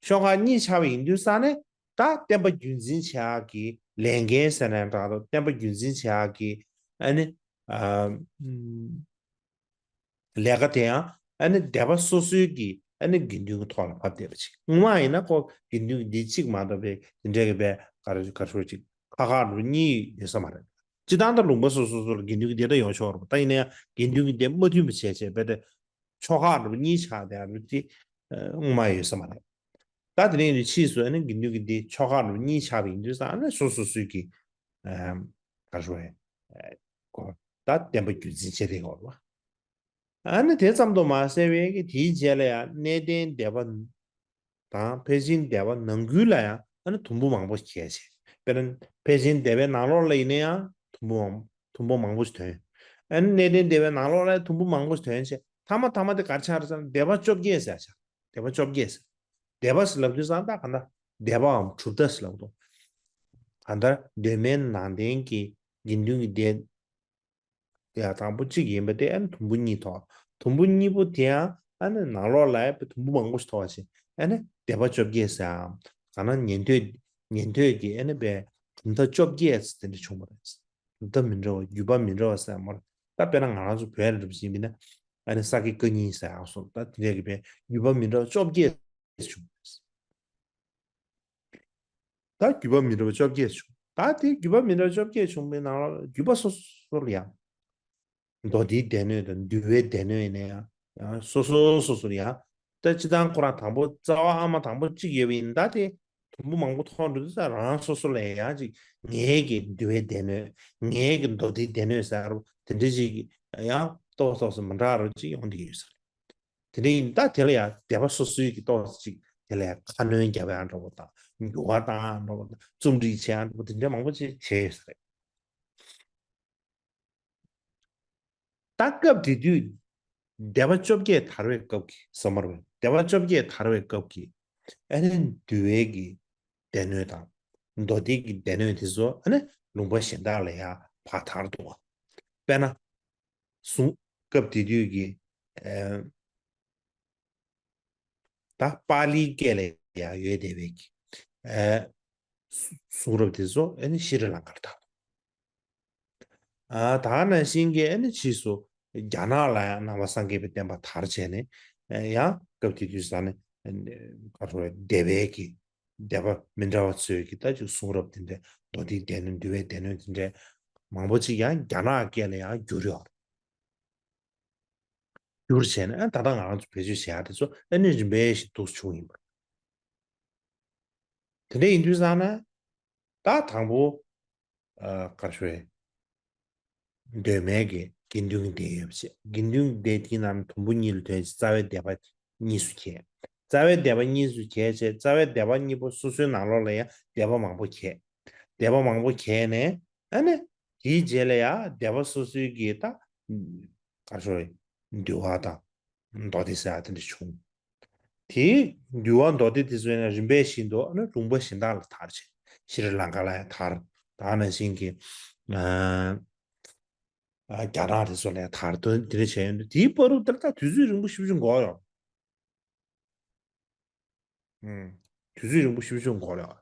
ཤོག་ཁག་གཉིས་ཆགས་པ་ཡིན་དུས་ས་ནས་ད་བསྟན་པ་རྒྱུན་འཛིན་བྱེད་ཡག་གི་ལས་འགན་ཟེར་ན་འདྲ་འདུག་བསྟན་པ་རྒྱུན་འཛིན་བྱེད་ཡག་གི་ཨ་ནི། ཨ། ལས་ཀ་དེ་ཡང་ཨ་ནི་སྡེ་པ་སོ་སོའི་གི་ཨ་ནི་དགེ་འདུན་གྱི་ཐོག་ལ་ཕབ་བསྡད་པ་ཅིག་སྔོན་མ་ཡིན་ན་ཁོ་དགེ་འདུན་གྱི་སྡེ་གཅིག་མ་གཏོགས་པའི་དེ་འདྲའི་གི་པའི་ག་རེ་ག་རེ་ཅིག་ཁག་ཁག་རུ་གཉིས་ཡོད་ས་མ་རེད། སྤྱིར་བཏང་ད་ལུང་པ་སོ་སོ་སོ་ལ་དགེ་འདུན་གྱི་སྡེ་ད་ཡོད་ཆོག་རེད་པ། ད་ཡིན་ན་ཡང་དགེ་འདུན་གྱི་སྡེ་མ་མཐུན་པ་བྱས་བྱས་པས་དེ་ཆོག་ཁག་རུ་གཉིས་ཆགས་བསྡད་རུ་དེ་སྔོན་མ་ཡོད་ས་མ་རེད། ད་དེ་ནས་ཡིན་དུས་ཕྱིས་སུ་ཨ་ནི་དགེ་འདུན་གྱི་སྡེ་ཆོག་ཁག་རུ་གཉིས་ཆགས་པ་ཡིན་དུས་ཙང་ཨ་ནི་སོ་སོ་སོའི་གི་ག་རེ་ཞུ་དགོས་རེད། ད་བསྟན་པ་རྒྱུན་འཛིན་བྱེད་བསྡད་ཡོད་རེད་པ། ཨ་ནི་དེ་ཙམ་དུ་མ་ཟད་པའི་གི་དེའི་རྗེས་ལ་ཡང་གནས་བརྟན་སྡེ་པ་དང་ཕལ་ཆེར་སྡེ་པ་ནང་ཁུལ་ལ་ཡང་ཨ་ནི་དུམ་བུ་མང་པོ་གྱེས་བྱས། དཔེར་ན་ཕལ་ཆེར་སྡེ་པའི་ནང་ལོགས་ལ་ཡིན་ན་ཡང་དུམ་བུ་མང་དུམ་བུ་མང་པོ་ཞིག་ཐོན། ཨ་ནི་གནས་བརྟན་སྡེ་པའི་ནང་ལོགས་ལ་ཡང་དུམ་བུ་མང་པོ་ཞིག་ཐོན་བྱས། མཐའ་མ་མཐའ་མ་དེ་ག་རེ་ཆགས་རེད་ཟེར་ན་སྡེ་པ་བཅོ་བརྒྱད་ཟེར་ཆགས། སྡེ་པ་བཅོ་བརྒྱད་ཟེར། སྡེ་པ་ཟེར་ལབ་དུས་ཙང་ད་ག་འདྲ་སྡེ་པའམ་གྲུབ་མཐའ་ཟེར་ལབ་འདུག་གང་ལྟར་གདོད་མའི་ནང་བསྟན་གྱི་དགེ་འདུན་གྱི་སྡེ། དེ་ཡང་དང་པོ་གཅིག་ཡིན་པ་དེ་ཨ་ནི་དུམ་བུ་གཉིས་ཐོགས། དུམ་བུ་གཉིས་པོ་དེ་ཡང་ཨ་ནི་ནང་ལོགས་ལ་ཡང་དུམ་བུ་མང་པོ་ཞིག་ཐོགས་པ་བྱས། ཨ་ནི་སྡེ་པ་བཅོ་བརྒྱད་ཟེར་ཡང་གང་ན་ཉན་ཐོས་ཉན་ཐོས་ཀྱི་ཨ་ནི་པའི་གྲུབ་མཐའ་བཅོ་བརྒྱད་ཟེར་དེ་འདྲ་བྱུང་བ་རེད། གྲུབ་མཐའ་མི་འདྲ་བ་བརྒྱུད་པ་མི་འདྲ་བ་ཟེར་མ་རེད། ད་དཔེར་ན་ང་རང་ཚོ་བོད་ལ་འགྲོ་བཞིན་པ་ཡིན་ན་ཨ་ནི་ས་དགེ་བཀའ་རྙིང་ཟེར་ཡང་སོང་ད་དེ་འདྲ་གི་པའི་བརྒྱུད་པ་མི་འདྲ་བ་བཅོ་བརྒྱད་བྱུང་བ་རེད། ད་བརྒྱུད་པ་མི་འདྲ་བ་བཅོ་བརྒྱད་བྱུང་། ད་དེ་བརྒྱུད་པ་མི་འདྲ་བ་བཅོ་བརྒྱད་བྱུང་བའི་ནང་ལ་བརྒྱུད་པ་སོ་སོ་ལ་ཡང་མདོ་སྡེའི་སྡེ་སྣོད་དང་འདུལ་བའི་སྡེ་སྣོད་ཡིན་ན་ཡང་ཡང་སོ་སོ་སོ་སོ་ལ་ཡང་ད་སྤྱི་བཏང་ཁོ་རང་དང་པོ་རྩ་བ་ཨ་མ་དང་པོ་གཅིག་ཡོད་པ་ཡིན་ད་དེ་དུམ་བུ་མང་པོ་མཐོང་འགྲོ་དུས་ཙང་རང་སོ་སོ་ལ་ཡང་ཅིག་ངའི་གི་འདུལ་བའི་སྡེ་སྣོད། ངའི་གི་མདོ་སྡེའི་སྡེ་སྣོད་ཟེར་དེ་འདྲ་ཅིག་ཡང་ཏོག་ཏོག་ཙམ་མི་འདྲ་རུ་ཅིག་ཡོང་གི་ཡོད་ས་རེད། དེ་འདྲ་ཡིན་ད་དེ་ལ་ཡང་སྡེ་པ་སོ་སོའི་གི་ཏོག་ཙམ་ཅིག་དེ་ལ་ཡང་ཁ་སྣོན་རྒྱབ་ཡང་འགྲོ་བ་དང་འགྱུར་བ་བཏང་ཡང་འགྲོ་བ་དང་རྩོམ་སྒྲིག་བྱེད་ཡང་འགྲོ་བ་དེ་འདྲ་མང་པོ་ཅིག་བྱས་ཡོད་ས་རེད། ད་སྐབས་དེ་དུས་སྡེ་པ་བཅོ་བརྒྱད་དར་བའི་སྐབས་ཀྱི་ཟེར་མ་རེད། སྡེ་པ་བཅོ་བརྒྱད་དར་བའི་སྐབས་ཀྱི་ཨ་ནི་འདུལ་བའི་གི་སྡེ་སྣོད་དང་མདོ་སྡེ་གི་སྡེ་སྣོད་དེ་ཚོ་ཨ་ནི་ལུང་པ་གཞན་དག་ལ་ཡང་ཕར་དར་འདུག་བ། དཔེར་ན་གསུང་སྐབས་དེ་དུས་ཀྱི་ཨ་ད་པཱ་ལིའི་སྐད་ལ་ཡང་ཡོད་བསྡད་པའི་གི་ཨ་གསུང་རབ་དེ་ཚོ་ཨ་ནི་ཤྲི་ལངྐར་དར། ཨ་ད་ག་ནང་བཞིན་གྱི་ཨ་ནི་ཕྱིས་སུ་རྒྱ་ནག་ལ་ཡང་ནང་པ་སངས་རྒྱས་པའི་བསྟན་པ་དར་བྱས་ནས་ཡང་སྐབས་དེ་དུས་ས་ནས་ག་རེ་ཟེར་སྡེ་པའི་གི་སྡེ་པ་མི་འདྲ་བ་ཚོས་ཀྱི་ད་ཅིག་གསུང་རབ་དེ་འདྲའི་མདོ་སྡེའི་སྡེ་སྣོད་འདུལ་བའི་སྡེ་སྣོད་དེ་འདྲའི་མང་པོ་ཅིག་ཡང་རྒྱ་ནག་སྐད་ལ་ཡང་བསྒྱུར་ཡོད་རེད། བསྒྱུར་བྱས་ནས་ཨ་ད་ལྟ་ང་རང་ཚོ་བེད་སྤྱོད་བྱེད་ཡག་དེ་ཚོ་ཨ་ནི་རིམ་པས་ཤིག་འདུག་བྱུང་ཡིན་པ། དེ་འདྲ་ཡིན་དུས་ཙང་ན་ད་དང་པོ་ཨ་ག་རེ་ཞུ་དགོས་རེད། གདོད་མའི་གི་དགེ་འདུན་གྱི་སྡེ་ཡོད་པ་བྱས། དགེ་འདུན་གྱི་སྡེ་དེའི་ནང་ནས་དུམ་བུ་གཉིས་ལ་དོན་ཅིག་རྩ་བའི་སྡེ་པ་གཉིས་སུ་གྱེས། རྩ་བའི་སྡེ་པ་གཉིས་སུ་གྱེས་བྱས་རྩ་བའི་སྡེ་པ་གཉིས་པོ་སོ་སོའི་ནང་ལོགས་ལ་ཡང་སྡེ་པ་མང་པོ་གྱེས། སྡེ་པ་མང་པོ་གྱེས་ནས་ཨ་ནི་དེའི་རྗེས་ལ་ཡང་སྡེ་པ་སོ་སོའི་གི་ད་ག་རེ་ཞུ་དགོས་རེད། འདུལ་བ་དང་མདོ་སྡེ་ཟེར་ཡག་དེ་འདྲ་བྱུང་། དེའི་འདུལ་བ་མདོ་སྡེ་དེ་ཚོ་ཡང་རིམ་པས་བཞིན་དུ་ཨ་ནི་ལུང་པ་གཞན་དག་ལ་དར་བྱས། ཤྲི་ལངྐ་ལ་ཡང་དར། ད་ནང་བཞིན་གྱི་ཨ་ཨ་རྒྱ་ནག་དེ་ཚོ་ལ་ཡང་དར་དོན་དེ་འདྲ་བྱས་ཡོང་དུས་དེའི་བར་དུ་དེར་ད་དུས་ཚོད་རིང་པོ་ཞེ་པོ་ཅིག་འགོར་ཡོང་། ཨུམ། དུས་ཚོད་རིང་པོ་ཞེ་པོ་ཅིག་འགོར་ཡོད།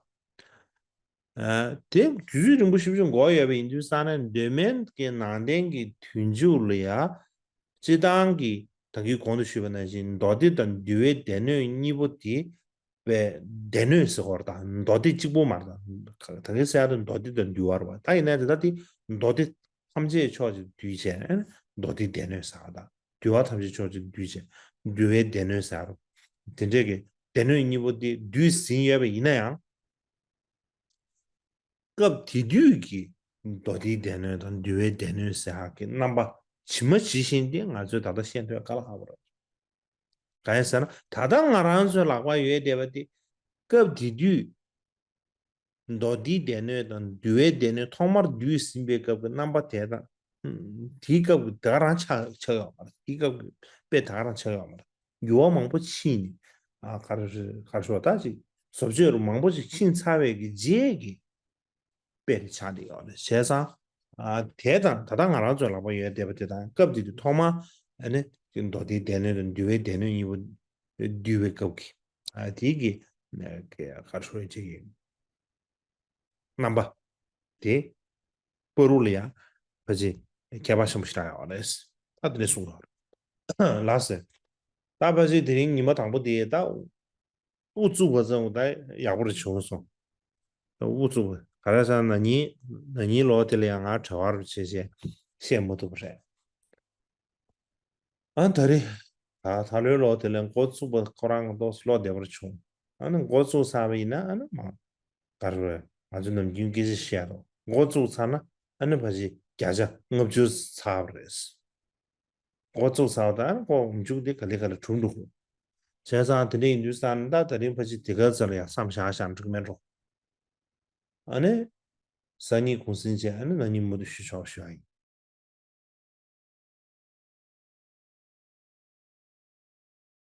ཨ་དེ་དུས་ཚོད་རིང་པོ་ཞེ་པོ་ཅིག་འགོར་ཡོད་པ་ཡིན་དུས་ཙང་ནས་གདོད་མའི་གི་ནང་བསྟན་གྱི་དུས་མཇུག་ལ་ཡ། སྤྱིར་བཏང་གི་ད་གིན་གོང་དུ་ཞུས་པ་ནང་བཞིན་མདོ་སྡེ་དང་འདུལ་བའི་སྡེ་སྣོད་གཉིས་པོ་དེ་པའི་སྡེ་སྣོད་ཟེར་བ་དང་མདོ་སྡེ་གཅིག་པོ་མ་རེད། ད་གིན་ཟེར་ཡག་དེ་མདོ་སྡེ་དང་འདུལ་བ་རེད་བ། ད་ཡིན་ནའི་དེ་ད་དེ་མདོ་སྡེ་ཐམས་ཅད་ཕྱོགས་གཅིག་ཏུ་བསྡུས་བྱས་མདོ་སྡེའི་སྡེ་སྣོད་ཟེར་བ་དང་། འདུལ་བ་ཐམས་ཅད་ཕྱོགས་གཅིག་ཏུ་བསྡུས་བྱས་འདུལ་བའི་སྡེ་སྣོད་ཟེར་རོ། དེ་འདྲས་ཀྱི་སྡེ་སྣོད་གཉིས་པོ་དེ་བསྡུས་ཟིན་ཡོད་པ་ཡིན་ན་ཡང་། སྐབས་དེ་དུས་ཀྱི་མདོ་སྡེའི་སྡེ་སྣོད་དང་འདུལ་བའི་སྡེ་སྣོད་ཟེར་ཡག་གི་རྣམ་པ་ཇི་མ་ཇི་བཞིན་དེ་ང་ཚོས་ད་ལྟ་ཤེས་འདོད་དཀའ་ལས་ཁག་པོ་རེད། གང་ཡིན་ཟེར་ན་ད་ལྟ་ང་རང་ཚོའི་ལག་པར་ཡོད་བསྡད་པ་དེ་སྐབས་དེ་དུས། མདོ་སྡེའི་སྡེ་སྣོད་དང་འདུལ་བའི་སྡེ་སྣོད་ཐོག་མར་བསྡུས་ཟིན་པའི་སྐབས་ཀྱི་རྣམ་པ་དེ་དང་། ཧུམ། དེའི་སྐབས་ཀྱི་དེ་ག་རང་ཆགས་ཆགས་ཡོད་མ་རེད། དེའི་སྐབས་ཀྱི་དཔེ་དེ་ག་རང་ཆགས་ཡོད་མ་རེད། འགྱུར་བ་མང་པོ་ཕྱིན་ནས་ཨ་ག་རེ་རེད་ག་རེ་ཞུ་བ་ད་ཅིག་བཟོ་བཅོས་རུ་མང་པོ་ཅིག་ཕྱིན་ཚར་བའི་གི་རྗེས་ཀྱི་དཔེ་རེ་ཆགས་བསྡད་ཡོད་རེད། བྱས་ཙང་ཨ་དེ་དང་ད་ལྟ་ང་རང་ཚོའི་ལག་པ་ཡོད་བསྡད་པ་དེ་དང་སྐབས་དེ་དུས་ཐོག་མ་ཨ་ནི་མདོ་སྡེའི་སྡེ་སྣོད་དང་འདུལ་བའི་སྡེ་སྣོད་གཉིས་པོ་བསྡུས་པའི་སྐབས་ཀྱི་ཨ་དེའི་གི་ག་རེ་ཞུ་བ་ཅིག་གི་རྣམ་པ་དེ་བར་དུ་ལ་ཡང་ཕལ་ཆེར་ཁྱད་པར་ཆེན་པོ་ཞིག་རག་ཡོད་རེད། ད་དེ་ནས་གསུངས་ཡོད་རེད། ལགས་སེ། ད་ཕལ་ཆེར་དེ་རིང་ཉི་མ་དང་པོ་དེ་ད་དབུ་བཙུགས་པ་ཙམ་ད་ཡག་པོ་རེ་བྱུང་སོང་། ད་དབུ་བཙུགས་པ་ག་རེ་ཟེར་ན་ན་ནིང་ན་ནིང་ལོ་དེ་ལ་ཡང་ང་གྲྭ་པ་རུ་བྱས་བྱས་བཤད་མ་ཐུབ་པ་རེད། ཨ་ད་རེས་ད་ད་ལོའི་ལོ་དེ་ལ་འགོ་བཙུགས་པ་ཁོ་རང་གི་ཏོག་ཙམ་བློ་བདེ་བར་བྱུང་། ཨ་ནི་འགོ་བཙུགས་ཚར་བ་ཡིན་ན་ཨ་ནི་མ་ག་རེ་རེད། ང་ཚོ་ནམ་རྒྱུན་སྐད་ཆ་བཤད་དོ། འགོ་བཙུགས་ཚར་ན་ཨ་ནི་ཕལ་ཆེར་བརྒྱ་ཆ་ལྔ་བཅུ་ཚར་བ་རེད། འགོ་བཙུགས་ཚར་བ་དང་ཨ་ནི་ཁོ་མཇུག་དེ་ག་ལེ་ག་ལེ་གྲུབ་འགྲོ་གི། བྱས་ཙང་དེ་འདྲ་ཡིན་དུས་ཙང་ད་ད་རིང་ཕལ་ཆེར་དེ་ག་ཙམ་ལ་ཡང་བསམ་བཞག་བཞག་འགྲིག་མེད་འགྲོ། ཨ་ནི། སང་ཉིན་གུང་སེང་བྱས་ཨ་ནི་ན་ནིང་མུ་མཐུད་ཞུ་ཆོག་ཞུ་ཡ་ཡིན།